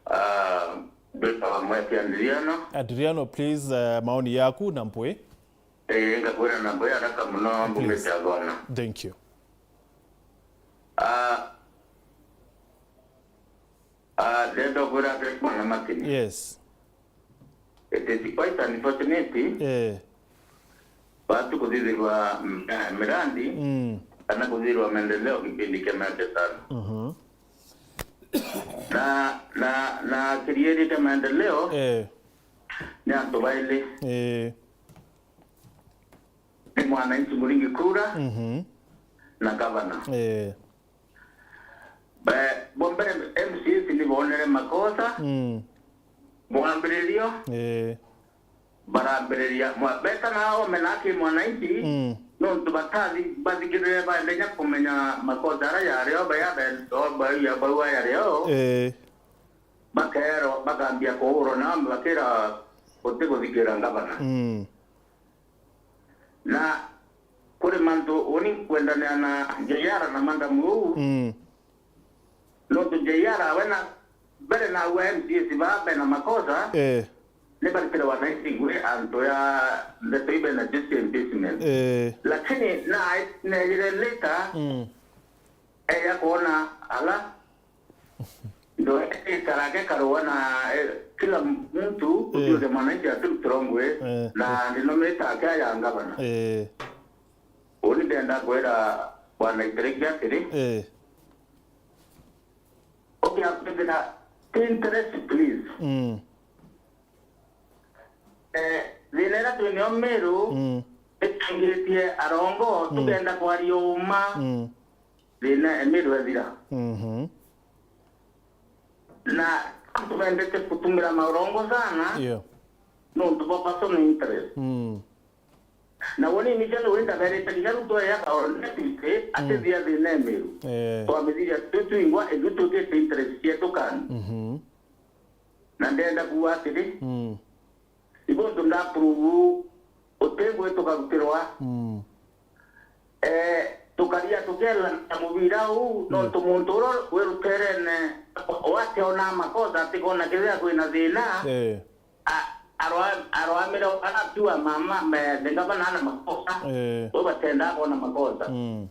Ah, mbitawa Mweti Adriano. Adriano, please, eh, maoni yaku na mpwi. Eh, ngakwira na mpwi haraka muno, Please. Mbumite Agona. Thank you. Ah, ah, ndenda kwira ati Bwana Martin. Yes. It is quite unfortunate. Eh. Batu kuthithirwa, mm, eh, mirandi, Mm. kana kuthithirwa maendeleo kipindi kia miaka itano. Mhm. Na, na, na kirieri kia maendeleo Eh. ni antu baili. Eh. Ni mwananchi Muringi Kura Mhm. na gavana. Eh. Be-, bo mbere M C As ni bonere makosa. Mm. Mwambiririo. Eh. Barambiriria. Mwa-, beta na ome na ki mwananchi. Mm. Nontu batathi-, bathikirire baendenya kumenya makosa ara yario, bayathe-, o, bau ya, bau yario. Eh. Bakerwo, bakambia kuurwa na bakira guti guthikira ngavana. Mm. Na kuri mantu uni nkwendania na J R na madam uu. Mm. Nontu J R we na mbere na ua M C As baa bena makosa, Eh. ni baritire wananchi ngui antu ya ndeto ibe na justice impeachment. Eh. Lakini na, nejire later, Mm. eya kuona ala Ndo ikarage karua na, eh, kila mtu Eh. utuike mwananchi ati strong way Eh. na ndinomita ake ya ngavana. Eh. Uni ndenda kwira Bwana Itereki atiri, Eh. ukiakwithira interest, please. Mm. Eh, thina iria twinio Miru, Mm. itangitie arongo, Mm. tukenda kwaria uma. Mm. Thina e Miru ethira. Mhm. Na antu bendete kutumira maurongo sana, Yeah. nontu bwa personal interest. Mm. Na woni initially uri ndaberete kinya Ruto eya ka honestly, Mm. atithia thina e Miru. Eh. Twamithiria tu twingwa, ithu tutite interest cietu kando. Mhm. Na ndenda kuuga atiri, Mm. Ibo ntu ndaprove utigwi tukarutirwa. Mm. Eh, tukaria tukela na mubira uu, Mm. nontu muntu uria wi ruterene, wakiona makosa, atikona kethira kwina thina, Eh. a-, arwa-, arwamire, arakiuga mama, me, the governor ana makosa, Eh. we batenda akona makosa. Mm.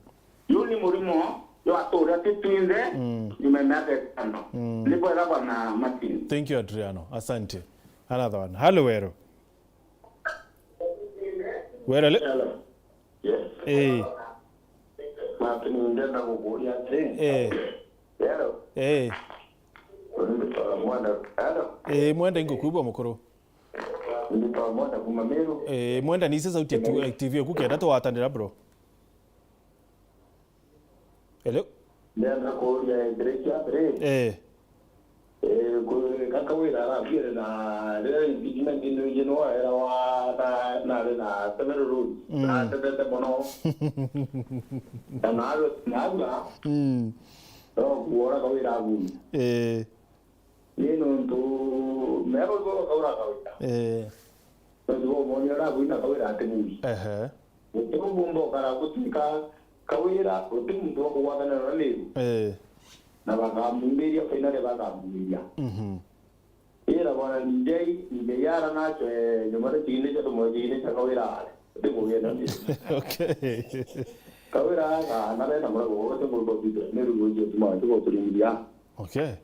Yu ni murimo jwa turia tu twinthe Mm. nyuma ya miaka itano. Mm. Ni bwega Bwana Martin. Thank you, Adriano. Asante. Another one. Hello, Weru. Weru, ale? Hello. Yes. Eh. Martin, ndenda kukuria ati. Eh. Hello. Eh. Nditwa mwana. Hello. Eh, mwenda ingukwigua mukuru. Nditwa mwana kuma Meru. Eh, mwenda nise sauti ya tu-, T V yaku kenda twatanira, bro. Hello? Ndenda kuuria Grace atiri, Eh. eh, ku-, ka Kawira arakuire na riria impeachment nduiji no era wa na, nari na several roads, Mm. na tetete mono. Na nawe, nawe, Mm. no kuora Kawira abu. Eh. Ni nontu mero ibo Kawira Kawira. Eh. Nontu bo moni ara abu na Kawira ati bui. Ehe. Guti bumba ukara gutuika Kawira, guti muntu wa kugwatanira na Meru. Eh. Na bakamumbiria, finally bakamumbiria. Mhm. Ira bwana D J, D J ara nacho, eh, nyuma ni chigine cha tumo chigine cha Kawira are. Guti kugenda ni. Okay. Kawira aga, na bena mura go, guti kugenda ni rugo je tuma, tugo turindia. Okay.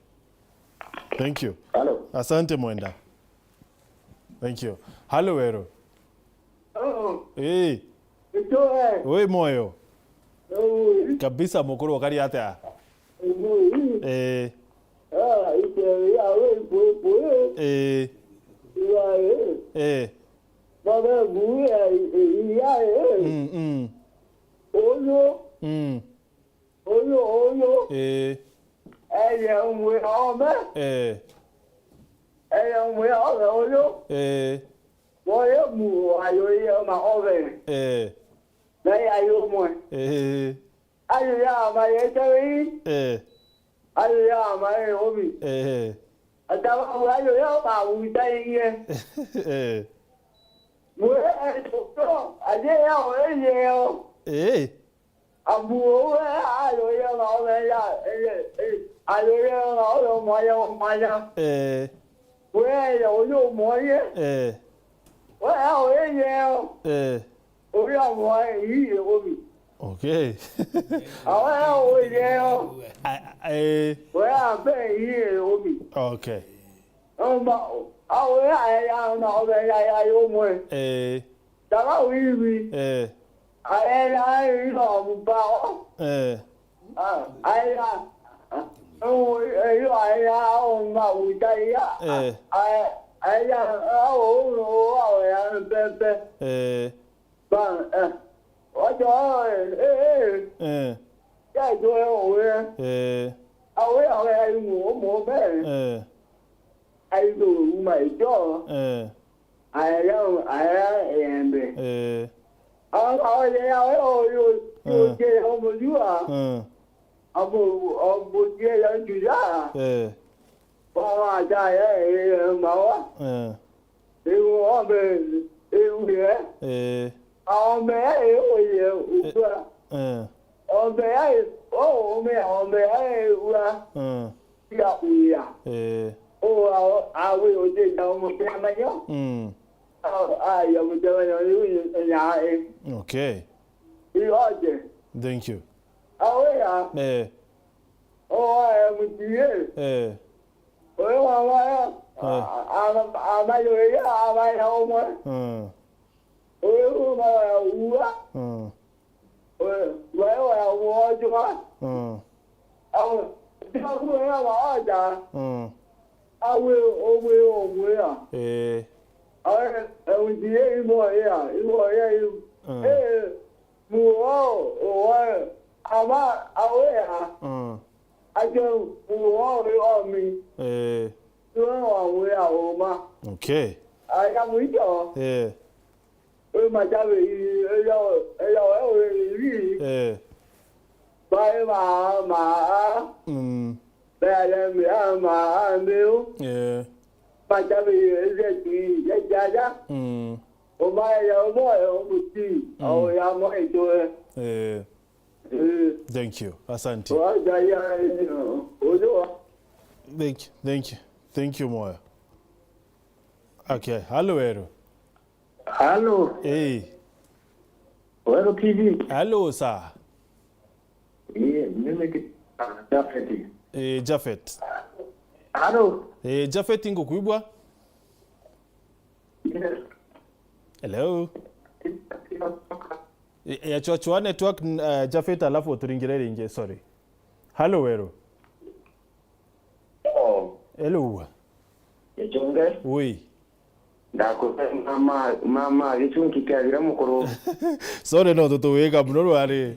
Thank you. Hello. Asante Mwenda. Thank you. Hello, Wero. Oh, Eh, ito, eh. Wi moyo? Oh, Kabisa, mukuru ukari atia? Oh, Eh, ah, ito, ya, we, po, po, eh. Eh, Ya, eh. Eh. Baba, bu, ya, eh, ya, eh. Mm, mm. Oyo. Mm. Uyu, uyu. Eh. Eye umwe ome. Eh. Eye umwe ome uyu. Eh. Woye mu ayo ye ma ove. Eh. Na ye ayo umwe. Eh. Ayo ya ma ye tawi. Eh. Ayo ya ma ye obi. Eh. Atawa ayo ya ma uta ye. Eh. Mwe ayo aje ya oye yo. Eh. Abu we ayoye ng'ombe ya, eh, eh, ayoye ng'ombe mwanya mwanya. Eh. We ya uyu mwoye. Eh. We aoye yeo. Eh. Uyu mwoye ii ikumi. Okay. Awe aoye yeo. A, a, eh. We ambe ii ikumi. Okay. Omba, awe aya ng'ombe ya, ya yumwe. Eh. Tara wiwi. Eh. Aera ino mubao. Eh. Ah, aera. Oh, eh, yo aera o ma utaia. Eh. Aera, aera, oh, oh, oh, ya pepe. Eh. Ba, eh. Ojo, eh, eh, eh. Eh. Ya jo, eh. Eh. Awe, awe, ai mo, mo be. Eh. Ai do, uma, jo. Eh. Aya, aya, embe. Eh. Aba, oye, ya, oyo, oyo, Eh. oyo, omuliwa. Eh. Abo, omutie ya njuya. Eh. Baba, ya, ya, ya, mawa. Eh. Ewu, ombe, ewu, ye. Eh. Ombe, ya, ewu, ye, ukwa. Eh. Ombe, ya, e, o, ombe, ombe, ya, ewu, ya. Eh. Ya, uya. Eh. O, a, a, we, oje, ya, omutemanyo. Mm. Aya, mutemanyo, ya, eh. Okay. Ioje. Thank you. Awea. Eh. O, aya, mutie. Eh. Oyo wa waya. Eh. A, a, a, mayo ya, a, waya omwe. Mm. Oyo wa waya uwa. Mm. Oyo, waya, waya uwa jwa. Mm. Awe, tiga kuoya waoja. Mm. Awe, omwe, omwe ya. Eh. Awe, e, uthie imoya, imoya iu. Mm. Eh, muo, owe, ama, awe ya. Mm. Ajo, muo, owe, omi. Eh. Tuwe wa wea, oma. Okay. Aya, mwicho. Eh. Wi machawi, eya, eya, eya, wi, wi. Eh. Bai ma, ma, a. Mm. Bele, mi, a, ma, a, miu. Eh. Machawi, eze, ti, ya, ya, ya. Mm. O ma, ya, o mo, ya, o muti. Mm. O ya, mo, eto, eh. Eh. Eh. Thank you. Asante. Wa, ya, ya, ya, ojo. Thank you. Thank you. Thank you, Moyo. Okay. Hello, Ero. Halo. Eh. Wero T V. Halo, sir. Eh, mimi ki-, ah, Jafet. Eh, Jafet. Halo. Eh, Jafet, ngukwigua. Yes. Hello. Eh, ya chwa chwa network, n-, eh, Jafet, alafu uturingire ringi, sorry. Halo, Wero. Oh. Hello. Gichunge. Ui. Ndakuhe mama, mama, gichungi kia gira mukuru. Sorry, no tutuwika muno rwari.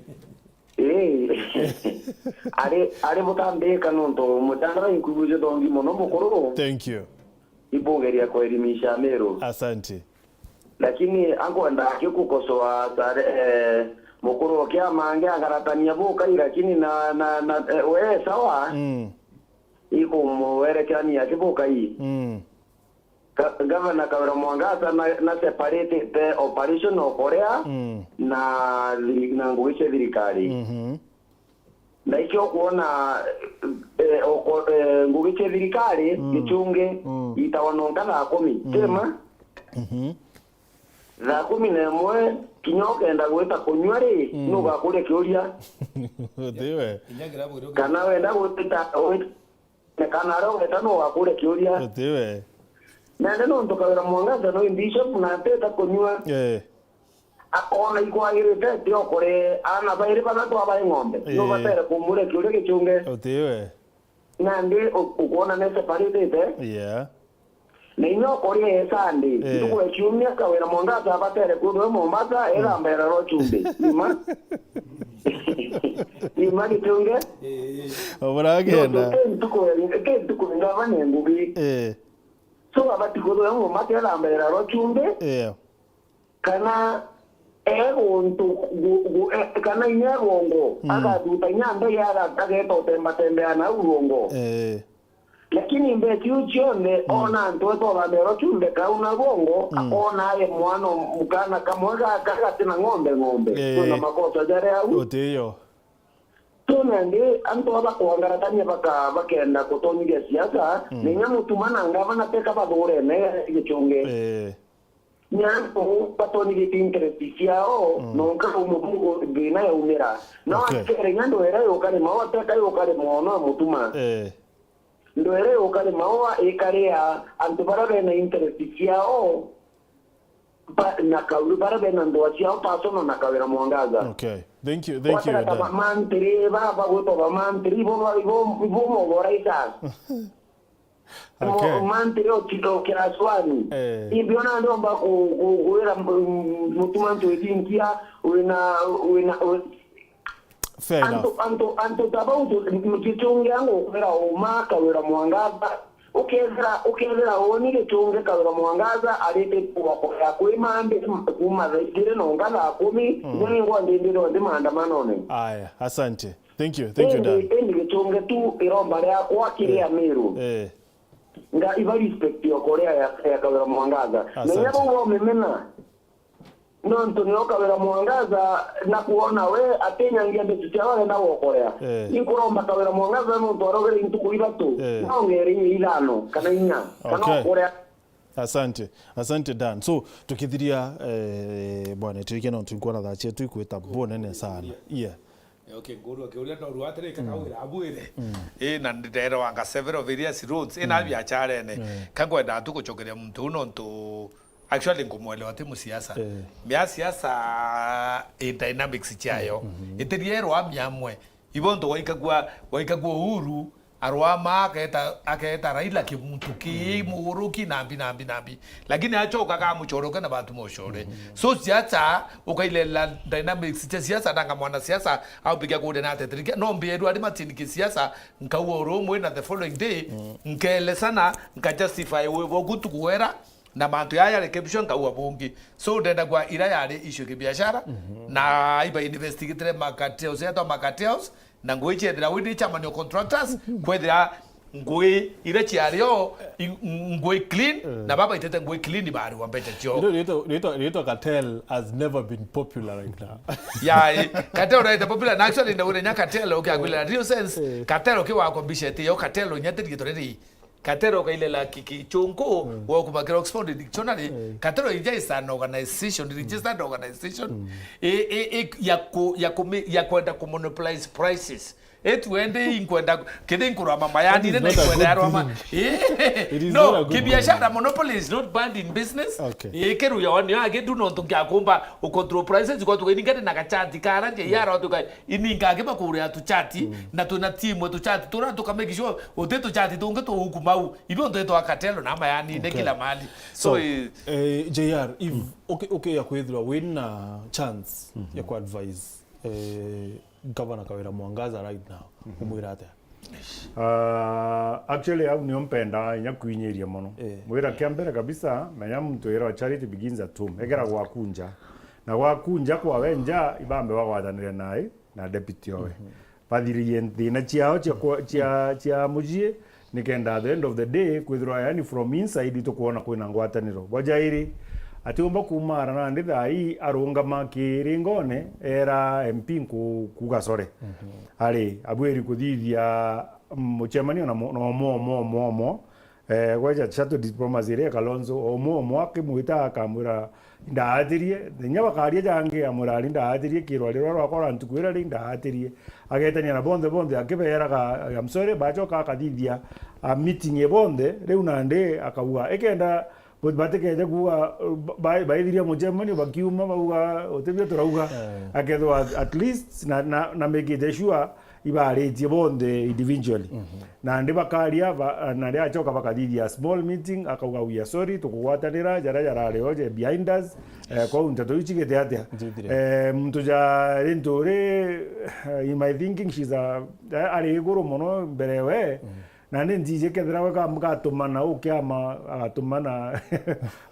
Eh. Ari, ari butambika nontu mutandao inkuigwije thongi mono mukuru. Thank you. Ibugeria kuelimisha Meru. Asante. Lakini ankwenda akikukosoa sare, eh, mukuru okia mange angaratania bukai, lakini na, na, na, eh, we sawa. Mm. Ikumuwerekania kibukai. Mm. Ka-, Gavana Kawira Mwangaza na, na separate the operation o kuria Mm. na thiri-, na ngugi cia thirikari. Mhm. Na ikio kuona, eh, oko-, eh, ngugi cia thirikari Mm. Gichungi Mm. itawa nonka thaa kumi. Mm. Tima? Mhm. Thaa kumi na imwe, kinya ukenda gwita kunyua ri, Mm. nugakuria kiuria. Utiwe. Kana wenda gwita, wit-, kana aria ugeta nugakuria kiuria. Utiwe. Nende nontu Kawira Mwangaza no bishop na ateta kunyua. Eh. Akona ikwagirite ti okore ana bairi bathatu abae ng'ombe. Eh. Nubatere kumuria kiuria Gichungi. Utiwe. Nandi u-, ukwona ne separate. Yeah. Na inya okore e Sunday, Eh. ntuku ya kiumia Kawira Mwangaza abatere kwithirwa Mombasa, Mm. ethambera rwa Chumbi. Ima? Ima Gichungi? Obura agenda. Nontu ke ntuku ya, ke ntuku ngavana ngugi. Eh. So abati kwithirwa Mombasa ethambera rwa Chumbi. Eh. Kana e guntu gu-, gu-, e, kana inya e gongo, Mm. agathuta inya ndege aga-, ageta utembatembea nau gongo. Eh. Lakini mbeti iu cionthe, Mm. ona antu etwa bamero ciunthe kau na gongo, Mm. akona aye mwana mukana kamwe gaka gati na ng'ombe ng'ombe. Eh. Kwina makosa jaria au. Utiyo. Tu nandi antu aba kwangaratania baka-, bakenda kutonyithia siasa, Mm. na inya mutuma na ngavana teka bathurene Gichungi. Eh. Ni antu batonyithite interest ciao, Mm. nonka umwe bu-, thina yaumira. No Okay. akere inya ndwera yukarima, oteka yukarima ono amutuma. Eh. Ndwera yukarima o ikaria antu baria bena interest ciao, ba-, na Kawira, baria bena ndua ciao personal na Kawira Mwangaza. Okay. Thank you, thank you, Watera ta Dan. Bamantiri, bara bagwitwa bamantiri, ibo ba-, ibo, ibo moboraisa. Okay. Mo-, mantiri o ti-, o kiraswani. Eh. Imbi ona ndiomba ku-, ku-, kuwira m-, mutuma ntu ithingia, wina, wina, wi-, Fair enough. Antu, antu, antu ta bau tu-, Gichungi angukwira uma Kawira Mwangaza. Ukethira, ukethira woni Gichungi Kawira Mwangaza arite kuwa kuya kwi mambi kuma thaa igiri nonka thaa kumi, Mm. inya ningwa ndindire nthi maandamanone. Aya, asante. Thank you, thank you, Indi, Dan. Indi Gichungi tu iromba riakwa kiri Eh. Amiru. Eh. Nga iba respect yo kuria ya, ya Kawira Mwangaza. Na inya Asante. bau bamemena. Nontu nio Kawira Mwangaza na kuona we atinyangia mbeca ciao arenda gukorea. Eh. Inkuromba Kawira Mwangaza nontu arogere intuku ithatu. Eh. Nongere inya ithano kana inya. Kana Okay. ukurea. Asante. Asante, Dan. So, tukithiria, eh, bwana, tuike nontu nkuona thaa cietu ikwita bunene sana. Yeah. Eh, okay, ngurwa kiuria no rwatirika Mm. kawira abwire. Mm. Eh, na ndirerwanga several various roads, eh, na Mm. biacharene. Eh. Kangwenda tu gucokeria muntu uu nontu actually nkumwelewa ti musiasa. Eh. Mia siasa i dynamics ciayo. Mm-hmm. Itiriero amia amwe. Ibo ntu waikagua, waikagua Uhuru, arwama aketa, aketa Raila kimuntu ki Mm. muguruki nambi, nambi, nambi. Lakini acoka kamuchoroke na bantu mochore. Mm-hmm. So siasa, ukailela dynamics cia siasa, nanga mwana siasa, au pigia kuria na ateterike. No mbierwa ari matini ki siasa, nkaua urumwe na the following day, Mm. nkelesana, nka justify we, woku tukuwera, na mantu yaya yarekebishwa nkaua bungi. So, ndenda kwa ira yari issue kibiashara, Mhm. na iba investigated ma cartels, yatwa ma cartels, na ngui ciethira windi chairman of contractors, Mhm. kwethira ngui ira ciario, i-, ngui clean, Eh. na baba itete ngui clean bari wa mbecha cio. Ino riitwa, riitwa, riitwa cartel has never been popular right now. Ya, eh, cartel right popular, na actually, nda ure nya cartel, okay, agwile real sense, Eh. cartel, okay, wa kombishete, yo cartel, nyate riitwa riri. Katero ukailela ki-, ki-, kichunku, Mm. wa kumakira Oxford Dictionary, Mm. Katero ija is an organization, registered organization, Mm. i-, i-, i-, ya ku-, ya kumi-, ya kwenda kumonopolize prices. Etu ende inkwenda, kiri nkurwa mama yani, That is nene not a inkwenda good yarwa ma-, thing. Eh, It is no, not a good kibiashara, thing. Monopoly is not banned in business. Okay. Eh, keru ya wani ya gedu no ntungia kumba u control prices, kwa tukaini ngati na kachati, kara je, Mm. yara watu kai, Ini ngagi bakuria tuchati, Mm. na twina timu tuchati, tura tuka make sure uti tuchati tungi tuuku mau. Ibi untu itwa cartel na ama yani, ne Okay. kila mahali. So, So, eh, eh, J R, if, Mm. okay, okay, ya kwithirwa wina chance Mm-hmm. ya ku advise, eh, Gavana Kawira Mwangaza right now, umwira atia? Ah, actually, au nio mpenda inya kwinyiria mono. Eh. Mwira kia mbere kabisa, menya muntu wira wa charity begins at home. Egera gwaku nja. Na gwaku nja kwa we nja, ibambe bagwatanire nae na deputy owe. Bathiririe thina ciao cia kwa- cia cia mucii, nikenda at the end of the day kwithirwa yani from inside tukwona kwina ngwataniro. Bwa jairi, atiumba kuuma ara nandi thaa ii arungama kiringone era M P nku- kuga sore. Ari abwiri kuthithia mucemanio na mo- na omwe omwe omwe omwe. Eh, gweja shuttle diplomacy iria Kalonzo, omwe omwe akimwita akamwira, "Ndaatirie." Inya bakaria jangi, amwira, "Ari ndaatirie, kirwari rwa rwakwa rwa ntuku ira ri ndaatirie." Agetania na bonthe bonthe, akiberaga, "I'm sorry," bacoka akathithia a meeting e bonthe, riu nandi akauga, ikenda bo- batikeje kuuga, ba- baithiria mucemanio bakiuma bauga, "Utibio turauga." Eh. Akethwa at, at least na, na, na make it sure ibaaritie bonthe individually. Nandi bakaria, ba- nandi acoka bakathithia a small meeting, akauga, "We are sorry, tukugwatanira, jaria jarari oje behind us." Eh, kwou nteto iu cigite atia? Njithire. Eh, muntu ja rintu ri, eh, in my thinking, she's a, eh, ari iguru mono mbere we. Nandi ntiji kethira we ka- gatumana ukiama, agatumana,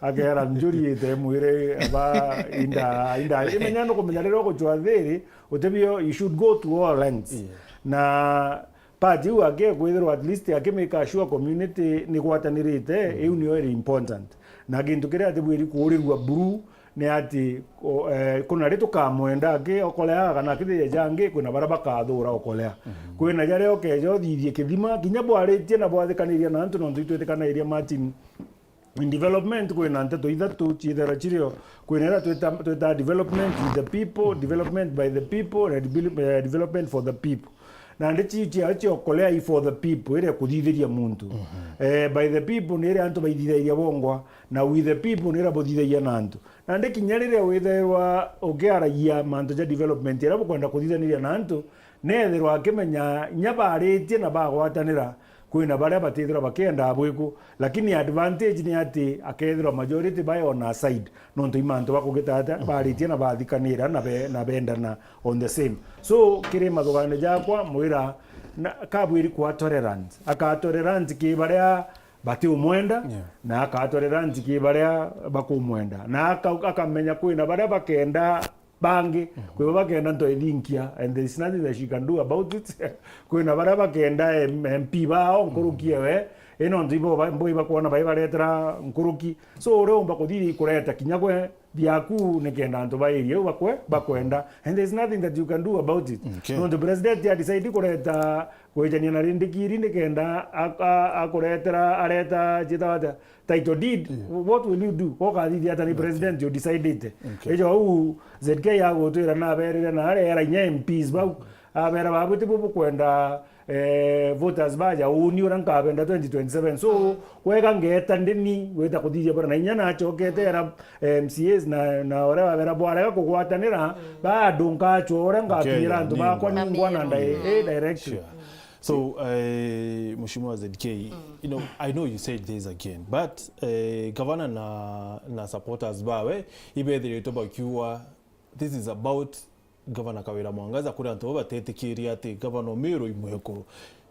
akera njuri ite mwire, aba inda, inda. Imenya nukumenya riria ugucwa thiri, utibio, you should go to all lengths. Yeah. Na part iu akekwithirwa at least akimake sure community nigwatanirite, iu nio iri important. Na gintu kiria atibwiri kuurirua buru ni ati, o- eh, kuna ri tukamwenda aki okolea kana akithithia jangi, kwina baria bakathura okolea. Kwina jaria ukeja uthithie kithima, kinya bwaritie na bwathikaniria na antu, nontu itwitikaniria Martin, in development kwina nteto ithatu ciithagirwa cirio. Kwina iria twita- twitaga development with the people, development by the people, na devel- eh, development for the people. Nandi ciu ciao ciokolea i for the people, iria kuthithiria muntu. Eh, by the people ni iria antu baithithairia bongwa, na with the people ni iria buthithagia na antu. Nandi kinya riria withairwa ukiaragia mantu ja development iria bukwenda kuthithaniria na antu, neethirwa akimenya inya baaritie na bagwatanira, kwina baria batithirwa bakienda bwiku, lakini advantage ni ati akethirwa majority bae on a side, nontu i mantu bakugita atia, baaritie na bathikanira na be- na bendana on the same. So kiri mathugano jakwa mwira na- kabwiri kwa tolerance, aka tolerance ki baria batiumwenda, yeah, na aka tolerance ki baria bakumwenda, na aka- akamenya kwina baria bakenda bangi, kwibo bakenda nto ithinkia, and there is nothing that she can do about it. Kwina baria bakenda M- M P bao nkuruki ewe, ino ntu ibo ba- mbo ibakwona bai baretera nkuruki. So uria umba kuthithia ikureta kinya gwe biaku nikenda antu ba area iu bakwe bakwenda, and there is nothing that you can do about it. Okay. Nontu president ya decide kureta kwijania na rindikiri nikenda a- a- akuretera areta ciitagwa atia? Title deed. What will you do? Ukathithia ata ni president you decided? Okay. Ijo au Z K agutwira naberire na aria era inya M Ps bau. Abera babu tibu bukwenda eh, voters baja uni uria nkabenda twenty twenty-seven. So wega ngeta ndini wita kuthithia bara na inya nachokete era M C As na na uria wabera bwarega kugwatanira bado nkachwa uria ngakinyira antu bakwa ningwa na ndi- eh, direction. Sure. So, eh, Mheshimiwa Z K, you know, I know you said this again, but eh, gavana na, na supporters bawe ibethiritwe bakiuga this is about Gavana Kawira Mwangaza kuri antu baba batetikiria ati gavana Omiru imwekuru.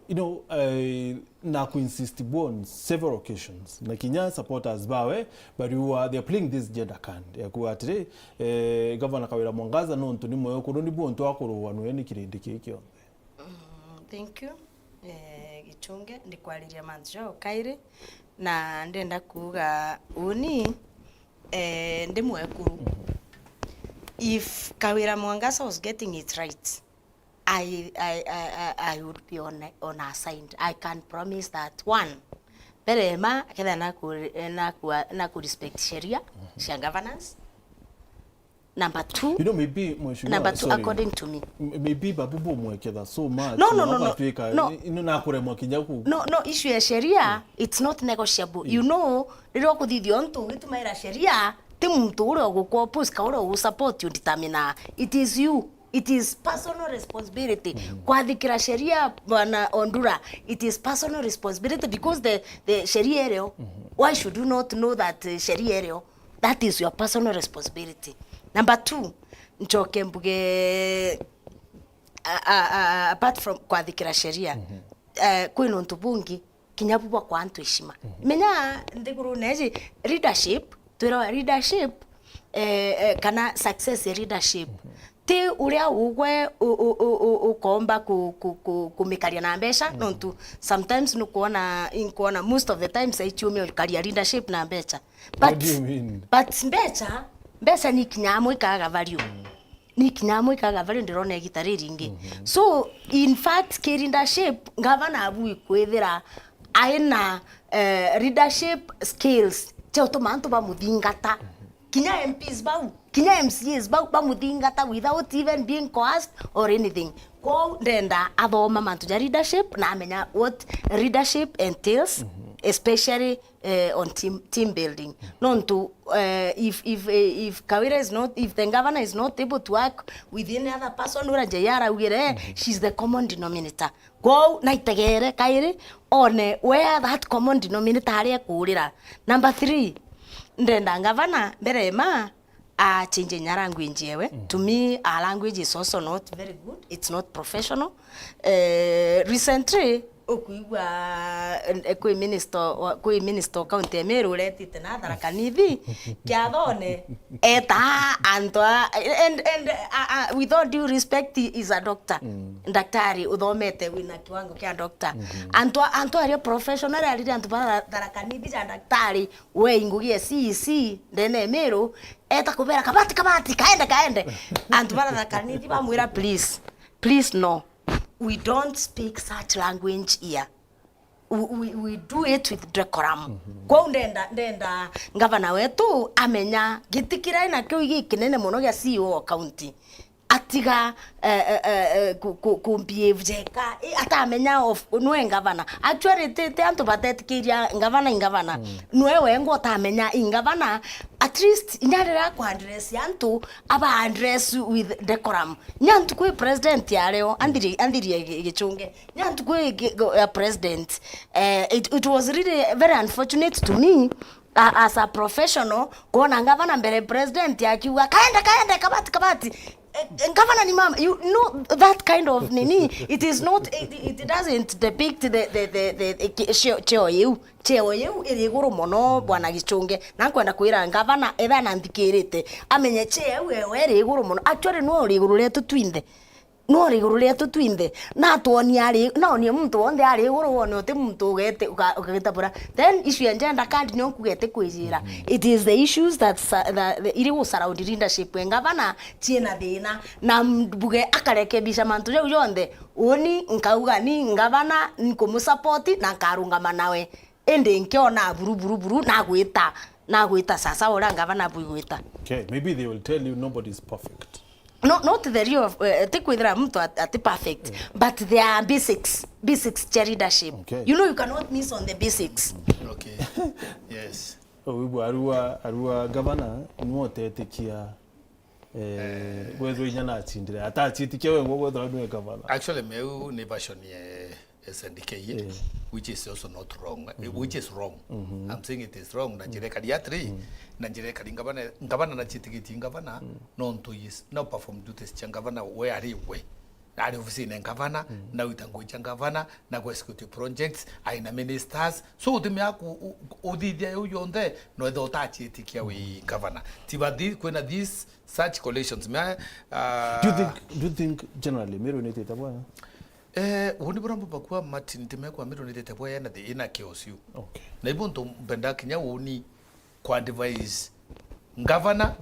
You know, eh, na ku insist on several occasions na kinya supporters bawe bariuga they are playing this gender card ya kuga atiri, eh, gavana Kawira Mwangaza nontu ni mwekuru ni buntu akuruanwe ni kirindi kii kionthe. Mm, thank you. Eh, Gichunge, ndikwariria mantu jau kairi, na ndenda kuuga uni, eh, ndi mwekuru. If Kawira Mwangaza was getting it right, I, I, I, I, I would be on, on her side. I can promise that, one, mbere ma, ketha naku, naku, naku respect sheria cia governance. Number two, you know, maybe, Mheshimiwa, number two, sorry, according to me. M- maybe babu bumweketha so much, no, no, no, no, no, ino nakuremwa kinya ku- no, no, issue ya sheria, it's not negotiable. You know, riria ukuthithia untu ugitumaira sheria, ti muntu uria uguku oppose ka uria ugu support you determine. It is you. It is personal responsibility. Kwathikira sheria, Bwana Ondura, it is personal responsibility because the, the sheria irio, why should you not know that, uh, sheria irio? That is your personal responsibility. Number two, nchoke mbuge a, a, a, apart from kwathikira sheria, eh, kwina untu bungi kinya bu bwa kwa antu heshima. Menya nthigurune iji leadership, twirwa leadership, eh, eh, kana success ya leadership ti uria ugwe u-, u-, u-, u-, ukomba ku-, ku-, ku-, kumikaria na mbeca, nontu sometimes nukwona, inkwona most of the times aichiumia ukaria leadership na mbeca. What do you mean? But mbeca, mbeca ni kinya amwe ikaga value. Ni kinya amwe ikaga value, ndirona igita riringi. So, in fact, ki leadership, ngavana abu ikwithira aina, eh, leadership skills cia utuma antu bamuthingata. Kinya M Ps bau, kinya M C As bau bamuthingata without even being coerced or anything. Kwou ndenda athoma mantu ja leadership na amenya what leadership entails, especially, eh, on team, team building. Nontu, eh, if, if, eh, if Kawira is not, if the governor is not able to work with any other person, ura J R augire, she's the common denominator. Kwou naitegere kairi one where that common denominator aria ekurira. Number three, ndenda ngavana mbere ma a change nya language ewe. To me, our language is also not very good. It's not professional. Eh, recently, ukuigua, eh, kwi minister wa, kwi minister wa county ya Meru uretite na Tharaka Nithi kiathone, eta antu a, and, and, uh, uh, with all due respect, he is a doctor. Daktari uthomete wina kiwango kia doctor. Antu a, antu aria professional, arire antu ba Tharaka Nithi ja daktari, we ngugi ya C E C ndene ya Meru, eta kubera, "Kabati, kabati, kaende, kaende." Antu bara Tharaka Nithi bamwira, "Please, please, no. We don't speak such language here. We, we, we do it with decorum." Kwou ndenda, ndenda ngavana wetu amenya giti kiria ena kiu gikinene mono gia C E O wa county. Atiga, eh, eh, eh, eh, ku, ku, ku behave jeka. Eh, atamenya of, nwe ngavana. Actually, ti, ti antu batetikiria ngavana i ngavana. Nwe wengwa utamenya i ngavana. At least, inya riria kwa address antu, aba address with decorum. Nya ntuku i president ya leo, anthiri, anthiri ya gi-, gichunge. Nya ntuku i gi-, go-, ya president, eh, it, it was really very unfortunate to me, a-, as a professional, kuona ngavana mbere president akiuga, "Kaende, kaende, kabati, kabati." Eh, eh, ngavana ni mama, you know, that kind of nini, it is not, it, it doesn't depict the, the, the, the, the ki-, cheo, cheo iu. Cheo iu iri iguru mono, Bwana Gichunge. Na nkwenda kwira ngavana, etha na nthikirite, amenye cheo iu ewe iri iguru mono. Actually, no uri iguru rietu twinthe. No uri iguru rietu twinthe. Na atwonie ari, na onie muntu wonthe ari iguru, wone uti muntu ugete-, uga-, ugagitabura. Then issue ya gender card nio nkuga iti kwijira. It is the issues that sa-, that, the, iri gu surround leadership ya ngavana ciina thina. Na mbuge akarekebisha mantu jau jonthe. Uni nkauga ni ngavana, nkumusupport na nkarungama nawe. Indi nkiona buru, buru, buru, nagwita, nagwita sasa uria ngavana bwigwita. Okay, maybe they will tell you nobody is perfect. No, not the real, eh, ti kwithira muntu at-, ati perfect, but there are basics, basics cia leadership. Okay. You know, you cannot miss on the basics. Okay. Yes. Wigua arua, arua gavana, niwe utetikia, eh, gwethwa inya nachindire. Atachitikia we ngo gwethwa niwe gavana. Actually, meu ni version ye S N D K, eh, which is also not wrong, eh, which is wrong. I'm saying it is wrong. Na njira ikari atiri, na njira ikari ngavana, ngavana na chitikitie ngavana, nontu is, no perform duties cia ngavana we ari we. Ari ofisine ngavana, na wita ngugi cia ngavana, na ku execute projects, aina ministers. So, utimea ku-, u-, uthithia iu yonthe, no etha utachitikia wi ngavana. Tiba thi-, kwina these such coalitions. Mea, uh, do you think, do you think generally Meru ni itite bwega? Eh, uni bura mbumba kuwa Martin, ntimekwa Meru ni itite bwega na the ina chaos iu. Okay. Na ibo ntu mbenda kinya uni kwa advise ngavana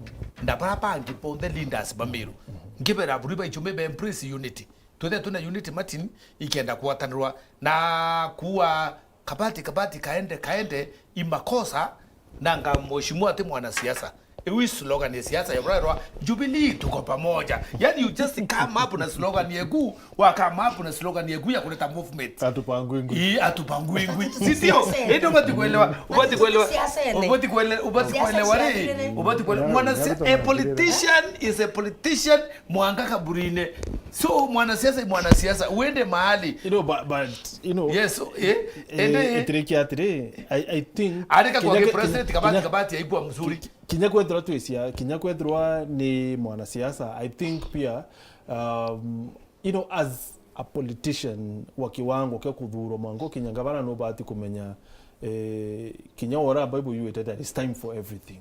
na bara bangi bonthe leaders ba Meru. Ngibera buri ba ichumi be embrace unity. Twithe twina unity, Martin, ikenda kwatanirwa na kuwa kabati, kabati, kaende, kaende, i makosa, na nga mheshimiwa ati mwanasiasa. Iu i slogan ya siasa ya burerwa, "Jubilee tuko pamoja." Yani, you just come up na slogan yeku, wa come up na slogan yeku ya kuleta movement. Atupangwingwi. Ii, atupangwingwi. Si ndio? Indi ubati kuelewa, ubati kuelewa, ubati kuele-, ubati kuelewa ri, ubati kuelewa. Mwanasi-, a politician is a politician, mwanga kaburine. So, mwanasiasa ni mwanasiasa, uende mahali. You know, but, but, you know, yes, eh, eh, ende itirikia atiri, I, I think areka kwa kinya ke-, president, kinya, kabati, kinya, kabati haikuwa mzuri. Ki-, kinya kwethirwa twisia, kinya kwethirwa ni mwanasiasa, I think pia, um, You know, as a politician wa kiwango kia kuthuurwa mwanka ukinya ngavana, nubati kumenya, eh, kinya ora Bible yuite that it's time for everything.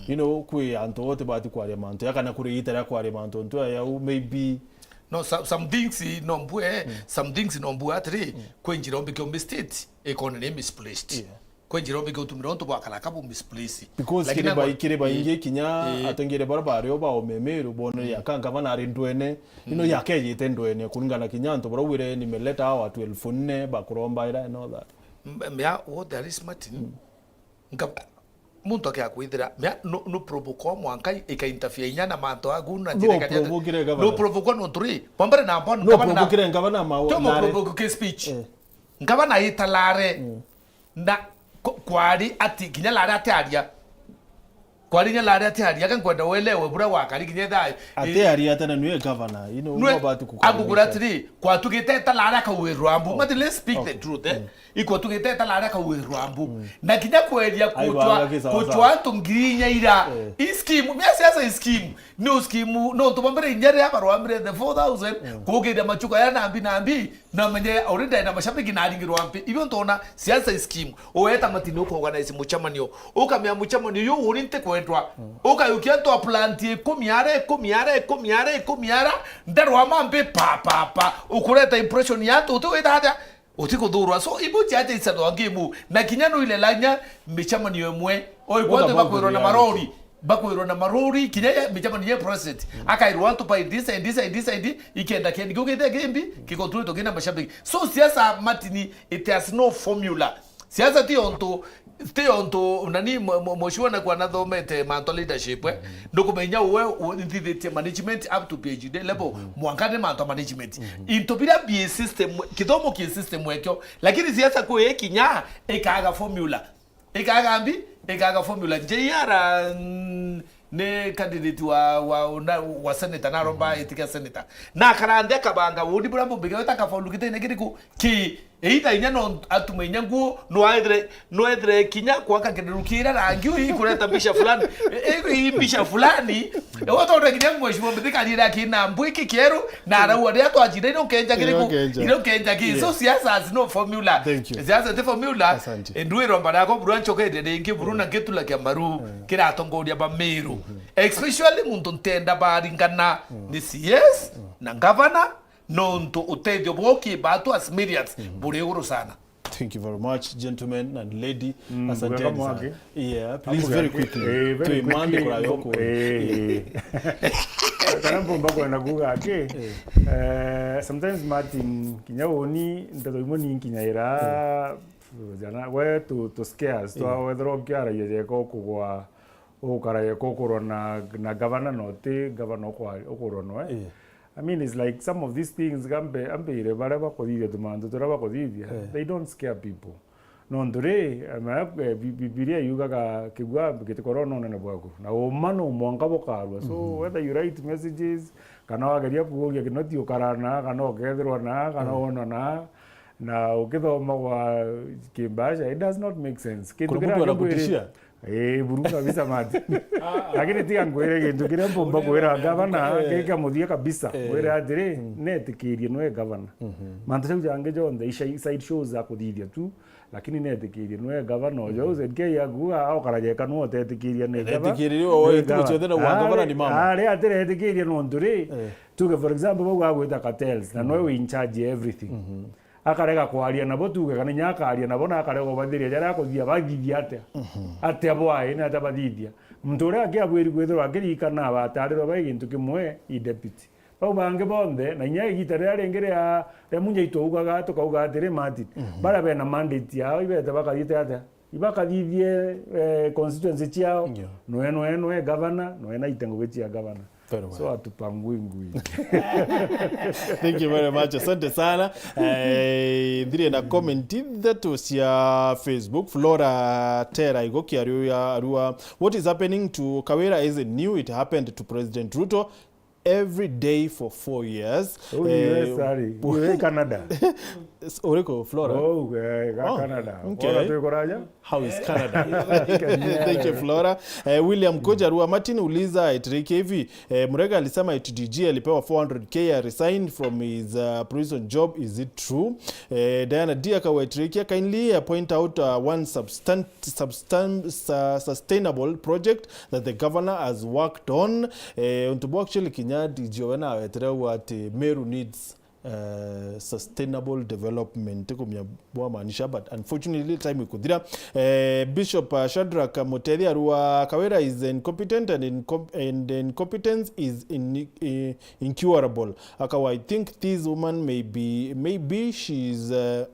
You know, kwi antu bote bati kwaria mantu ya kana kuri ita ria kwaria mantu ntu ya u maybe. No, some, some things no mbue, some things no mbue atiri, kwi njira umbi kiumbi state ikone ni misplaced. Yeah. Kwi njira umbi kiutumira untu bwa karaka bu misplaced. Because lakini kiri bai-, kiri baingi kinya atengere bara bari o ba omemiru bonere ya ka ngavana ari ndwene, ino yakejite ndwene, kuringana kinya antu bara wire nimeleta hawa watu elfu nne bakurombaira and all that. M-, mea, what there is Martin, Nka-, muntu akiakwithira, mea, no, no provoke mwanka ika interfere inya na mantu aku na No njira ikanyata. Provoke gavana. No provoke nontu ri, bwa mbere na mbona No ngavana na provoke gavana ma Tio mo nare. Provoke speech. Eh. Ngavana italare. Na ko-, kwari ati kinya lare atiaria. Kwari kinya lare atiaria, ka nkwenda uelewe bura wakari kinya thaa. Atiaria tena niwe gavana, you know, Nwe-, nobati kukaribisha. Akugura atiri, kwatugite italare akauirwa mbu. But let's speak the truth, eh. Ikwa tugiteta laria kauirwa mbu. Na kinya kweria Ai, kuchwa, baba, ki sawa, kuchwa sawa. Antu ngiri inya ira. Eh. I scheme, mia siasa i scheme. Ni u scheme, no ntu bombere inya ria barwamire the four thousand, kugiria machuka ya nambi nambi, na menye already na mashabiki na aringirwa mpi. Ibyo ntona siasa i scheme. Uweta Martin uka organize muchamanio. Ukamea muchamanio yu uri nti kwendwa. Ukayukia antu a plant ikumi ara, ikumi ara, ikumi ara, ikumi ara, ndarwa mambi, pa, pa, pa. Ukureta impression ya antu, uti wita atia? Utikuthurwa. So, ibu chiacha isatwa ngimu. Na kinya no ile lanya michamanio imwe. Oi, What kwatu about bakwirwa the na reality? Marori. Bakwirwa na marori. Kinya ya michamanio ya president. Akairwa antu by this and this and this and this. Ikenda kendi. Kugite kimbi. Kikotuwe tokina mashabiki. So, siasa Martin, it has no formula. Siasa ti ontu, ti ontu, nani, mwe-, mwe-, mheshimiwa naku anathomete mantu a leadership, eh? Ndukumenya uwe, u-, nthithitie management up to P H D level, mwanka ni mantu a management. Into bira bi system, kithomo ki system ekio. Lakini siasa kwi ikinya, ikaga formula. Ikaga mbi, ikaga formula. J R, mm, ni candidate wa, wa, na, wa senator, naromba itikia senator. Na akaranthe akabanga woni bura mbumbi, weta kafaulu gitine kiriku? Ki, either inya no atume inya nguo, no ethire, no ethire kinya kwaka kindu kira rangi ui kureta mbica fulani. E, e, i mbica fulani. E, wotonde kinya mheshimiwa mbithi karira kina mbwiki kieru, na arauga ria twajire ino kenja kiriku, ino kenja ki. So siasa has no formula. Thank you. Siasa ti formula. Asante. Endu iromba riakwa buru anchoketie ringi buru na gitula kia maru kiratongoria Bamiru. Especially muntu ntenda baringana ni C S na governor, nontu utethio bwa ukibatwa as millions buri iguru sana. Thank you very much, gentlemen and lady. Asanteni sana. Yeah, please, very quickly. Eh, very quickly. Tuimande kura yoko. Eh, eh. Kana mpomba kwenda kuga aki, eh, sometimes Martin, kinya uni, nteto imwe ni nkinyaira, jana, we tu, tu scares, twa wethera ukiaragia jeka ukugwa, ukaragia kukurwa na, na gavana, no ti gavana ukwa-, ukurwa noe. I mean, it's like some of these things, gambe, ambire baria bakuthithia tumantu turia bakuthithia, they don't scare people. Nontu ri, ama, eh, Bi-, Bibilia yugaga, "Kigua gitikorwa na unene bwaku." Na uma no mwanka bukarua. So, whether you write messages, kana wageria kuuria Kinoti ukara na, kana ukethirwa na, kana wona na, na ukithoma gwa kimbasha, it does not make sense. Kintu kiria kimbwiri-, Kuna mtu anakutishia? Eh, buru kabisa, Martin. Lakini tiga ngwire gintu kiria mpumba kwira gavana, eh, gika muthia kabisa. Eh. Mwire atiri, netikirie nwe gavana. Mantu jau jangi jonthe, i side shows za kuthithia tu, lakini netikirie nwe gavana. Ujo Z K akuga, aukara jeka nwe utetikirie ni gavana. Netikirie, o, nwe itu gavana. Ciothe na gwa gavana ni mama. Ari, atire etikirie nontu ri, tuge for example, bau agwita cartels, na nwe wi in charge ya everything. Akarega kwaria nabo, tuge kana inya akaria nabo, na akarega ubathiria jaria akuthia, bathithia atia? Atia bwae, ni atia bathithia? Muntu uria akiabwiri kwithirwa akiririkana abatarirwe bai gintu kimwe, i deputy. Bau bangi bonthe, na inya igita riria ringi ria, ria Munya itwaugaga, tukauga atiri, Martin, baria bena mandate yao, ibete bakathiite atia? Ibakathithie, eh, constituency ciao. Ndio. Nwe, nwe, nwe gavana, nwe naite ngugi cia gavana. Very well. So atupangui ngui. Thank you very much. Asante sana. Eh, ndire na comment ntheto cia Facebook. Flora Tera Igoki ariuya arua, "What is happening to Kawira isn't new. It happened to President Ruto." every day for four years. Uu ni Eh, U S A ri. Uu ni Canada. S-, uriku, Flora? Oh, eh, ga Oh, Canada. okay. Ona twi kuraja? How is Canada? Thank you, Flora. Eh, William Kuja Rua Martin uliza, aitiriki hivi, eh, Murega alisema eti D G alipewa four hundred K, a resigned from his, uh, prison job. Is it true? Eh, Diana D akawa, aitiriki, kindly, uh, point out, uh, one substan-, substan-, su-, sustainable project that the governor has worked on. Eh, untu bwa actually kinya D G we nawetire uu ati Meru needs, uh, sustainable development, tikumenya bwamaanisha, but unfortunately time ikuthira. Eh, Bishop, uh, Shadrack Mutethi arua, Kawira is incompetent and incom-, and incompetence is in-, eh, incurable. Akawa, I think this woman may be, maybe she's, uh,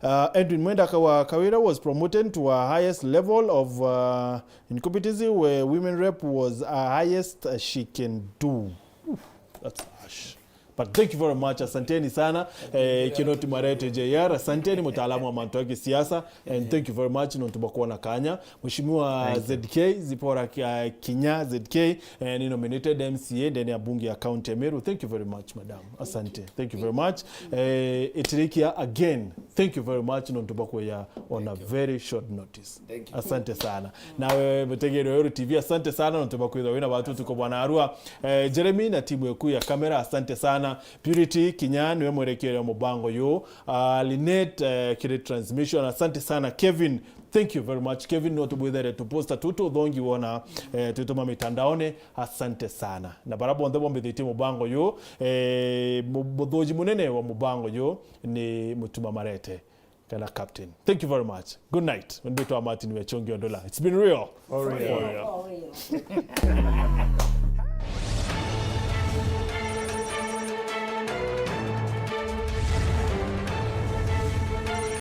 Uh, Edwin Mwenda akawa, Kawira was promoted to a highest level of, uh, incompetency where women rep was a highest, uh, she can do. Oof, that's harsh. But thank you very much, asanteni sana. Eh, Kinoti Marete J R, asanteni, mtaalamu wa mantu ya kisiasa. And thank you very much nontu bwa kuona kanya. Mheshimiwa Thank you. Z K, Zipora Ki-, Kinya Z K, eh, ni nominated M C A ndene ya bunge ya county ya Meru. Thank you very much, madam. Asante. Thank you very much. Eh, itirikia again. Thank you very much nontu bwa kuya on a very short notice. Thank you. Asante sana. Nawe mutegeri wa Meru T V, asante sana nontu bwa kwithwa wina watu tuko bwana arua. Eh, Jeremy na timu yaku ya kamera, asante sana. Purity Kinya niwe mwerekeri wa mubango yu. Ah, Linet, eh, kiri transmission, asante sana. Kevin, thank you very much. Kevin, no tubwithere tuposta tutu thongi wona, eh, twituma mitandaone. Asante sana. Na bara bonthe bombithitie mubango yu, eh, mu-, muthuji munene wa mubango yu ni Mutuma Marete, kana captain. Thank you very much. Good night. Nditwa Martin Wechongi Ondola. It's been real. For real. For real.